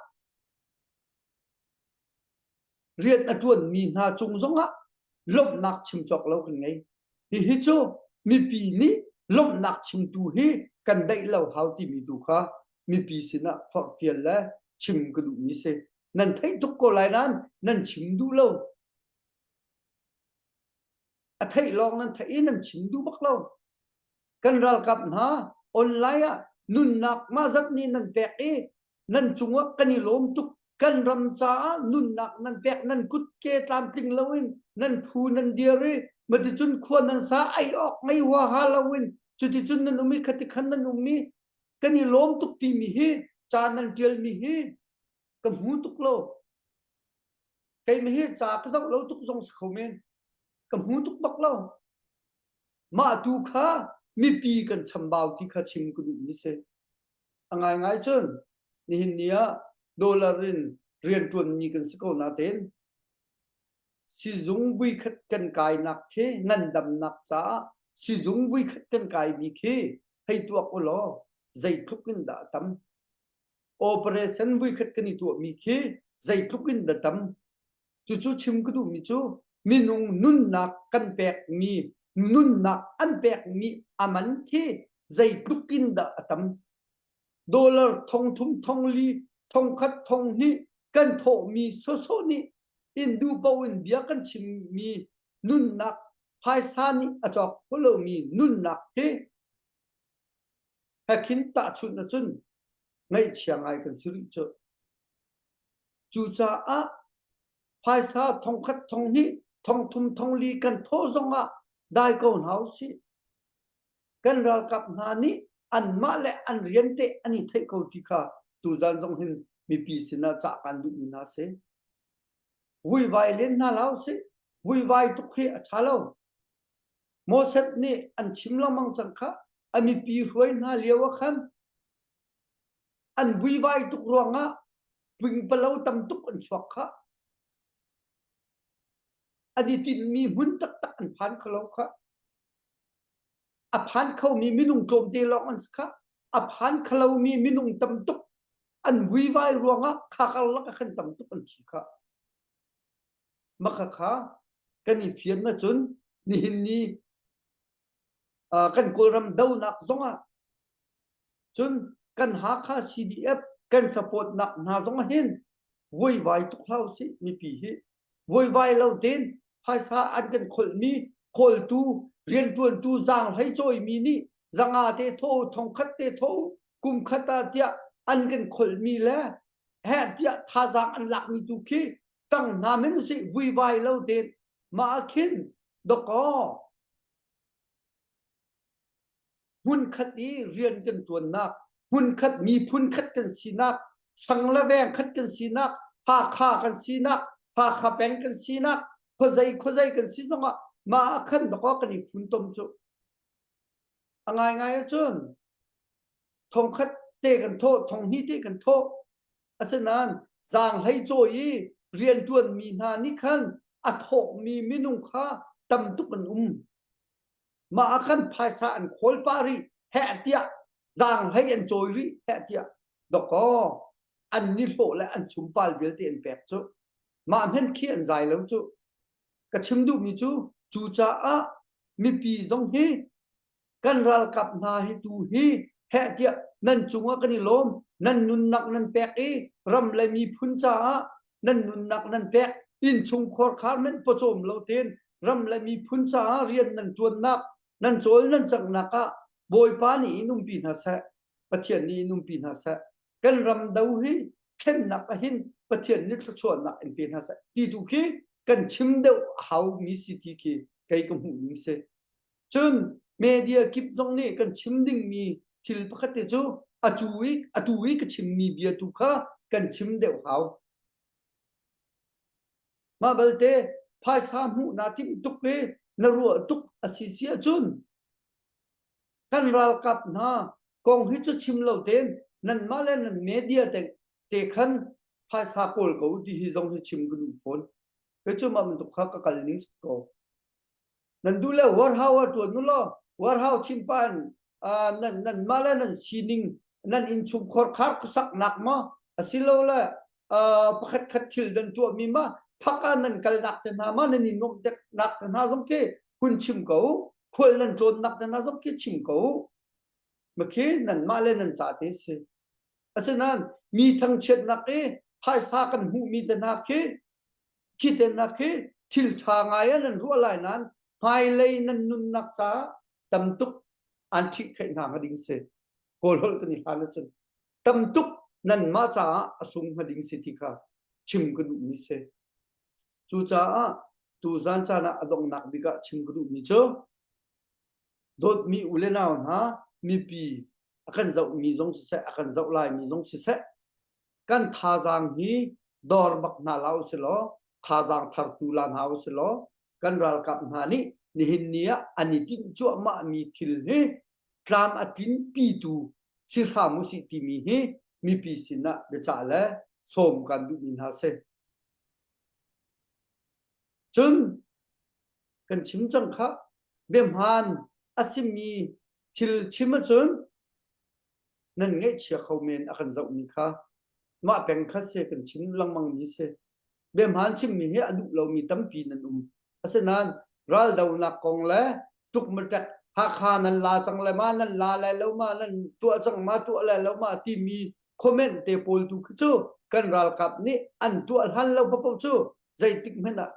rian a ṭuanmi hna cung zongah lawmhnak chim cawk lo kan ngei. Hihi cu mipi nih lawmhnak chimtu hi kan daih lo hau timi tu kha mipi sinah forhfial le chim ka duhmi si. Nan theih tuk ko lai nain nan chim duh lo. A theih lawng nan theih i nan chim duh bak lo. Kan ralkap hna online ah nunnak mah zat nih nan pek i nan cungah kan i lawm tuk kan ram caah nunnak nan pek nan kutke tlamtling loin nan phu nan dir i maticun khua nan sa ei awk ngei huaha loin cuticun nan um i khati khan nan um i kan i lawm tuk timi hi ca nan ṭialmi hi ka hmu tuk lo keimah hi ca ka zoh lo tuk zong si kho men ka hmu tuk bak lo mah tu kha mipi kan chambau ti kha chim ka duhmi si A ngaingai cun nihin ni ah dollar in rianṭuanmi kan si ko nain sizung vuikhat kan kainak khi ngandamnak caah sizung vuikhat kan kaimi khi hei tuak u law zeitluk in dah a tam. Operation vuikhat kan i tuahmi khi zeitluk in dah tam. Cucu chim ka duhmi cu minung nunnak kan pekmi nunnak an pekmi a man khi zeitluk in dah a tam. Dollar thongthum thongli thongkhat thonghnih kan thawhmi sawsawh nih in duh paoh in bia kan chimmi nunnak phaisa nih a cawk kho lomi nunnak hi he khin tahchunh ahcun ngaihchia ngai kan si rih cu. Cucaah phaisa thongkhat thonghnih thongthum thongli kan thawh zongah dai ko hna usih. Kan ralkap hna nih anmah le an rian te an i theih ko ti kha tuzan zong hin mipi sinah cah kan duhmi hna si. Vuivai len hna hlah usih. Vuivai tuk hi a ṭha lo. Moses nih an chim lengmang cang kha a mipi hruai hna lio ah khan an vuivai tuk ruangah pingpalo tam tuk an chuak kha an i tinhmi hmun taktak an phan kho lo kha a phan khomi minung tlawmte lawng an si kha a phan kholomi minung tam tuk an vuivai ruangah kha karlak ah khan tam tuk an thi kha maka kha kan i fian na cun nihin ni kan Kawlram donak zongah cun kan Hakha CDF kan support nak hna zong hin vuaivai tuk hlah usih mipi hi vuaivai lo tein phaisa an kan kholhmi khawltu riantuantu zaanghlei cawimi nih zanga te tho thongkhat te tho kum khat ah tiah an kan kholhmi le heh tiah thazaang an lakmi tu khi tang hna men usih vuivai lo tein mah khin dawkaw hmunkhat i rian kan ṭuannak, hmunkhat miphun khat kan sinak, sang le veng khat kan sinak, Hakha kan sinak, Hakha peng kan sinak, khuazei khuazei kan si zongah mah ah khan dawkaw kan i funtom cu. A ngaingai ahcun thongkhat te kan thawh, thonghnih te kan thawh. Asinain zaanghlei cawi i rianṭuanmi hna nih khan a thawkmi minung kha tam tuk an um. Mah ah khan phaisa an khawl pah rih, heh tiah zaanghlei an cawi rih, heh tiah dawkaw an nihlawh le an chumpal vialte an pek cu. Mah hmenh khi an zai lo cu. Ka chim duhmi cu cucaah mipi zong hi kan ralkap hna hi tu hi heh tiah nan cungah kan i lawm nan nunnak nan pek i ram le miphun caah nan nunnak nan pek innchungkhar khar men pawcawm lo tein ram le miphun caah rian nan tuannak nan cawl nan cangnak ah Bawipa nih in umpi hna seh Pathian nih in umpi hna seh kan ram do hi thlennak ahhin Pathian nih thluachuahnak in pe hna seh ti tu khi kan chim deuh hau mi si ti khi kei ka hmuh ning si Cun media kip zong nih kan chim dingmi thil pakhat te cu atu i atu i ka chimmi bia tu kha kan chim deuh hau. Mah balte phaisa hmuh naa timh tuk i na ruah tuk a si si ahcun kan ralkap hna kong hi cu chim lo tein nanmah le nan media te, te khan phaisa kawl ko ti hi zong hi chim ka duh fawn. Kei cu mah bantuk kha ka kal ning si ko. Nan duh le warhau ah ṭuan u law warhau chimpa in nan nanmah le nan sining nan innchungkhar khar khuasaknak maw asilole pakhat khat thil nan tuahmi ma phak ah nan kalnak te hna ma nan i nuamhnak te hna zong khi hun chim ko khual nan tlawnnak te hna zong khi chim ko makhi nanmah le nan ca te si asinain mi thangchiatnak i phaisa kan hmuhmi te hna khi Khi tenak khi thil ṭha ngai ah nan ruah lai nain hmailei nan nunnak caah tam tuk an ṭhihkhaih hna hnga ding si. Kawl holh kan i hlan ahcun tam tuk nanmah caah a sung hnga ding si ti kha chim ka duhmi si. Cucaah tuzan caan ah a donghnak bik ah chim ka duhmi cu dawtmi u le nau hna mipi a kan zohmi zong siseh a kan zoh laimi zong siseh kan thazaang hi dor bak hna la usilaw thazaang thartu la hna usilaw kan ralkap hna nih nihin ni ah an i tinh cuahmah mi thil hi tlam a tlinpitu si hram usih timi hi mipi sinah biacah le sawm kan duhmi hna si. Cun kan chim cang kha biahmaan a simi thil chim ahcun nan ngaihchia kho men a kan zohmi kha mah peng kha si kan chim lengmang mi si biahmaan chimmi hi a duh lomi tampi nan um asinain raldonak kong le tukmatek Hakha nan la cang le ma nan la lai lo ma nan tuah cang ma tuah lai lo ma timi comment te pawl tu khi cu kan ralkap nih an tuah hlan lo paoh cu zeitik hmanh ah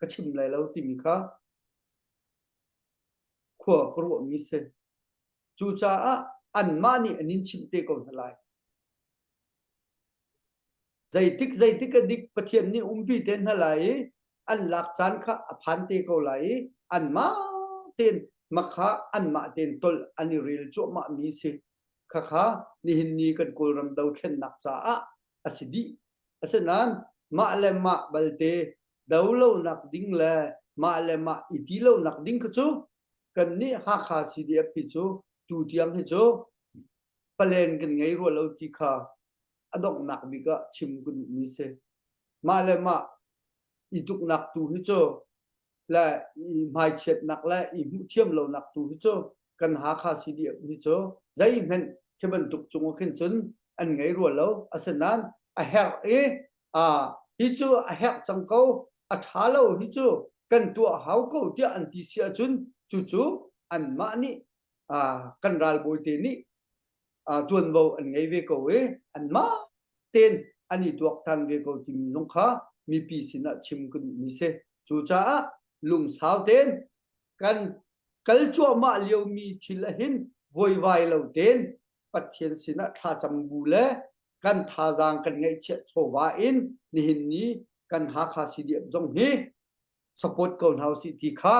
ka chim lai lo timi kha khua ka ruahmi si. Cucaah anmah nih an in chimh te ko hna lai. Zeitik zeitik a dik Pathian nih umpi te hna lai i an lak caan kha a phan te ko lai i anmah tein makha anmah tein tolh an i rel cuahmah mi si. Khakha nihin ni kan Kawlram dothlennak caah a si dih. Asinain mah le mah balte do lonak ding le mah le mah i ti lonak ding kha cu kannih Hakha CDF hi cu tu tiang hi cu palen kan ngei rua lo ti kha a donghnak bik ah chim ka duhmi si. Mah le mah i tuknak tu hi cu le i hmaichiatnak le i hmuhthiam lonak tu hi cu kan Hakha CDF hi cu zeihmanh khi bantuk cung ah khin cun an ngei rua lo. Asinain a herh i hi cu a herh cang ko a ṭha lo hi cu kan tuah hau ko tiah an ti si ahcun cucu anmah nih kan ralbawi te nih ṭuanvo an ngei ve ko i anmah tein an i tuaktan ve ko timi zong kha mipi sinah chim ka duhmi si. Cucaah lungsau tein kan kal cuahmah liomi thil ahhin vuaivai lo tein Pathian sinah thlacam bu le kan thazaang kan ngeihchiah chawva in nihin ni kan Hakha CDF zong hi support ko hna usih ti kha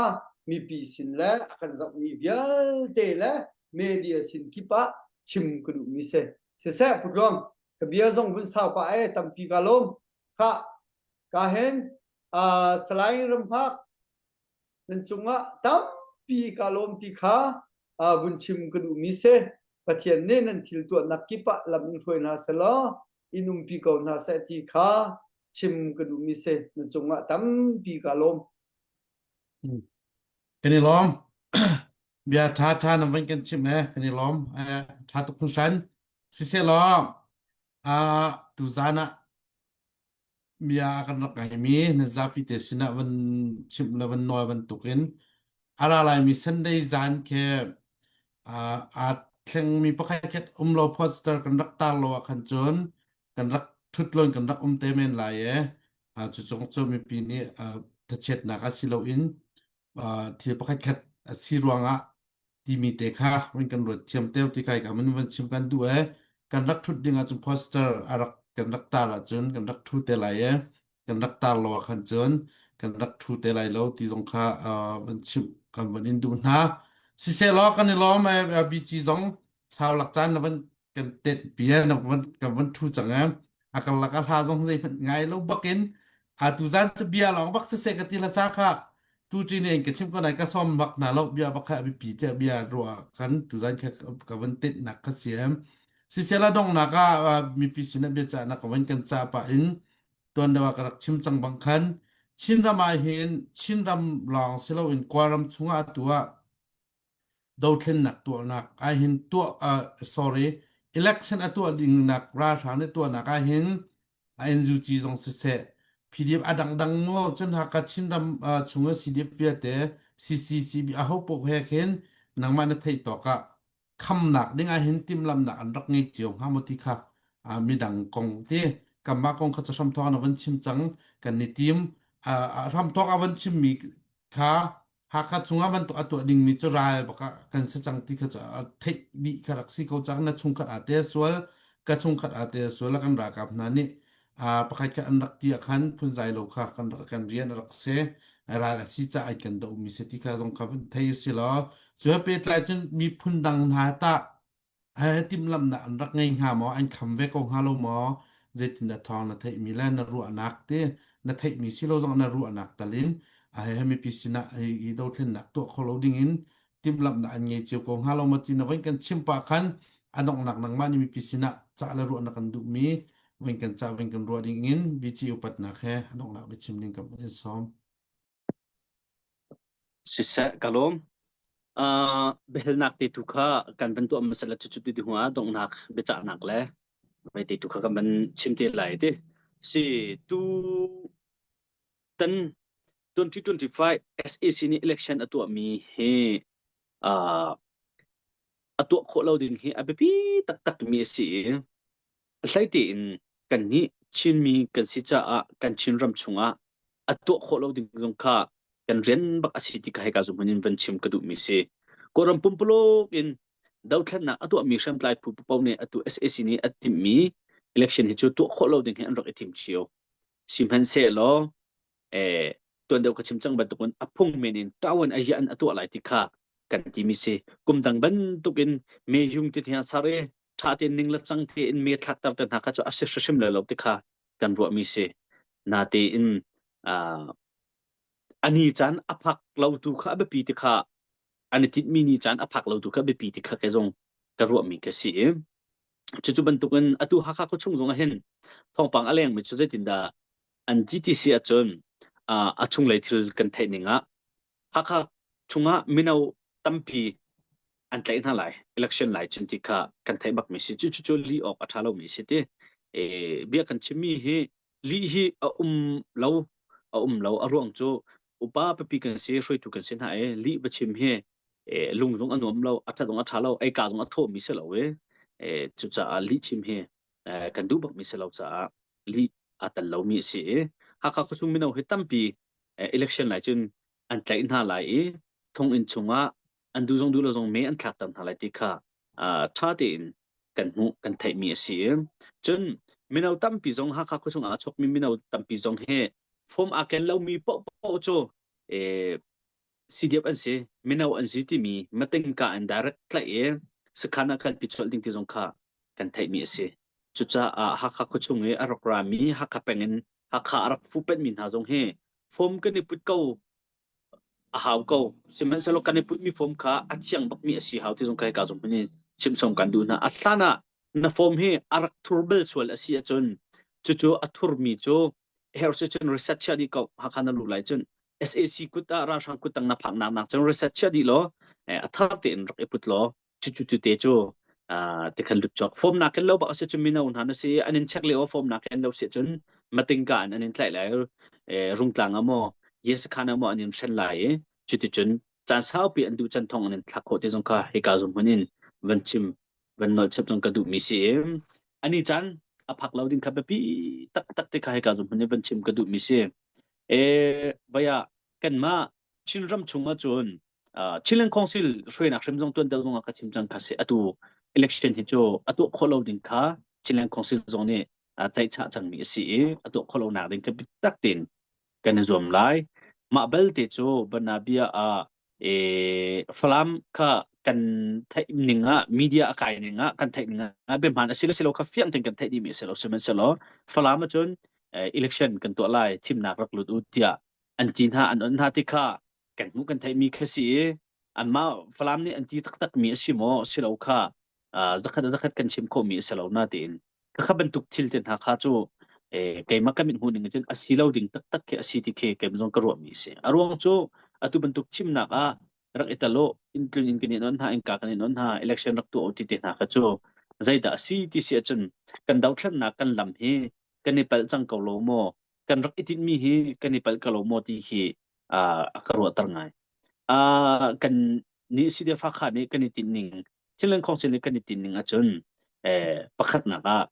mipi sin le a kan zohmi vialte le media sin kip ah chim ka duhmi si. Siseh Putluang ka bia zong vun sau pah e tampi ka lawm. Kha ka hen Salai Ramhak nan cungah tampi ka lawm ti kha. vun chim ka duhmi si. Pathian nih nan thil tuahnak kip ah lam in hruai hna selaw in umpi ko hna seh ti kha chim ka duhmi si. Na cungah tampi ka lawm. Kan i lawm. Bia ṭha ṭha na van kan chimh e kan i lawm. Ṭha tuk hringhran. Siselaw, tuzaan ah bia a kan rak ngaimi nan zapi te sinah van chimh le van nawl bantukin a ra laimi Sunday zan khi aa thlengmi pakhat khat um lo poster kan rak tar lo ah khan cun kan rak ṭhut loin kan rak um te men lai e. Cu cung cu mipi nih thachiatnak ah si loin thil pakhat khat a si ruangah timi te kha van kan ruat thiam teo ti kai ka man van chim kan duh e kan rak thut ding ahcun poster a rak kan rak tar ahcun kan rak thu te lai e kan rak tar lo ah khan cun kan rak thu te lai lo ti zong kha van chim kan van in duh hna siseh law kan i lawm e BG zong sau lak caan na van kan tet bia na van kan van thu cang e a kan lak a hla zong zei hmanh ngai lo bakin a tu zan cu bia lawng bak siseh ka ti la sa kha tu ti ne ka chim ko nai ka som bak na lo bia bak kha bipi te bia ruah kan tu zan kha ka van tet nak kha siam sisela dong na ka mipi sin bia cha na ka van kan cha pa in tuan dewa ka rak chim cang bang khan Chinram ah hin Chinram lawng silo in Kawlram chungah atu ah dothlennak tuahnak ahhin tuah uh, sorry election a tuah dingnak ralhrang nih tuahnak ahhin a NUG zong siseh PDF a dangdang maw cun Hakha Chinram uh, chung ah CDF vialte CCCB a ho paoh he khin nangmah na theih tawk ah khamnak ding ahhin timhlamhnak an rak ngei cio hnga maw ti kha uh, midang kong ti kanmah kong kha cu hramthawk na van chim cang kan ni tim uh, hramthawk a van chimmi kha Hakha chungah bantuk a tuah dingmi cu ral bak ah kan si cang ti kha cu a theih dih kha rak si ko cang na chungkhat aa tel sual ka chungkhat aa tel sual kan ralkap hna nih pakhat khat an rak ti ah khan phunzai lo kha kan kan rian a rak si ral a si caah an kan dohmi si ti kha zong kha vun thei si law cu he pehtlai cun miphun dang hna tah He timhlamhnak an rak ngei hnga maw? An kham ve ko hnga lo maw? Zeitindah thawng na theihmi le na ruahnak ti na theihmi si lo zong na ruahnak tal in a he mipi sinah hi hi dothlennak tuah kho lo ding in timhlamhnak an ngei cio ko hnga lo maw ti na voin kan chim pah khan a donghnak nangmah nih mipi sinah cah le ruahnak kan duhmi voin kan cah voin kan ruah ding in BC upatnak he a donghnak biachim ding kan in sawm. Siseh, ka lawm. Uh, biahalnak te tu kha kan van tuah hmasa la cucu ti hnu ah donghnak biacahnak le vai te tu kha kan van chim te lai ti. Si tu tan 2025 SEC nih election a tuahmi hi uh, a tuah khawh lo ding hi a biapi taktak mi a si i A hlei tein kannih Chinmi kan si caah kan Chinram chungah a tuah khawh lo ding zong kha kan rian bak a si ti kha hika zung in van chim ka duhmi si. Kawlram pumpuluk in dothlennak a tuahmi hriamtlai phu paoh nih atu SAC nih a timhmi election hi cu tuah khawh lo ding hi an rak i tim cio. Sihmanhsehlaw eh tuan deuh ka chim cang bantukin a phung men in ṭawan a an a tuah lai ti kha kan timi si. Kum dang bantukin me yung ti hna sar i ṭha tein ning le cang tein me thlakter te hna kha cu a si hrimhrim lai lo ti kha kan ruahmi si. Natein uh, ani caan a phak lo tu kha a biapi ti kha an i tinhmi ni caan a phak lo tu kha a biapi ti kha kei zong ka ruahmi ka si i cucu bantukin atu Hakha khuachung zong ah hin thawngpang a lengmi cu zeitindah an ti ti si ahcun uh, a chunglei thil kan theih ning ah Hakha chungah mino tampi an tlaih hna lai election lai cun ti kha kan theih bakmi si cu cu lih awk a ṭha lomi si ti e, bia kan chimmi hi lih hi a um lo a um lo a ruang cu upa pipi kan si hruaitu kan si hna e lih va chim hi e, lung zong a nuam lo a ṭha zong a ṭha lo ei ka zong a thawmi si lo e, e cucaah lih chim hi e, kan duh bakmi si lo caah lih a tel lomi a si i Hakha khuachung mino hi tampi election lai cun an tlaih hna lai i thonginn chungah an duh zong duh lo zong me an thlakter hna lai ti kha ṭha tein kan hmuh kan theihmi a si i cun mino tampi zong Hakha khuachung ah a chuakmi mino tampi zong hi form aa ken lomi paohpaoh cu CDF an si mino an si timi matingka an direct tlaih i sakhan ah kalpi colh ding ti zong kha kan theihmi a si. Cucaah Hakha khuachung i a rak rami Hakha peng in Hakha a rak fupenmi hna zong hi form kan i put ko. a hau ko. Sihmanhsehlaw kan i putmi form kha a thiang bakmi a si hau ti zong kha hika zong hmun in chimhsawm kan duh hna. A hlan ah na form hi a rak thur bel sual a si ahcun cucu a thurmi cu herh si cun reset chiah dih ko. Hakha na luh lai cun SAC kut ah ralhrang kut tang na phak nak nak cun reset chiah dih law a thar tein rak i put law cucu tu te cu tikhan lut cawk form nak kan lo bak a si cun mino hna na si an in check lio form nak kan lo si cun matingka in an in tlaih lai rungtlang ah maw yesakhan ah maw an in hren lai i cuticun caan saupi an duh can thong an in thlak khawh ti zong kha hika zum hmun in van chim van nolh chap zong ka duh mi si ani caan a phak lo ding kha biapi tak tak te kha hika zum hmun in van chim ka duh mi si e vaya kanmah Chinram chung ahcun Chinland Council hruainak hrim zong tuan deuh zong ah ka chim cang kha si atu election hi cu a tuah khawh lo ding kha Chinland Council zong nih ceihchah cangmi a si i a tuah khawh lonak ding kha biatak tein kan i zuam lai. Mah belte cu banabia ah Falam kha kan theih ning ah media a kai ning ah kan theih ning ah biahmaan a si le si lo kha fiang tein kan theih dihmi a si lo sihmanhsehlaw Falam ahcun election kan tuah lai thimnak rak lut u tiah an ti hna an on hna ti kha kan hmuh kan theihmi kha si i anmah Falam nih an ti taktakmi a si maw si lo kha zakhat zakhat kan chim khawhmi a si lo na tiin kha bantuk thil te hna kha cu keimah ka mit hmuh ning cun a si lo ding taktak khi a si ti khi keimah zong ka ruahmi a si a ruang cu atu bantuk chimnak ah rak i talo in tlun in kan in on hna in ka kan in on hna election rak tuah ti te hna kha cu zeidah a si ti si ahcun kan dothlennak kan lam hi kan i palh cang ko lo maw kan rak i tinhmi hi kan i palh ko lo maw ti hi a ka ruahter ngai. Kan nih CDF Hakha nih kan i tinh ning Chinland Council nih kan i tinh ning ahcun pakhatnak ah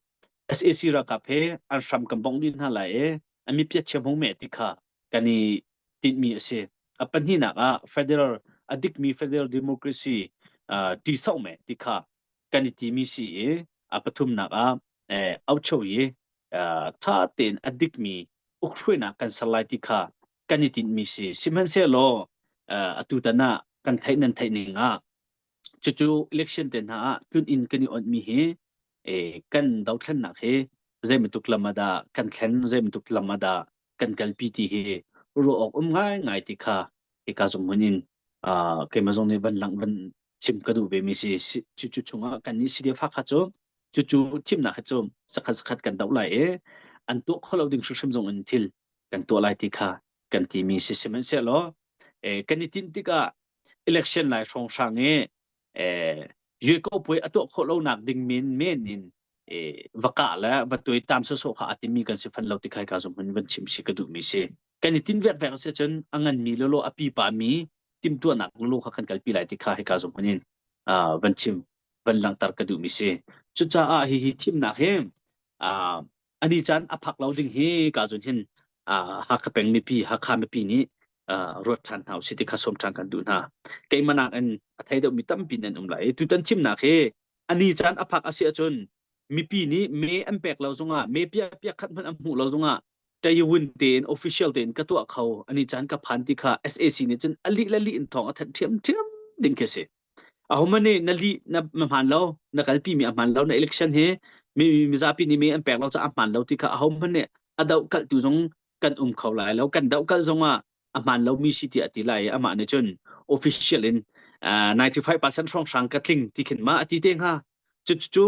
SAC ralkap he an hram kan bongh dih hna lai i an mipiat chia hmung me ti kha kan i tinhmi a si. A pahnihnak ah federal a dikmi federal democracy ṭi sauh me ti kha kan i timi si i a pathumnak ah aucho i ṭha tein a dikmi ukhruainak kan ser lai ti kha kan i tinhmi si. Sihmanhsehlaw atutan ah kan theih nan theih ning ah cucu election te hna ah tlun inn kan i onhmi hi kan dothlennak hi zeibantuk lam ah dah kan thlen, zeibantuk lam ah dah kan kalpi ti hi ruah awk um ngaingai ti kha hika zung hmun in keimah zong nih van langh van chim ka duh ve mi si. Cucu chungah kan nih CDF Hakha cu cucu thimnak hi cu sakhat sakhat kan doh lai i an tuah kho lo ding hrimhrim zong in thil kan tuah lai ti kha kan timi si sihmanhsehlaw kan i tinh tikah election lai hrawnghrang i Yueko puai a tuah khawh lonak ding men men in va kah le va tuaitam sawsawh kha a timi kan si fan lo ti khai ka zum hun van chim si ka duh mi si kan i tin vek vek si cun a ngan mi lolo a pipa mi timtuahnak lolo kha kan kalpi lai ti kha hika zum hun in van chim van langhter ka duh mi si cucaah hi hi thimnak hi ani caan a phak lo ding hi ka zun hin Hakha peng mipi Hakha mipi nih ruat ṭhan hna usih ti kha sawm ṭhan kan duh hna keimah nak in a thei deuh mi tampi nan um lai tutan thimnak hi ani caan a phak a si ahcun mipi nih me an pek lo zongah me piak piak khat hmanh an hmuh lo zongah Taiwan tein official tein ka tuah kho ani caan ka phan ti kha SAC nih cun a lih le lih in thawng a thanh ṭhiam ṭhiam ding khi si. Ahohmanh nih na lih na hmaan lo, na kalpi mi a hmaan lo, na election hi mi mizapi nih mi an pek lo caah a hmaan lo ti kha ahohmanh nih a dohkalhtu zong kan um kho lai lo. Kan dohkalh zong ah a hmaan lomi si tiah a ti lai i amah nih cun official in 95% hrawnghrang ka tling ti khin ma a ti te hnga. Cucu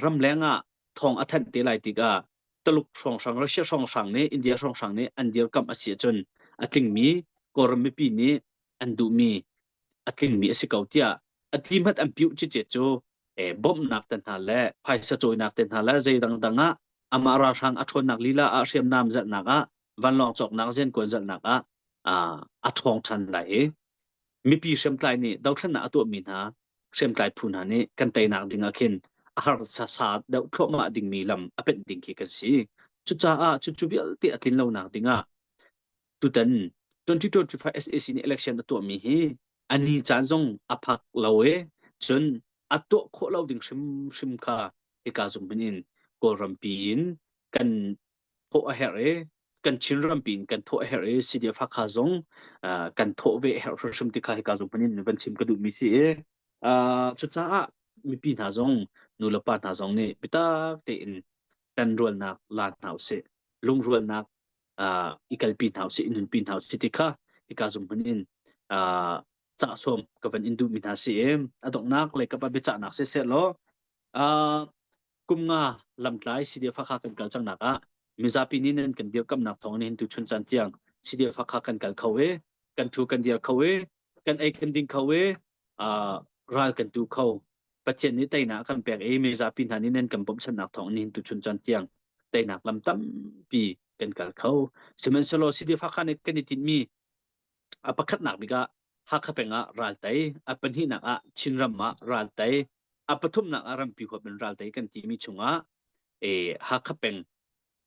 ramleng ah thawng a thanh te lai tikah Taluk hrawnghrang, Russia hrawnghrang nih India hrawnghrang nih an dirkamh a si ahcun a tlingmi Kawlram mipi nih an duhmi a tlingmi a si ko tiah a ti hmat an piuh cicet cu bawmhnak te hna le phaisa cawinak te hna le zei dangdang ah amah ralhrang a ṭhawnnak lila ah hriamnam zalhnak ah vanlawng cawknak zenkuan zalhnak ah a ṭhawng ṭhan lai i mipi hriamtlai nih dothlennak a tuahmi hna hriamtlai phu hna nih kan teinak ding ah khin a har sa deuh thluahmah dingmi lam a penh ding khi kan si. Cucaah cucu vialte a tlin lonak ding ah tutan 2025 SAC nih election a tuahmi hi a ni caan zong a phak lo i cun a tuah khawh lo ding hrimhrim kha hika zung hmun in Kawlrampi in kan thawh a herh i kan Chinrampi in kan thawh a herh i CDF Hakha zong kan thawh ve a herh hrimhrim ti kha hika zung hmun in van chim ka duhmi si i cucaah mipi hna zong nulepa hna zong nih biatak tein ṭanrualnak la hna usih lungrualnak i kalpi hna usih i nunpi hna usih ti kha. Hika zum hmun in uh, cah sawm ka van in duhmi hna si i a donghnak le ka pa biacahnak si seh law uh, kum nga lamtlai CDF Hakha kan kal cangnak ah mizapi nih nan kan dirkamnak thawng in tu chun caan tiang CDF Hakha kan kal kho i kan thu kan dir kho i kan ei kan ding kho i uh, ral kan tu kho. Pathian nih teinak a kan pek i mizapi hna nih nan kan bawmhchanhnak thawng in tu chun caan tiang teinak lam tampi kan kal kho. Sihmanhsehlaw CDF Hakha nih kan i tinhmi a pakhatnak bik ah Hakha peng ah ral tei, a pahnihnak ah Chinram ah ral tei, a pathumnak ah rampi huap in ral tei kan timi chungah e Hakha peng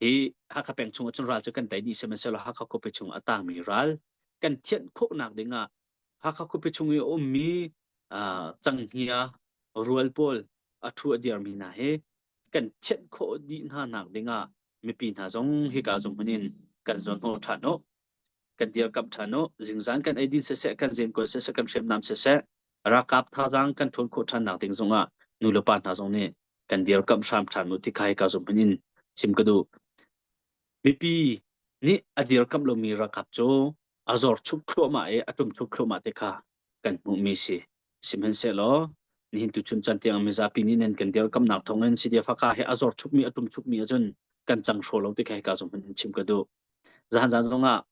hi Hakha peng chung ahcun ral cu kan tei dih sihmanhsehlaw Hakha khuapi chung a tangmi ral kan thianh khawhnak ding ah Hakha khuapi chung i a ummi uh, canghngia rual pawl a thu a dirmi hna hi kan thianh khawh dih hna nak ding ah mipi hna zong hika zung hmun in kan zawn hnawh ṭhan u kan dirkamh ṭhan u. Zingzan kan eidin siseh, kan zenkawl siseh, kan hriamnam siseh, ralkap thazaang kan ṭhawn khawh ṭhannak ding zongah nu le pa hna zong nih kan dirkamh hram ṭhan u ti kha hika zum hmun in chim ka duh. Mipi nih a dirkamh lomi ralkap cu a zor chuk thluahmah i a ṭum chuk thluahmah te kha kan hmuhmi si. Sihmanhsehlaw nihin tuchun caan tiang mizapi nih nan kan dirkamnak thawngin CDF Hakha hi a zor chukmi a ṭum chukmi ahcun kan cang hraw lo ti kha hika zum hmun in chim ka duh. Zahan zan zongah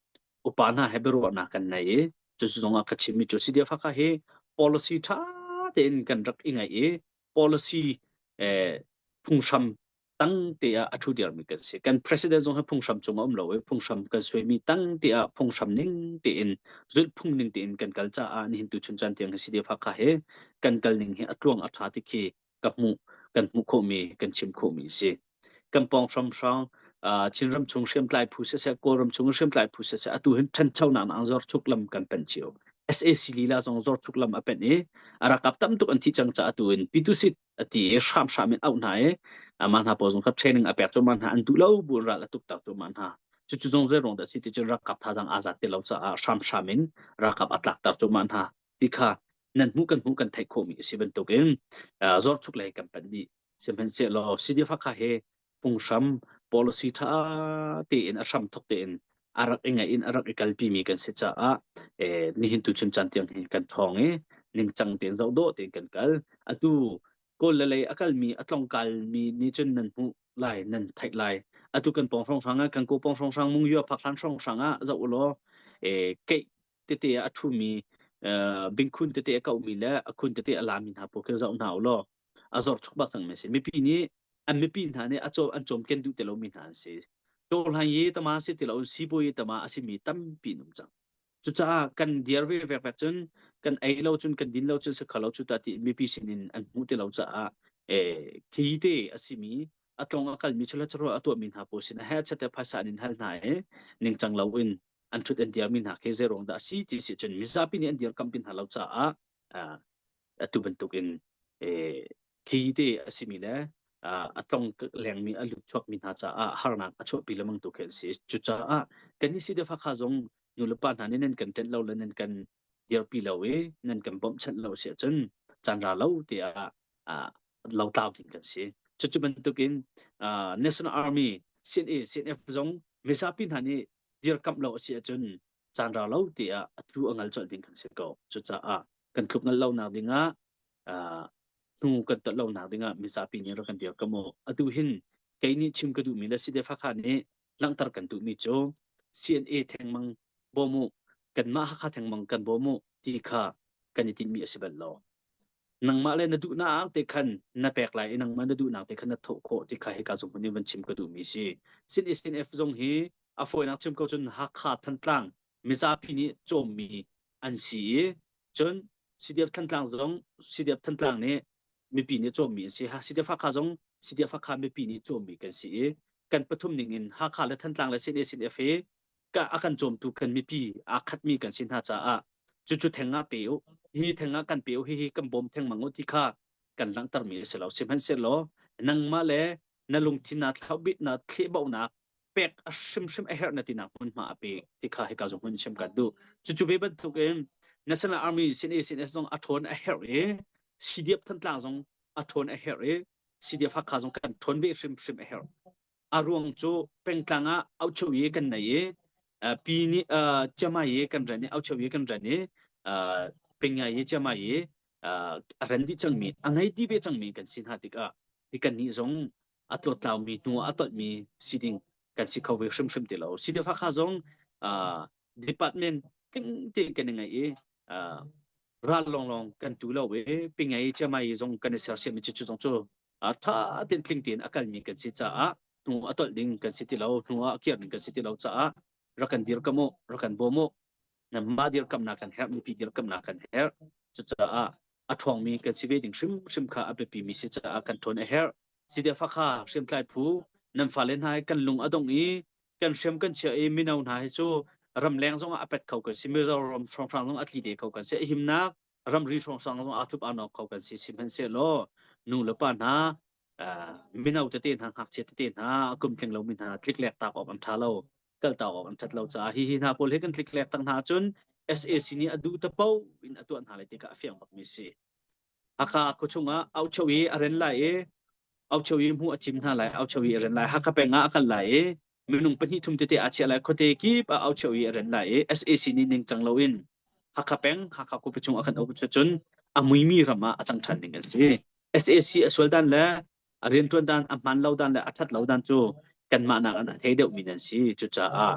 upa hna he biaruahnak kan nei i cu zongah ka chimmi cu CDF Hakha hi policy ṭha tein kan rak i ngaih i policy eh, phunghram tang te ah a ṭhu dirmi kan si. Kan president zong hi phunghram cung a um lo i phunghram kan suaimi tang te ah phunghram ning tein zulhphung ning tein kan kal caah nihin tu chun caan tiang hi CDF Hakha hi kan kal ning hi a tluang a ṭha ti khi ka hmuh kan hmuh khawhmi kan chim khawhmi si. Kan pawng hramhrang uh, Chinram chung hriamtlai phu siseh Kawlram chung hriamtlai phu siseh atu hin ṭhanchonak nak zor chuk lam kan pen cio. SAC lila zong zor chuk lam a pen i a rakap tam tuk an thi cang ca atu in Pitusit a ti i hramhram in auh hna i amah hna pawl zong kha training a pek cu mah hna an duh lo bu ral a tuk tak cu mah hna cucu zong zei ruang dah si ti cun ralkap thazaang aa zat ti lo caah hramhram in ralkap a tlakter cu mah hna ti kha nan hmuh kan hmuh kan theih khawhmi a si bantukin zorchuk lei kan panh dih sihmanhsehlaw CDF Hakha he phunghram policy ṭha tein a hram thok tein a rak i ngaih in a rak i kalpi mi kan si caah eh, nihin tu chun caan tiang hi kan ṭhawng i ningcang tein zoh dawh tein kan kal atu kawl le lei a kalmi a tlongkal mi nih cun nan hmuh lai nan theih lai atu kan pawng hrawnghrang ah kan ko pawng hrawnghrang mung yua phak hlan hrawnghrang ah zoh ulaw eh, keih tete a ṭhumi eh, bingkhun tete a kauhmi le a khun tete a lami hna pawl khi zoh hna ulaw a zor chuk bak cang mi si mipi nih an mipi hna nih a caw an cawmken duh ti lomi hna an si tawhlan ye tama si ti lo sibawi tama a simi tampi an um cang cucaah kan dir ve vek vek cun kan ei lo cun kan din lo cun si kho lo cu ta ti mipi sinin an hmuh ti lo caah eh khi te a simi a tlong a kalmi chula charo a tuahmi hna pawl sin he chate phaisa an in hal hna i ningcang lo in an thut an dirmi hna khi zei ruang dah a si ti si cun mizapi nih an dirkamh hna lo caah atu bantukin khi te a simi le a tlong lengmi a lut chuakmi hna caah harnak a chuahpi lengmang tu khi an si. Cucaah kan nih CDF Hakha zong nulepa hna nih nan kan ṭanh lo le nan kan dirpi lo i nan kan bawmhchanh lo si ahcun caan ra lo tiah lotlau ding kan si. Cucu bantukin National Army CNA CNF zong mizapi hna nih dirkamh lo a si ahcun caan ra lo tiah a tlu a ngal colh ding kan si ko. Cucaah kan tluk ngal lonak dingah hnu kan tonh lonak dingah mizapi nih rak kan dir ka mu. Atu hin kei nih chim ka duhmi le CDF Hakha nih langhter kan duhmi cu CNA thengmang bawm u, kanmah Hakha thengmang kan bawm u ti kha kan i tinhmi a si bal lo. Nangmah le na duhnak te khan na pek lai i nangmah na duhnak te khan na thawh khawh ti kha hika zong in van chim ka duhmi si. Sin SNF zong hi a fawinak chim ko cun Hakha Thantlang mizapi nih cawmmi an si i cun CDF Thantlang zong CDF Thantlang nih mipi nih cawmmi an si. CDF Hakha zong CDF Hakha mipi nih cawmmi kan si i kan pathum ning in Hakha le Thantlang le CNA CNF hi a kan cawmtu kan mipi aa khatmi kan si hna caah cucu theng ah pe u hi theng ah kan pe u hihi kan bawm thengmang u ti kha kan langhtermi a si lo sihmanhsehlaw nangmah le na lungthin naa thlauhbit na thlehbauhnak pek a hrimhrim a herh na tinak hmunhma a pe ti kha hika zong hun chim kan duh cucu ve bantuk in National Army sin a sin zong a ṭhawn a herh i CDF Thantlang zong a ṭhawn a herh i CDF Hakha zong kan ṭhawn ve hrimhrim a herh a ruang cu pengtlang ah auhcho i kan nei i. Pi nih Chiangmai i kan ren i Aucheu i kan ren i Pengyai i Chiangmai i a ren dih cangmi a ngei dih ve cangmi kan si hna tikah hi kannih zong a tlawttlaumi hnu ah a tolhmi si ding kan si kho ve hrimhrim ti lo. CDF Hakha zong department tling tein kan i ngeih i ral lawnglawng kan tu lo i Pingei Chiangmai zong kan i sersiam i cucu zong cu ṭha tein tling tein a kalmi kan si caah hnu a tolh ding kan si ti lo hnu ah a kir ding kan si ti lo caah rak kan dirkamh u rak kan bawm u nanmah dirkamhnak kan herh mipi dirkamhnak kan herh cucaah a ṭhawngmi kan si ve ding hrimhrim kha a biapimi si caah kan ṭhawn a herh CDF Hakha hriamtlai phu nan fale hna hi kan lung a dong i kan hriam kan chia i mino hna hi cu ramleng zong ah a pet kho kan si Mizoram hrawnghrang zong a tli te kho kan si a himnak ramri hrawnghrang zong aa thup aa nawk kho kan si sihmanhsehlaw nu le pa hna mino tete hna ngakchia tete hna kum tling lomi hna tliklek tak awk an ṭha lo kaltak awk an ṭhat lo caah hi hi hna pawl hi kan tliklek tak hna ahcun SAC nih a duh te paoh in a tuah hna lai ti kha a fiang bakmi si. Hakha khuachung ah aucho i a ren lai i aucho i hmuh a cim hna lai aucho i a ren lai Hakha peng ah a kal lai i minung pahnih thum tete aa chiah lai khuate kip ah aucho i a ren lai i SAC nih ningcang loin Hakha peng Hakha khuapi chung a kan um cun a muimi ram ah a cang ṭhan ding an si. SAC a sual dan le a rianṭuan dan a hmaan lo dan le a ṭhat lo dan cu kanmah nak an a thei deuhmi nan si. Cucaah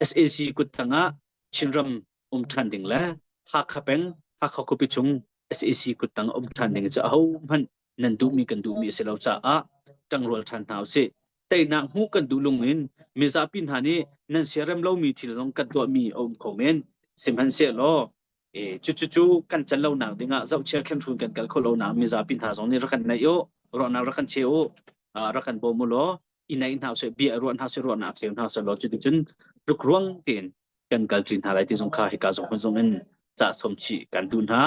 SAC kut tangah Chinram um ṭhan ding le Hakha peng Hakha khuapi chung SAC kut tang um ṭhan ding cu ahohmanh nan duhmi kan duhmi a si lo caah ṭangrual ṭhan hna usih. Teinak hmuh kan duh lung in mizapi hna nih nan siarem lomi thil zong kan tuahmi a um kho men. Sihmanhsehlaw E, cucu kan can lonak dingah zohchia khenhrun kan kal kho lonak mizapi hna zong nih rak kan naih u, ruahnak rak kan cheu u, rak kan bawm u law i naih hna usih, bia ruah hna usih, ruahnak cheu hna usih law cuticun tlukruang tein kan kal ṭi hna lai ti zong kha hika zong zong in ca sawm chih kan duh hna.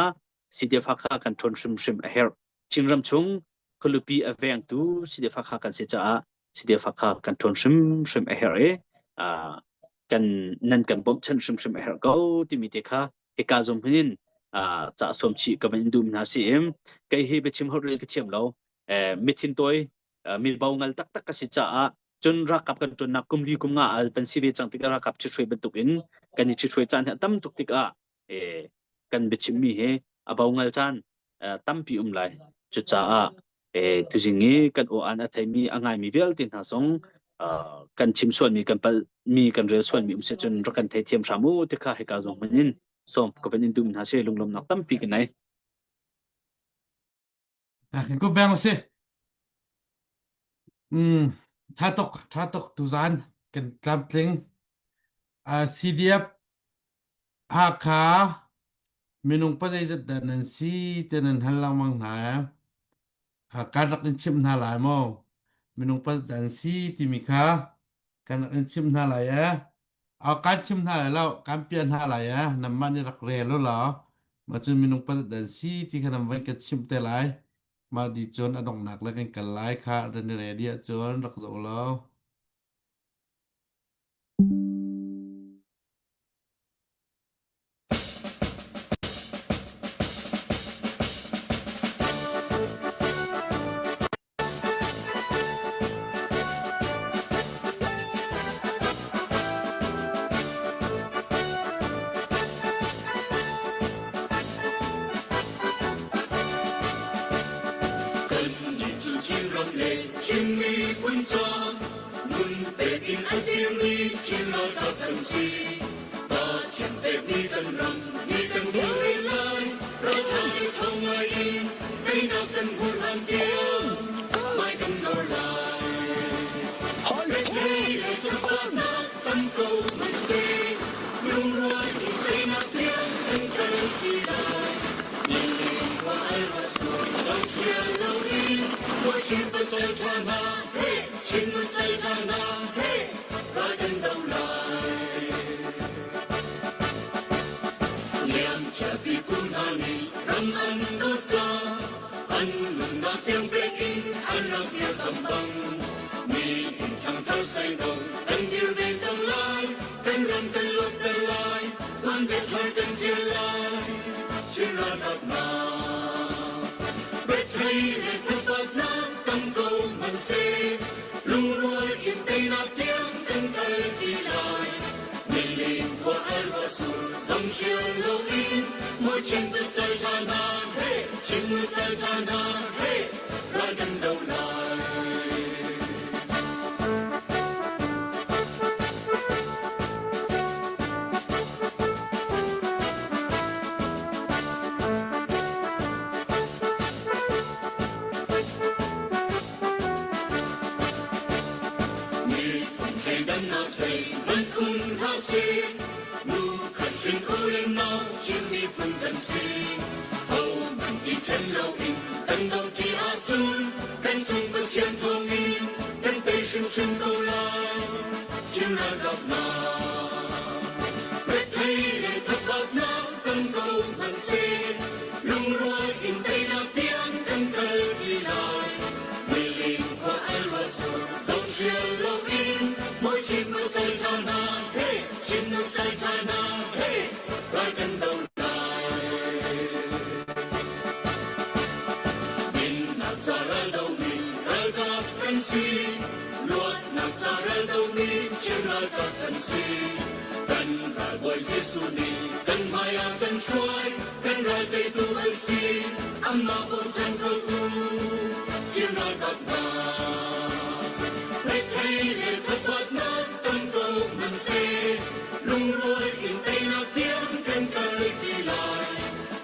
CDF Hakha kan ṭhawn hrimhrim a herh. Chinram chung khualipi a vengtu CDF Hakha kan si caah CDF Hakha kan ṭhawn hrimhrim a herh i kan nan kan bawmhchanh hrimhrim a herh ko timi te kha hika zum hin ca sawm chih ka van in duh hna si im kei hi biachim holh rel ka thiam lo mithin tawi mi bo ngal taktak ka si caah cun ralkap kan ṭuannak kum li kum nga al pan si ve cang tikah ralkap ṭhithruai bantuk in kan i ṭhithruai caan hi a tam tuk tikah kan biachimmi hi a bo ngal caan tampi um lai. Cucaah tuzing i kan aw-an a theimi a ngaimi vialte hna zong kan chim sualmi kan palhmi kan rel sualmi um si cun rak kan theithiam hram u ti kha hika zong hman in sawm ka van in dum hna si lunglawmnak tampi ka nei. Kan beng si. Mm, tha tuk, tha tuk tuzan kan tlamtling. Uh, CDF Hakha minung pa zeizat dah nan si ti nan hal lengmang hna. Uh, kan rak in chimh hna lai maw? Minung pa dan si timi kha kan rak in chimh hna lai eh. Uh, kan chim hna lai lo, kan piah hna lai eh. Nanmah nih rak rel u law. Mah cun minung pa dan si ti kha nan van kan chimh te lai. Mah di cun a donghnak le kan kal lai kha ran i ready ahcun rak zoh law. Kannih cu Chinram le Chin miphun ca nun pek in a dirmi Chin ralkap kan si. Pathian pekmi kan ram ni kan kilven lai. Ralṭha le ṭhawng ngai in teinak kan hmuh hlan tiang hmai kan nawr lai. Rethei le tukforhnak tam ko hmanhseh lungrual in teinak tiang kan kalpi lai. Ningning khua ai ruah sur zohchial loin Chin pasal ṭha hna, Chin nusal ṭha hna, ral kan do lai. Liamcia pipu hna nih ram an dawt ca, an nunnak tiang pek in an rak dirkamh bang, nihin ṭhangthar seino kan dir ve. Chin pasal ṭha hna, hey! Chin pasal ṭha hna, hey! Ral kan do lai. Miphun thleidannak zeihmanh um hlah sih, nu khat hrin u le nau Chin miphun kan si. Hohmanh i ṭhen loin kan doṭi ahcun kan cung Pathian thawngin kan tei hrimhrim ko lai. Chin ralkap hna, rethei le thatbatnak tam ko hmanhseh, lungrual in teinak tiang kan kal ṭi lai. Niling khua al ruahsur zohhrial loin mawi Chin nusal ṭha hna, hey, Chin nusal ṭha hna, hey, ral kan do lai. Dinnak ca ral domi ralkap kan si, luatnak ca ral domi Chin ralkap kan si. Kan ralbawi Jesuh nih kan hmai ah kan hruai, kan ral teitu an si, amah bochan ko u, Chin ralkap hna. Rethei le thathuatnak tam ko hmanhseh, lungrual in teinak tiang kan kal ṭi lai.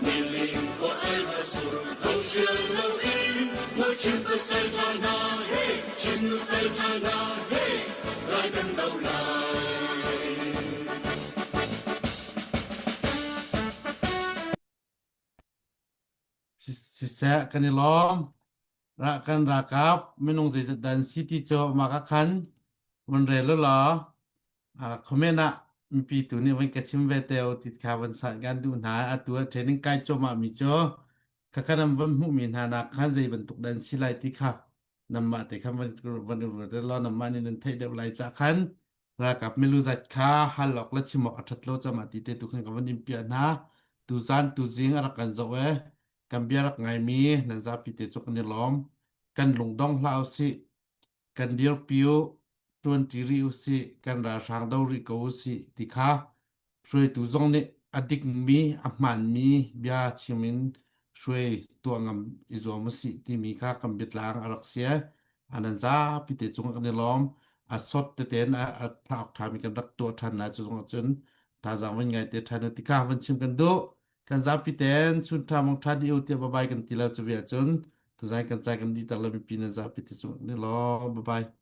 Niling khua al sur zohhrial loin, maw Chin pasal ṭha hna, hey, Chin nusal ṭha hna, hey, ral kan do lai. Siseh kan i lawm. Ra kan ralkap minung zeizat dan si ti cu mah ka khan van rel u law comment ah mipi tu nih van ka chim ve te u ti kha van san kan duh hna. Atu ah training kai cuahmah mi cu khakhan an van hmuhmi hna nak khan zei bantuk dan si lai ti kha nanmah te khan van van i ruat law nanmah nih nan theih deuh lai cah khan ralkap milu zat kha hal awk le chim awk a ṭhat lo cama ti te tu khan ka van in piah hna tuzan tuzing a rak kan zoh e kan bia rak ngaimi nan zapi te cu kan i lawm kan lungdong hlah usih kan dirpi u ṭuanṭi rih usih kan ralhrang do rih ko usih ti kha Hruaitu zong nih a dikmi, a hmaanmi bia chim in hruai tuah ngam i zuam usih timi kha kan biatlang a rak si. A nan zapi te cung kan i lawm. A sot tete in a a thlauk ṭhami kan rak tuah ṭhan lai cu zong ahcun thazaang van ngai te ṭhan u ti kha van chim kan duh. Kan zapi tein chun ṭha mang ṭha dih u tiah bye bye kan ti lo cu ve ahcun tuzan kan cai kan dih tak lo mipi nan zapi te cung kan i lawm. Bye bye.